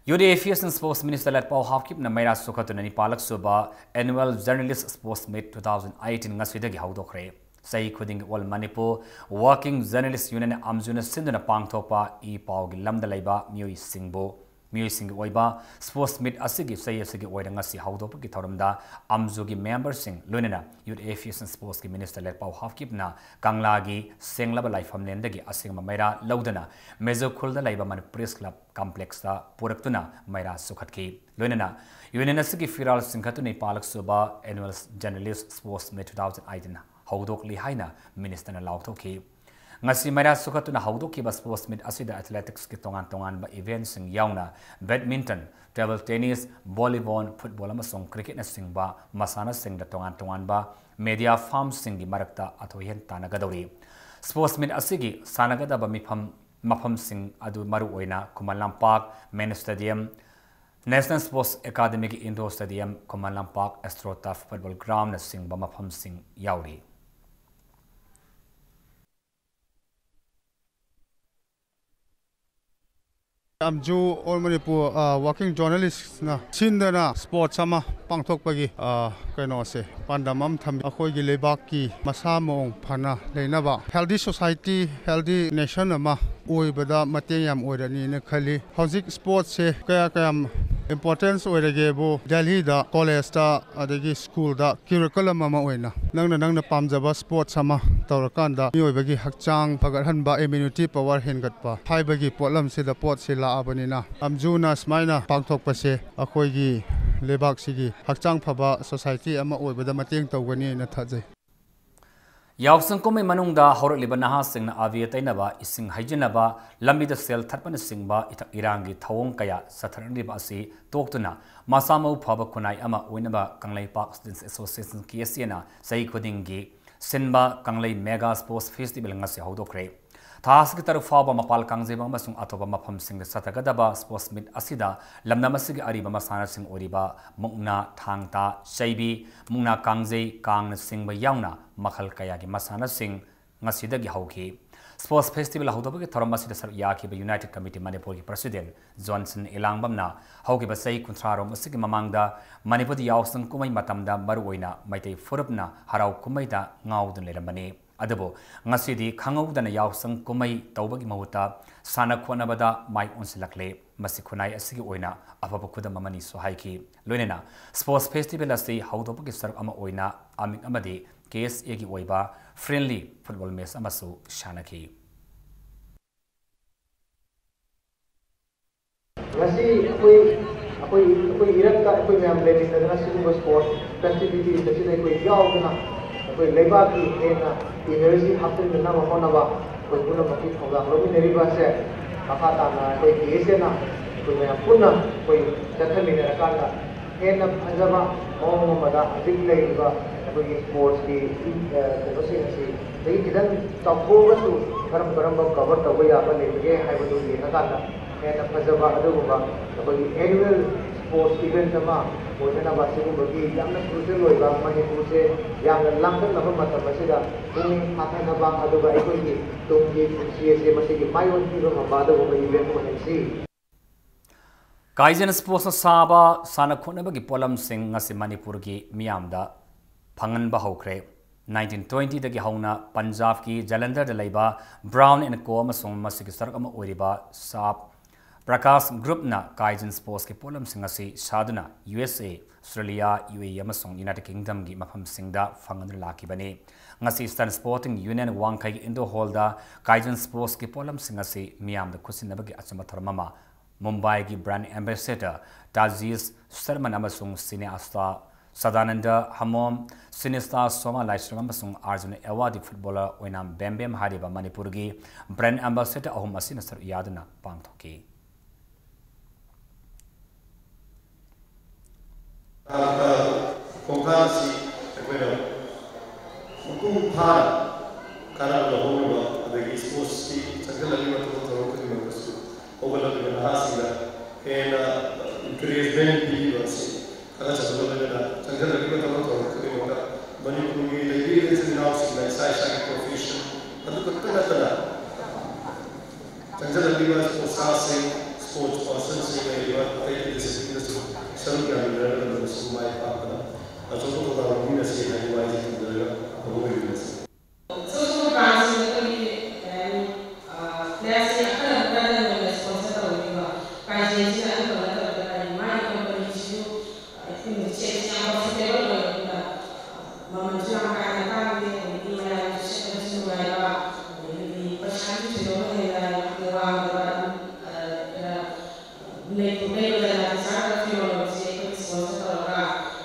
Youth Affairs and Sports Minister ꯂꯦꯠꯄꯥꯎ ꯍꯥꯞꯀꯤꯞꯅ ꯃꯩꯔꯥ ꯆꯨꯈꯠꯇꯨꯅ ꯅꯤꯄꯥꯜꯂꯛ ꯁꯨꯕ Annual Journalist Sports Meet two thousand eighteen ꯉꯁꯤꯗꯒꯤ ꯍꯧꯗꯣꯛꯈ꯭ꯔꯦ꯫ ꯆꯍꯤ ꯈꯨꯗꯤꯡꯒꯤ All Manipur Working Journalist Union, ꯑꯝꯖꯨꯅ ꯁꯤꯟꯗꯨꯅ ꯄꯥꯡꯊꯣꯛꯄ ꯏ ꯄꯥꯎꯒꯤ ꯂꯝꯗ ꯂꯩꯕ ꯃꯤꯑꯣꯏꯁꯤꯡꯕꯨ, ꯃꯤꯑꯣꯏꯁꯤꯡꯒꯤ ꯑꯣꯏꯕ sports meet ꯑꯁꯤꯒꯤ ꯆꯍꯤ ꯑꯁꯤꯒꯤ ꯑꯣꯏꯅ ꯉꯁꯤ ꯍꯧꯗꯣꯛꯄꯒꯤ ꯊꯧꯔꯝꯗ ꯑꯝꯖꯨꯒꯤ memberꯁꯤꯡ, ꯂꯣꯏꯅꯅ Youth Affairs and Sportsꯀꯤ Minister ꯂꯦꯠꯄꯥꯎ ꯍꯥꯞꯀꯤꯞꯅ ꯀꯪꯂꯥꯒꯤ ꯁꯦꯡꯂꯕ ꯂꯥꯏꯐꯝꯂꯦꯟꯗꯒꯤ ꯑꯁꯦꯡꯕ ꯃꯩꯔꯥ ꯂꯧꯗꯨꯅ ꯃꯦꯖꯣ ꯈꯨꯜꯗ ꯂꯩꯕ Manipur Press Club complexꯇ ꯄꯨꯔꯛꯇꯨꯅ ꯃꯩꯔꯥ ꯆꯨꯈꯠꯈꯤ꯫ ꯂꯣꯏꯅꯅ union ꯑꯁꯤꯒꯤ ꯐꯤꯔꯥꯜ ꯆꯤꯡꯈꯠꯇꯨꯅ ꯅꯤꯄꯥꯜꯂꯛ ꯁꯨꯕ Annual Journalist Sports Meet two thousand eighteen ꯍꯧꯗꯣꯛꯂꯤ ꯍꯥꯏꯅ ministerꯅ ꯂꯥꯎꯊꯣꯛꯈꯤ꯫ ꯉꯁꯤ ꯃꯩꯔꯥ ꯆꯨꯈꯠꯇꯨꯅ ꯍꯧꯗꯣꯛꯈꯤꯕ sports meet ꯑꯁꯤꯗ athleticsꯀꯤ ꯇꯣꯉꯥꯟ ꯇꯣꯉꯥꯟꯕ eventꯁꯤꯡ ꯌꯥꯎꯅ badminton, table tennis, volleyball, football ꯑꯃꯁꯨꯡ cricketꯅꯆꯤꯡꯕ ꯃꯁꯥꯟꯅꯁꯤꯡꯗ ꯇꯣꯉꯥꯟ ꯇꯣꯉꯥꯟꯕ media firmꯁꯤꯡꯒꯤ ꯃꯔꯛꯇ ꯑꯊꯣꯏ ꯑꯍꯦꯟ ꯇꯥꯟꯅꯒꯗꯧꯔꯤ꯫ Sports meet ꯑꯁꯤꯒꯤ ꯁꯥꯟꯅꯒꯗꯕ ꯃꯤꯐꯝ, ꯃꯐꯝꯁꯤꯡ ꯑꯗꯨ ꯃꯔꯨꯑꯣꯏꯅ Khuman Lampak, main stadium, National Sports Academyꯒꯤ indoor stadium, Khuman Lampak, AstroTurf football groundꯅꯆꯤꯡꯕ ꯃꯐꯝꯁꯤꯡ ꯌꯥꯎꯔꯤ꯫ ꯑꯝꯖꯨ All Manipur, ꯑ, Working Journalistꯅ ꯁꯤꯟꯗꯅ sports ꯑꯃ ꯄꯥꯡꯊꯣꯛꯄꯒꯤ, ꯑ, ꯀꯩꯅꯣꯁꯦ, ꯄꯥꯟꯗꯝ ꯑꯃ ꯊꯝꯃꯤ꯫ ꯑꯩꯈꯣꯏꯒꯤ ꯂꯩꯕꯥꯛꯀꯤ ꯃꯁꯥ ꯃꯎ ꯐꯅ ꯂꯩꯅꯕ, healthy society, healthy nation ꯑꯃ ꯑꯣꯏꯕꯗ ꯃꯇꯦꯡ ꯌꯥꯝ ꯑꯣꯏꯔꯅꯤꯅ ꯈꯜꯂꯤ꯫ ꯍꯧꯖꯤꯛ sportsꯁꯦ ꯀꯌꯥ ꯀꯌꯥꯝ importance ꯑꯣꯏꯔꯒꯦꯕꯨ, ꯗꯦꯜꯍꯤꯗ collegeꯇ ꯑꯗꯒꯤ schoolꯗ curriculum ꯑꯃ ꯑꯣꯏꯅ ꯅꯪꯅ ꯅꯪꯅ ꯄꯥꯝꯖꯕ sports ꯑꯃ ꯇꯧꯔꯀꯥꯟꯗ ꯃꯤꯑꯣꯏꯕꯒꯤ ꯍꯛꯆꯥꯡ ꯐꯒꯠꯍꯟꯕ, immunity power ꯍꯦꯟꯒꯠꯄ ꯍꯥꯏꯕꯒꯤ ꯄꯣꯠꯂꯝꯁꯤꯗ ꯄꯣꯠꯁꯤ ꯂꯥꯛꯑꯕꯅꯤꯅ, ꯑꯝꯖꯨꯅ ꯁꯨꯃꯥꯏꯅ ꯄꯥꯡꯊꯣꯛꯄꯁꯦ ꯑꯩꯈꯣꯏꯒꯤ ꯂꯩꯕꯥꯛꯁꯤꯒꯤ ꯍꯛꯆꯥꯡ ꯐꯕ society ꯑꯃ ꯑꯣꯏꯕꯗ ꯃꯇꯦꯡ ꯇꯧꯒꯅꯤꯅ ꯊꯥꯖꯩ꯫ ꯌꯥꯎꯁꯪ ꯀꯨꯝꯍꯩ ꯃꯅꯨꯡꯗ ꯍꯧꯔꯛꯂꯤꯕ ꯅꯍꯥꯁꯤꯡꯅ ꯑꯕꯦꯔ ꯇꯩꯅꯕ, ꯏꯁꯤꯡ ꯍꯩꯖꯤꯟꯅꯕ, ꯂꯝꯕꯤꯗ ꯁꯦꯜ ꯊꯠꯄꯅꯆꯤꯡꯕ ꯏꯊꯛ ꯏꯔꯥꯡꯒꯤ ꯊꯧꯑꯣꯡ ꯀꯌꯥ ꯆꯠꯊꯔꯛꯂꯤꯕ ꯑꯁꯤ ꯇꯣꯛꯇꯨꯅ ꯃꯁꯥ ꯃꯎ ꯐꯕ ꯈꯨꯟꯅꯥꯏ ꯑꯃ ꯑꯣꯏꯅꯕ ꯀꯪꯂꯩꯄꯥꯛ Students Association, KSAꯅ ꯆꯍꯤ ꯈꯨꯗꯤꯡꯒꯤ ꯁꯤꯟꯕ ꯀꯪꯂꯩ Mega Sports Festival ꯉꯁꯤ ꯍꯧꯗꯣꯛꯈ꯭ꯔꯦ꯫ ꯊꯥ ꯑꯁꯤꯒꯤ ꯇꯔꯨꯛ ꯐꯥꯎꯕ ꯃꯄꯥꯜ ꯀꯥꯡꯖꯩꯕꯨꯡ ꯑꯃꯁꯨꯡ ꯑꯇꯣꯞꯄ ꯃꯐꯝꯁꯤꯡꯗ ꯆꯠꯊꯒꯗꯕ sports meet ꯑꯁꯤꯗ ꯂꯝꯗꯝ ꯑꯁꯤꯒꯤ ꯑꯔꯤꯕ ꯃꯁꯥꯟꯅꯁꯤꯡ ꯑꯣꯏꯔꯤꯕ ꯃꯨꯛꯅꯥ, ꯊꯥꯡ ꯇꯥ, ꯆꯩꯕꯤ, ꯃꯨꯛꯅꯥ ꯀꯥꯡꯖꯩ, ꯀꯥꯡꯅꯆꯤꯡꯕ ꯌꯥꯎꯅ ꯃꯈꯜ ꯀꯌꯥꯒꯤ ꯃꯁꯥꯟꯅꯁꯤꯡ ꯉꯁꯤꯗꯒꯤ ꯍꯧꯈꯤ꯫ Sports Festival ꯍꯧꯗꯣꯛꯄꯒꯤ ꯊꯧꯔꯝ ꯑꯁꯤꯗ ꯁꯔꯨꯛ ꯌꯥꯈꯤꯕ United Committee ꯃꯅꯤꯄꯨꯔꯒꯤ President Johnson ꯏꯂꯥꯡꯕꯝꯅ ꯍꯧꯈꯤꯕ ꯆꯍꯤ ꯀꯨꯟꯊ꯭ꯔꯥ ꯔꯣꯝ ꯑꯁꯤꯒꯤ ꯃꯃꯥꯡꯗ ꯃꯅꯤꯄꯨꯔꯗ ꯌꯥꯎꯁꯪ ꯀꯨꯝꯍꯩ ꯃꯇꯝꯗ ꯃꯔꯨꯑꯣꯏꯅ ꯃꯩꯇꯩ ꯐꯨꯔꯨꯞꯅ ꯍꯔꯥꯎ ꯀꯨꯝꯍꯩꯗ ꯉꯥꯎꯗꯨꯅ ꯂꯩꯔꯝꯕꯅꯤ꯫ ꯑꯗꯨꯕꯨ ꯉꯁꯤꯗꯤ ꯈꯪꯍꯧꯗꯅ ꯌꯥꯎꯁꯪ ꯀꯨꯝꯍꯩ ꯇꯧꯕꯒꯤ ꯃꯍꯨꯠꯇ ꯁꯥꯟꯅ ꯈꯣꯠꯅꯕꯗ ꯃꯥꯏ ꯑꯣꯟꯁꯤꯜꯂꯛꯂꯦ꯫ ꯃꯁꯤ ꯈꯨꯟꯅꯥꯏ ꯑꯁꯤꯒꯤ ꯑꯣꯏꯅ ꯑꯐꯕ ꯈꯨꯗꯝ ꯑꯃꯅꯤꯁꯨ ꯍꯥꯏꯈꯤ꯫ ꯂꯣꯏꯅꯅ Sports Festival ꯑꯁꯤ ꯍꯧꯗꯣꯛꯄꯒꯤ ꯁꯔꯨꯛ ꯑꯃ ꯑꯣꯏꯅ ꯑꯃꯤꯛ ꯑꯃꯗꯤ K S A ꯒꯤ ꯑꯣꯏꯕ friendly football match ꯑꯃꯁꯨ ꯁꯥꯟꯅꯈꯤ꯫ ꯉꯁꯤ ꯑꯩꯈꯣꯏ ꯑꯩꯈꯣꯏ ꯑꯩꯈꯣꯏ ꯏꯔꯛꯇ ꯑꯩꯈꯣꯏ ꯃꯌꯥꯝ ꯂꯩꯃꯤꯟꯅꯗꯅ ꯁꯤꯒꯨꯝꯕ sports festivities ꯑꯁꯤꯗ ꯑꯩꯈꯣꯏ ꯌꯥꯎꯗꯨꯅ ꯑꯩꯈꯣꯏ ꯂꯩꯕꯥꯛꯀꯤ ꯍꯦꯟꯅ energy ꯍꯥꯞꯆꯤꯟꯅꯅꯕ ꯍꯣꯠꯅꯕ ꯑꯩꯈꯣꯏ ꯄꯨꯝꯅꯃꯛꯀꯤ ꯊꯧꯗꯥꯡ ꯂꯧꯃꯤꯟꯅꯔꯤꯕ ꯑꯁꯦ ꯃꯈꯥ ꯇꯥꯅ ꯑꯩꯈꯣꯏ K S A ꯅ ꯑꯩꯈꯣꯏ ꯃꯌꯥꯝ ꯄꯨꯟꯅ ꯑꯩꯈꯣꯏ ꯆꯠꯊꯃꯤꯟꯅꯔꯀꯥꯟꯗ ꯍꯦꯟꯅ ꯐꯖꯕ ꯃꯑꯣꯡ ꯑꯃꯗ ꯍꯧꯖꯤꯛ ꯂꯩꯔꯤꯕ ꯑꯩꯈꯣꯏꯒꯤ sports ꯀꯤ, ꯑ, ꯀꯩꯅꯣꯁꯤꯡ ꯑꯁꯤ ꯑꯗꯒꯤ ꯈꯤꯇꯪ ꯆꯥꯎꯊꯣꯛꯑꯒꯁꯨ ꯀꯔꯝ ꯀꯔꯝꯕ cover ꯇꯧꯕ ꯌꯥꯕ ꯂꯩꯕꯒꯦ ꯍꯥꯏꯕꯗꯨ ꯌꯦꯡꯉꯀꯥꯟꯗ ꯍꯦꯟꯅ ꯐꯖꯕ ꯑꯗꯨꯒꯨꯝꯕ ꯑꯩꯈꯣꯏꯒꯤ annual sports event ꯑꯃ ꯑꯣꯏꯅꯅꯕ ꯁꯤꯒꯨꯝꯕꯒꯤ ꯌꯥꯝꯅ crucial ꯑꯣꯏꯕ ꯃꯅꯤꯄꯨꯔꯁꯦ ꯌꯥꯝꯅ ꯂꯥꯡꯇꯛꯅꯕ ꯃꯇꯝ ꯑꯁꯤꯗ ꯄꯨꯛꯅꯤꯡ ꯍꯟꯊꯅꯕ ꯑꯗꯨꯒ ꯑꯩꯈꯣꯏꯒꯤ ꯇꯨꯡꯒꯤ ꯄꯨꯟꯁꯤ ꯑꯁꯦ ꯃꯁꯤꯒꯤ ꯃꯥꯏ ꯑꯣꯟꯕꯤꯕ ꯉꯝꯕ ꯑꯗꯨꯒꯨꯝꯕ event ꯑꯣꯏꯍꯟꯁꯤ꯫ ꯀꯥꯏꯖꯟ Sports ꯅ ꯁꯥꯕ ꯁꯥꯟꯅ ꯈꯣꯠꯅꯕꯒꯤ ꯄꯣꯠꯂꯝꯁꯤꯡ ꯉꯁꯤ ꯃꯅꯤꯄꯨꯔꯒꯤ ꯃꯤꯌꯥꯝꯗ ꯐꯪꯍꯟꯕ ꯍꯧꯈ꯭ꯔꯦ꯫ Nineteen twenty ꯗꯒꯤ ꯍꯧꯅ ꯄꯟꯖꯥꯕꯀꯤ ꯖꯂꯟꯙꯔꯗ ꯂꯩꯕ Brown and Co ꯑꯃꯁꯨꯡ ꯃꯁꯤꯒꯤ ꯁꯔꯨꯛ ꯑꯃ ꯑꯣꯏꯔꯤꯕ ꯁꯥꯞ ꯄ꯭ꯔꯀꯥꯁ Group ꯅ ꯀꯥꯏꯖꯟ Sports ꯀꯤ ꯄꯣꯠꯂꯝꯁꯤꯡ ꯑꯁꯤ ꯁꯥꯗꯨꯅ U S A, Australia, U A E ꯑꯃꯁꯨꯡ United Kingdom ꯒꯤ ꯃꯐꯝꯁꯤꯡꯗ ꯐꯪꯍꯟꯗꯨꯅ ꯂꯥꯛꯈꯤꯕꯅꯤ꯫ ꯉꯁꯤ Eastern Sporting Union ꯋꯥꯡꯈꯩꯒꯤ indoor hall ꯗ ꯀꯥꯏꯖꯟ Sports ꯀꯤ ꯄꯣꯠꯂꯝꯁꯤꯡ ꯑꯁꯤ ꯃꯤꯌꯥꯝꯗ ꯈꯨꯠꯁꯤꯟꯅꯕꯒꯤ ꯑꯆꯝꯕ ꯊꯧꯔꯝ ꯑꯃ ꯃꯨꯝꯕꯥꯏꯒꯤ brand ambassador ꯇꯥꯖꯤꯁ ꯁꯔꯃꯟ ꯑꯃꯁꯨꯡ cineasta ꯁꯗꯥꯅꯟꯗ ꯍꯃꯣꯝ, cineasta ꯁꯣꯃꯥ ꯂꯥꯏꯁ꯭ꯔꯝ ꯑꯃꯁꯨꯡ Arjuna Award footballer ꯑꯣꯏꯅꯥꯝ ꯕꯦꯝꯕꯦꯝ ꯍꯥꯏꯔꯤꯕ ꯃꯅꯤꯄꯨꯔꯒꯤ brand ambassador ꯑꯍꯨꯝ ꯑꯁꯤꯅ ꯁꯔꯨꯛ ꯌꯥꯗꯨꯅ ꯄꯥꯡꯊꯣꯛꯈꯤ꯫ ꯈꯣꯡꯊꯥꯡ ꯑꯁꯤ ꯑꯩꯈꯣꯏꯅ ꯃꯄꯨꯡ ꯐꯥꯅ ꯀꯥꯟꯅꯕ ꯂꯧꯍꯧꯅꯕ, ꯑꯗꯒꯤ sports ꯀꯤ ꯆꯪꯁꯤꯜꯂꯛꯂꯤꯕ ꯊꯕꯛ ꯊꯧꯔꯝ ꯈꯨꯗꯤꯡꯃꯛꯇꯁꯨ ꯍꯧꯒꯠꯂꯛꯂꯤꯕ ꯅꯍꯥꯁꯤꯡꯗ ꯍꯦꯟꯅ encouragement ꯄꯤꯕꯤꯕ ꯑꯁꯤ ꯊꯥꯒꯠꯆꯕꯒ ꯂꯣꯏꯅꯅ ꯆꯪꯁꯤꯜꯂꯛꯂꯤꯕ ꯊꯕꯛ ꯊꯧꯔꯝ ꯈꯨꯗꯤꯡꯃꯛꯇ ꯃꯅꯤꯄꯨꯔꯒꯤ ꯂꯩꯔꯤꯕ ꯏꯆꯤꯜ ꯏꯅꯥꯎꯁꯤꯡꯅ ꯏꯁꯥ ꯏꯁꯥꯒꯤ profession ꯑꯗꯨ ꯈꯛꯇ ꯅꯠꯇꯅ ꯆꯪꯁꯤꯜꯂꯛꯂꯤꯕ ꯁ꯭ꯄꯣꯔꯠꯁ ꯁꯥꯁꯤꯡ, ꯁ꯭ꯄꯣꯔꯠꯁ ꯄꯥꯔꯁꯟꯁꯤꯡ, ꯂꯩꯔꯤꯕ ꯑꯇꯩ ꯗꯤꯁꯤꯄ꯭ꯂꯤꯟꯗꯁꯨ ꯁꯔꯨꯛ ꯌꯥꯃꯤꯟꯅꯔꯒ ꯂꯝꯗꯝ ꯑꯁꯤꯕꯨ ꯃꯥꯏ ꯄꯥꯛꯄꯗ ꯑꯆꯧꯕ ꯊꯧꯗꯥꯡ ꯂꯧꯃꯤꯟꯅꯁꯤ ꯍꯥꯏꯕ ꯋꯥꯍꯩꯁꯤ ꯊꯝꯖꯔꯒ ꯑꯐꯕ ꯑꯣꯏꯕꯤꯔꯁꯤ꯫ ꯑꯆꯧꯕ ꯕ꯭ꯔꯥꯟꯁꯤꯡ ꯑꯩꯈꯣꯏꯒꯤ, ꯀꯩ ꯍꯥꯏꯅꯤ, ꯑ, ꯄ꯭ꯂꯦꯌꯔꯁꯤꯡ ꯑꯈꯟꯅꯕ ꯈꯔꯅ ꯅꯣꯏꯅ ꯁ꯭ꯄꯣꯟꯁꯔ ꯇꯧꯕꯤꯕ ꯄ꯭ꯔꯥꯏꯖꯁꯤꯡꯁꯤꯅ ꯑꯗꯨꯝꯕ ꯅꯠꯇꯕꯗ ꯀꯔꯤ ꯃꯥꯒꯤ ꯀꯝꯄꯅꯤꯁꯤꯁꯨ, ꯑ, ꯑꯩꯈꯣꯏꯅ ꯆꯦꯛꯁꯤ ꯌꯥꯝ ꯀꯝꯐꯣꯔꯇꯦꯕꯜ ꯑꯣꯏꯕ, ꯑꯗꯨꯅ ꯃꯃꯜꯁꯨ ꯌꯥꯝ ꯀꯥ ꯍꯦꯟꯅ ꯇꯥꯡꯗꯦ, ꯑꯗꯒꯤ ꯃꯌꯥꯝꯅꯁꯨ ꯁꯦꯠꯄꯗꯁꯨ ꯅꯨꯡꯉꯥꯏꯕ, ꯑꯗꯒꯤꯗꯤ ꯄꯩꯁꯥꯁꯨ ꯊꯣꯏꯗꯣꯛꯅ ꯍꯦꯟꯅ ꯌꯥꯝꯅ ꯋꯥꯡꯗꯕ, ꯑꯗꯨꯝ, ꯑ, ꯈꯔ ꯂꯩꯕꯗꯅ ꯄꯩꯁꯥ ꯈꯔ ꯐꯤꯔꯣꯜ ꯂꯧꯕꯁꯦ ꯑꯩꯈꯣꯏ ꯁ꯭ꯄꯣꯟꯁꯔ ꯇꯧꯔꯒ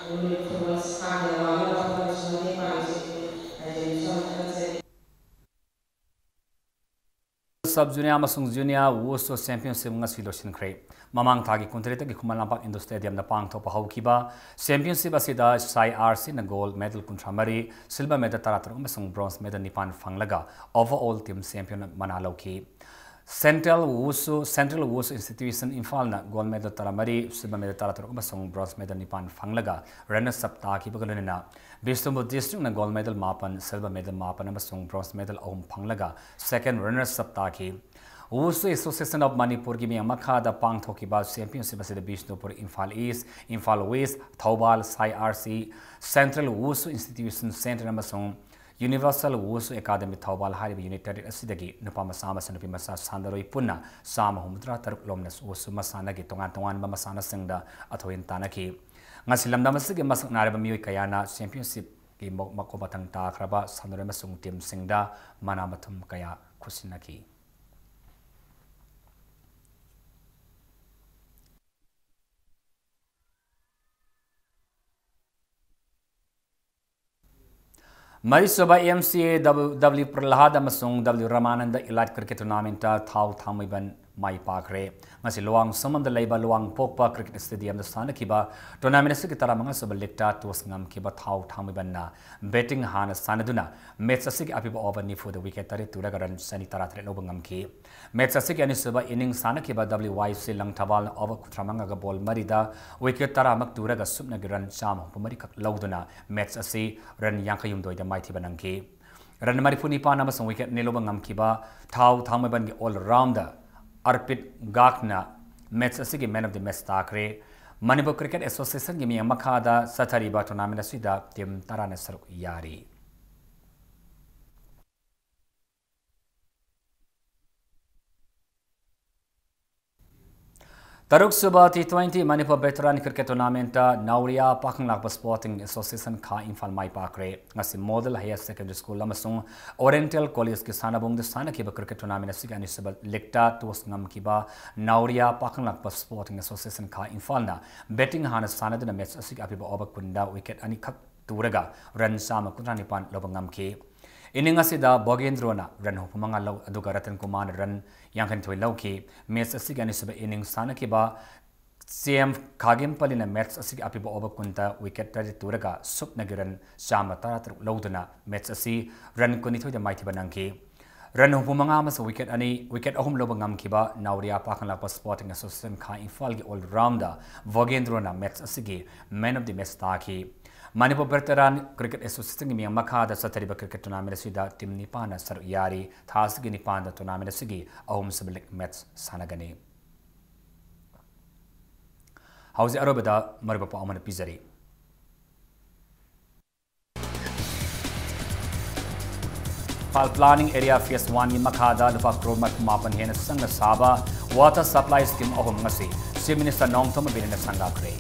ꯅꯨꯃꯤꯠ ꯐꯨꯠꯕꯣꯜ ꯁꯥꯡꯅ ꯋꯥꯡꯅꯕ ꯍꯣꯠꯅꯕꯁꯨ ꯃꯇꯦꯡ ꯄꯥꯡꯉꯤꯁꯦ ꯑꯩꯈꯣꯏ ꯔꯥꯏꯖ ꯃꯤꯁꯨ ꯌꯥꯝ ꯊꯥꯒꯠꯆꯔꯤ꯫ ꯁꯕ ꯖꯨꯅꯤꯌꯔ ꯑꯃꯁꯨꯡ ꯖꯨꯅꯤꯌꯔ ꯋꯨꯁꯨ ꯆꯦꯝꯄꯤꯌꯟꯁꯤꯞ ꯉꯁꯤ ꯂꯣꯏꯁꯤꯟꯈ꯭ꯔꯦ꯫ ꯃꯃꯥꯡ ꯊꯥꯒꯤ ꯀꯨꯟꯇꯔꯦꯠꯇꯒꯤ ꯈꯨꯃꯟ ꯂꯝꯄꯥꯛ ꯏꯟꯗꯣꯔ ꯁ꯭ꯇꯦꯗꯤꯌꯝꯗ ꯄꯥꯡꯊꯣꯛꯄ ꯍꯧꯈꯤꯕ ꯆꯦꯝꯄꯤꯌꯟꯁꯤꯞ ꯑꯁꯤꯗ ꯁꯥꯏ ꯑꯥꯔ ꯁꯤꯅ ꯒꯣꯜꯗ ꯃꯦꯗꯜ ꯀꯨꯟꯊ꯭ꯔꯥ ꯃꯔꯤ, ꯁꯤꯜꯚꯔ ꯃꯦꯗꯜ ꯇꯔꯥ ꯇꯔꯨꯛ ꯑꯃꯁꯨꯡ ꯕ꯭ꯔꯣꯟꯖ ꯃꯦꯗꯜ ꯅꯤꯄꯥꯟ ꯐꯪꯂꯒ ꯑꯣꯚꯔ ꯑꯣꯜ ꯇꯤꯝ ꯆꯦꯝꯄꯤꯌꯟ ꯃꯅꯥ ꯂꯧꯈꯤ꯫ Central wushu, central wushu institution ꯏꯝꯐꯥꯜꯅ ꯒꯣꯜꯗ ꯃꯦꯗꯜ ꯇꯔꯥꯃꯔꯤ, ꯁꯤꯜꯚꯔ ꯃꯦꯗꯜ ꯇꯔꯥꯇꯔꯨꯛ ꯑꯃꯁꯨꯡ ꯕ꯭ꯔꯣꯟꯖ ꯃꯦꯗꯜ ꯅꯤꯄꯥꯟ ꯐꯪꯂꯒ ꯔꯟꯅꯔꯁ ꯑꯞ ꯇꯥꯈꯤꯕꯒ ꯂꯣꯏꯅꯅ ꯕꯤꯁꯅꯨꯄꯨꯔ ꯗꯤꯁꯇ꯭ꯔꯤꯛꯅ ꯒꯣꯜꯗ ꯃꯦꯗꯜ ꯃꯥꯄꯟ, ꯁꯤꯜꯚꯔ ꯃꯦꯗꯜ ꯃꯥꯄꯟ ꯑꯃꯁꯨꯡ ꯕ꯭ꯔꯣꯟꯖ ꯃꯦꯗꯜ ꯑꯍꯨꯝ ꯐꯪꯂꯒ ꯁꯦꯀꯦꯟ ꯔꯟꯅꯔꯁ ꯑꯞ ꯇꯥꯈꯤ꯫ ꯋꯨꯁꯨ ꯑꯦꯁꯣꯁꯤꯌꯦꯁꯟ ꯑꯣꯐ ꯃꯅꯤꯄꯨꯔꯒꯤ ꯃꯤꯌꯥꯝ ꯃꯈꯥꯗ ꯄꯥꯡꯊꯣꯛꯈꯤꯕ ꯆꯦꯝꯄꯤꯌꯟꯁꯤꯞ ꯑꯁꯤꯗ Bishnupur, Imphal east, Imphal west, Thoubal, SAI R C, central wushu institution centre ꯑꯃꯁꯨꯡ ꯌꯨꯅꯤꯚꯔꯁꯦꯜ ꯋꯨꯁꯨ ꯑꯦꯀꯥꯗꯃꯤ ꯊꯧꯕꯥꯜ ꯍꯥꯏꯔꯤꯕ ꯌꯨꯅꯤꯠ ꯇꯔꯦꯠ ꯑꯁꯤꯗꯒꯤ ꯅꯨꯄꯥ ꯃꯆꯥ ꯑꯃꯁꯨꯡ ꯅꯨꯄꯤ ꯃꯆꯥ ꯁꯥꯟꯅꯔꯣꯏ ꯄꯨꯟꯅ ꯆꯥꯝꯃ ꯍꯨꯝꯐꯨꯇꯔꯥ ꯇꯔꯨꯛ ꯂꯣꯝꯅ ꯋꯨꯁꯨ ꯃꯁꯥꯟꯅꯒꯤ ꯇꯣꯉꯥꯟ ꯇꯣꯉꯥꯟꯕ ꯃꯁꯥꯟꯅꯁꯤꯡꯗ ꯑꯊꯣꯏ ꯑꯍꯦꯟ ꯇꯥꯟꯅꯈꯤ꯫ ꯉꯁꯤ ꯂꯝꯗꯝ ꯑꯁꯤꯒꯤ ꯃꯁꯛ ꯅꯥꯏꯔꯕ ꯃꯤꯑꯣꯏ ꯀꯌꯥꯅ ꯆꯦꯝꯄꯤꯌꯟꯁꯤꯞꯀꯤ ꯃ-, ꯃꯀꯣꯛ ꯃꯊꯪ ꯇꯥꯈ꯭ꯔꯕ ꯁꯥꯟꯅꯔꯣꯏ ꯑꯃꯁꯨꯡ ꯇꯤꯝꯁꯤꯡꯗ ꯃꯅꯥ ꯃꯊꯨꯝ ꯀꯌꯥ ꯈꯨꯠꯁꯤꯟꯅꯈꯤ꯫ ꯃꯔꯤꯁꯨꯕ ꯑꯦꯝ ꯁꯤ ꯑꯦ ꯗꯕ꯭ꯂꯤꯎ ꯄ꯭ꯔꯍꯂꯥꯗ ꯑꯃꯁꯨꯡ ꯗꯕ꯭ꯂꯤꯎ ꯔꯃꯥꯅꯟꯗ ꯏꯂꯥꯏꯠ ꯀ꯭ꯔꯤꯀꯦꯠ ꯇꯣꯔꯅꯥꯃꯦꯟꯠꯇ ꯊꯥꯎ ꯊꯥꯡꯃꯩꯕꯟ ꯃꯥꯏ ꯄꯥꯛꯈ꯭ꯔꯦ꯫ ꯉꯁꯤ ꯂꯨꯋꯥꯡꯁꯪꯕꯝꯗ ꯂꯩꯕ ꯂꯨꯋꯥꯡꯄꯣꯛꯄ ꯀ꯭ꯔꯤꯀꯦꯠ ꯁ꯭ꯇꯦꯗꯤꯌꯝꯗ ꯁꯥꯟꯅꯈꯤꯕ ꯇꯣꯔꯅꯥꯃꯦꯟꯠ ꯑꯁꯤꯒꯤ ꯇꯔꯥꯃꯉꯥꯁꯨꯕ ꯂꯤꯒꯇ ꯇꯣꯁ ꯉꯝꯈꯤꯕ ꯊꯥꯎ ꯊꯥꯡꯃꯩꯕꯟꯅ ꯕꯦꯇꯤꯡ ꯍꯥꯟꯅ ꯁꯥꯟꯅꯗꯨꯅ ꯃꯦꯆ ꯑꯁꯤꯒꯤ ꯑꯄꯤꯕ ꯑꯣꯚꯔ ꯅꯤꯐꯨꯗ ꯋꯤꯀꯦꯠ ꯇꯔꯦꯠ ꯇꯨꯔꯒ ꯔꯟ ꯆꯅꯤ ꯇꯔꯥꯇꯔꯦꯠ ꯂꯧꯕ ꯉꯝꯈꯤ꯫ ꯃꯦꯆ ꯑꯁꯤꯒꯤ ꯑꯅꯤꯁꯨꯕ ꯏꯅꯤꯡ ꯁꯥꯟꯅꯈꯤꯕ ꯗꯕ꯭ꯂꯤꯎ ꯋꯥꯏ ꯁꯤ ꯂꯪꯊꯕꯥꯜꯅ ꯑꯣꯚꯔ ꯀꯨꯟꯊ꯭ꯔꯥ ꯃꯉꯥꯒ ꯕꯣꯜ ꯃꯔꯤꯗ ꯋꯤꯀꯦꯠ ꯇꯔꯥꯃꯛ ꯇꯨꯔꯒ ꯁꯨꯞꯅꯒꯤ ꯔꯟ ꯆꯥꯝꯃ ꯍꯨꯝꯐꯨ ꯃꯔꯤꯈꯛ ꯂꯧꯗꯨꯅ ꯃꯦꯆ ꯑꯁꯤ ꯔꯟ ꯌꯥꯡꯈꯩ ꯍꯨꯝꯗꯣꯏꯗ ꯃꯥꯏꯊꯤꯕ ꯅꯪꯈꯤ꯫ Run ꯃꯔꯤꯐꯨ ꯅꯤꯄꯥꯟ ꯑꯃꯁꯨꯡ wicket ꯑꯅꯤ ꯂꯧꯕ ꯉꯝꯈꯤꯕ ꯊꯥꯎ ꯊꯥꯡꯃꯩꯕꯟꯒꯤ all rounder ꯑꯔꯄꯤꯠ ꯒꯥꯛꯅ match ꯑꯁꯤꯒꯤ man of the match ꯇꯥꯈ꯭ꯔꯦ꯫ ꯃꯅꯤꯄꯨꯔ Cricket Associationꯒꯤ ꯃꯤꯠꯌꯦꯡ ꯃꯈꯥꯗ ꯆꯠꯊꯔꯤꯕ tournament ꯑꯁꯤꯗ team ꯇꯔꯥꯅ ꯁꯔꯨꯛ ꯌꯥꯔꯤ꯫ ꯇꯔꯨꯛꯁꯨꯕ T twenty Manipur Veteran Cricket Tournamentꯇ ꯅꯥꯎꯔꯤꯌꯥ ꯄꯥꯈꯪꯂꯥꯛꯄ Sporting Association ꯈꯥ ꯏꯝꯐꯥꯜ ꯃꯥꯏ ꯄꯥꯛꯈ꯭ꯔꯦ꯫ ꯉꯁꯤ Model Higher Secondary School ꯑꯃꯁꯨꯡ Oriental Collegeꯀꯤ ꯁꯥꯟꯅꯕꯨꯡꯗ ꯁꯥꯟꯅꯈꯤꯕ cricket tournament ꯑꯁꯤꯒꯤ ꯑꯅꯤꯁꯨꯕ legꯇ toss ꯉꯝꯈꯤꯕ ꯅꯥꯎꯔꯤꯌꯥ ꯄꯥꯈꯪꯂꯥꯛꯄ Sporting Association ꯈꯥ ꯏꯝꯐꯥꯜꯅ batting ꯍꯥꯟꯅ ꯁꯥꯟꯅꯗꯨꯅ match ꯑꯁꯤꯒꯤ ꯑꯄꯤꯕ over ꯀꯨꯟꯗ wicket ꯑꯅꯤꯈꯛ ꯇꯨꯔꯒ run ꯆꯥꯝꯃ ꯀꯨꯟꯊ꯭ꯔꯥ ꯅꯤꯄꯥꯟ ꯂꯧꯕ ꯉꯝꯈꯤ꯫ Inning ꯑꯁꯤꯗ ꯚꯣꯒꯦꯟꯗ꯭ꯔꯣꯅ run ꯍꯨꯝꯐꯨ ꯃꯉꯥ ꯂꯧ-, ꯑꯗꯨꯒ ꯔꯇꯟ ꯀꯨꯃꯥꯔꯅ run ꯌꯥꯡꯈꯩꯅꯤꯊꯣꯏ ꯂꯧꯈꯤ꯫ Match ꯑꯁꯤꯒꯤ ꯑꯅꯤꯁꯨꯕ inning ꯁꯥꯟꯅꯈꯤꯕ ꯁꯤ ꯑꯦꯝ ꯈꯥꯒꯦꯝꯄꯜꯂꯤꯅ match ꯑꯁꯤꯒꯤ ꯑꯄꯤꯕ over ꯀꯨꯟꯗ wicket ꯇꯔꯦꯠ ꯇꯨꯔꯒ ꯁꯨꯞꯅꯒꯤ run ꯆꯥꯝꯃ ꯇꯔꯥꯇꯔꯨꯛ ꯂꯧꯗꯨꯅ match ꯑꯁꯤ run ꯀꯨꯟꯅꯤꯊꯣꯏꯗ ꯃꯥꯏꯊꯤꯕ ꯅꯪꯈꯤ꯫ Run ꯍꯨꯝꯐꯨ ꯃꯉꯥ ꯑꯃꯁꯨꯡ wicket ꯑꯅꯤ, wicket ꯑꯍꯨꯝ ꯂꯧꯕ ꯉꯝꯈꯤꯕ ꯅꯥꯎꯔꯤꯌꯥ ꯄꯥꯈꯪꯂꯥꯛꯄ Sporting Association ꯈꯥ ꯏꯝꯐꯥꯜꯒꯤ all rounder ꯚꯣꯒꯦꯟꯗ꯭ꯔꯣꯅ match ꯑꯁꯤꯒꯤ man of the match ꯇꯥꯈꯤ꯫ Manipur Veteran Cricket Associationꯒꯤ ꯃꯤꯠꯌꯦꯡ ꯃꯈꯥꯗ ꯆꯠꯊꯔꯤꯕ cricket tournament ꯑꯁꯤꯗ team ꯅꯤꯄꯥꯟꯅ ꯁꯔꯨꯛ ꯌꯥꯔꯤ꯫ ꯊꯥ ꯑꯁꯤꯒꯤ ꯅꯤꯄꯥꯟꯗ tournament ꯑꯁꯤꯒꯤ ꯑꯍꯨꯝꯁꯨꯕ leg match ꯁꯥꯟꯅꯒꯅꯤ꯫ ꯍꯧꯖꯤꯛ ꯑꯔꯣꯏꯕꯗ ꯃꯔꯨꯑꯣꯏꯕ ꯄꯥꯎ ꯑꯃꯅ ꯄꯤꯖꯔꯤ꯫ ꯏꯝꯐꯥꯜ Planning Area Phase Oneꯒꯤ ꯃꯈꯥꯗ ꯂꯨꯄꯥ ꯀ꯭ꯔꯣꯔ ꯃꯔꯐꯨ ꯃꯥꯄꯟ ꯍꯦꯟꯅ ꯆꯪꯅ ꯁꯥꯕ water supply scheme ꯑꯍꯨꯝ ꯉꯁꯤ Chief Minister ꯅꯣꯡꯊꯣꯝꯕꯝ ꯕꯤꯔꯦꯟꯅ ꯁꯪꯒꯥꯈ꯭ꯔꯦ꯫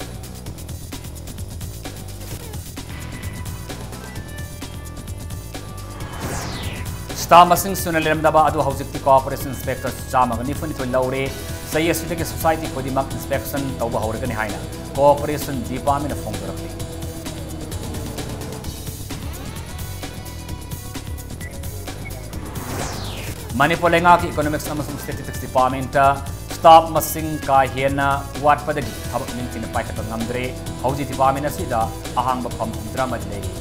Staff ꯃꯁꯤꯡ ꯁꯨꯅ ꯂꯩꯔꯝꯗꯕ ꯑꯗꯨ ꯍꯧꯖꯤꯛꯇꯤ corporation inspector ꯆꯥꯝꯃꯒ ꯅꯤꯐꯨꯅꯤꯊꯣꯏ ꯂꯧꯔꯦ꯫ ꯆꯍꯤ ꯑꯁꯤꯗꯒꯤ society ꯈꯨꯗꯤꯡꯃꯛ inspection ꯇꯧꯕ ꯍꯧꯔꯒꯅꯤ ꯍꯥꯏꯅ Corporation Departmentꯅ ꯐꯣꯡꯗꯣꯔꯛꯂꯤ꯫ ꯃꯅꯤꯄꯨꯔ ꯂꯩꯉꯥꯛꯀꯤ Economics ꯑꯃꯁꯨꯡ Statistics Departmentꯇ staff ꯃꯁꯤꯡ ꯀꯥ ꯍꯦꯟꯅ ꯋꯥꯠꯄꯗꯒꯤ ꯊꯕꯛ ꯅꯤꯡꯊꯤꯅ ꯄꯥꯏꯈꯠꯄ ꯉꯝꯗ꯭ꯔꯦ꯫ ꯍꯧꯖꯤꯛ department ꯑꯁꯤꯗ ꯑꯍꯥꯡꯕ ꯐꯝ ꯍꯨꯝꯐꯨꯇꯔꯥ ꯃꯔꯤ ꯂꯩꯔꯤ꯫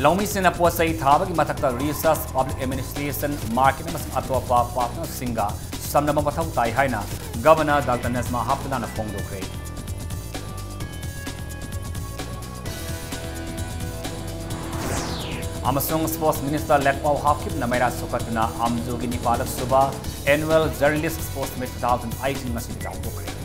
ꯂꯧꯃꯤꯁꯤꯡꯅ ꯄꯣꯠ ꯆꯩ ꯊꯥꯕꯒꯤ ꯃꯊꯛꯇ research, public administration, market ꯑꯃꯁꯨꯡ ꯑꯇꯣꯞꯄ partnerꯁꯤꯡꯒ ꯁꯝꯅꯕ ꯃꯊꯧ ꯇꯥꯏ ꯍꯥꯏꯅ Governor Doctor Najma Heptullahꯅ ꯐꯣꯡꯗꯣꯛꯈ꯭ꯔꯦ꯫ ꯑꯃꯁꯨꯡ Sports Minister ꯂꯦꯛꯄꯥꯎ ꯍꯥꯎꯀꯤꯞꯅ ꯃꯩꯔꯥ ꯁꯣꯛꯀꯠꯇꯨꯅ ꯑꯝꯖꯨꯒꯤ ꯅꯤꯄꯥꯜꯂꯛ ꯁꯨꯕ Annual Journalist Sports Meet two thousand eighteen ꯉꯁꯤꯗꯤ ꯂꯥꯎꯊꯣꯛꯈ꯭ꯔꯦ꯫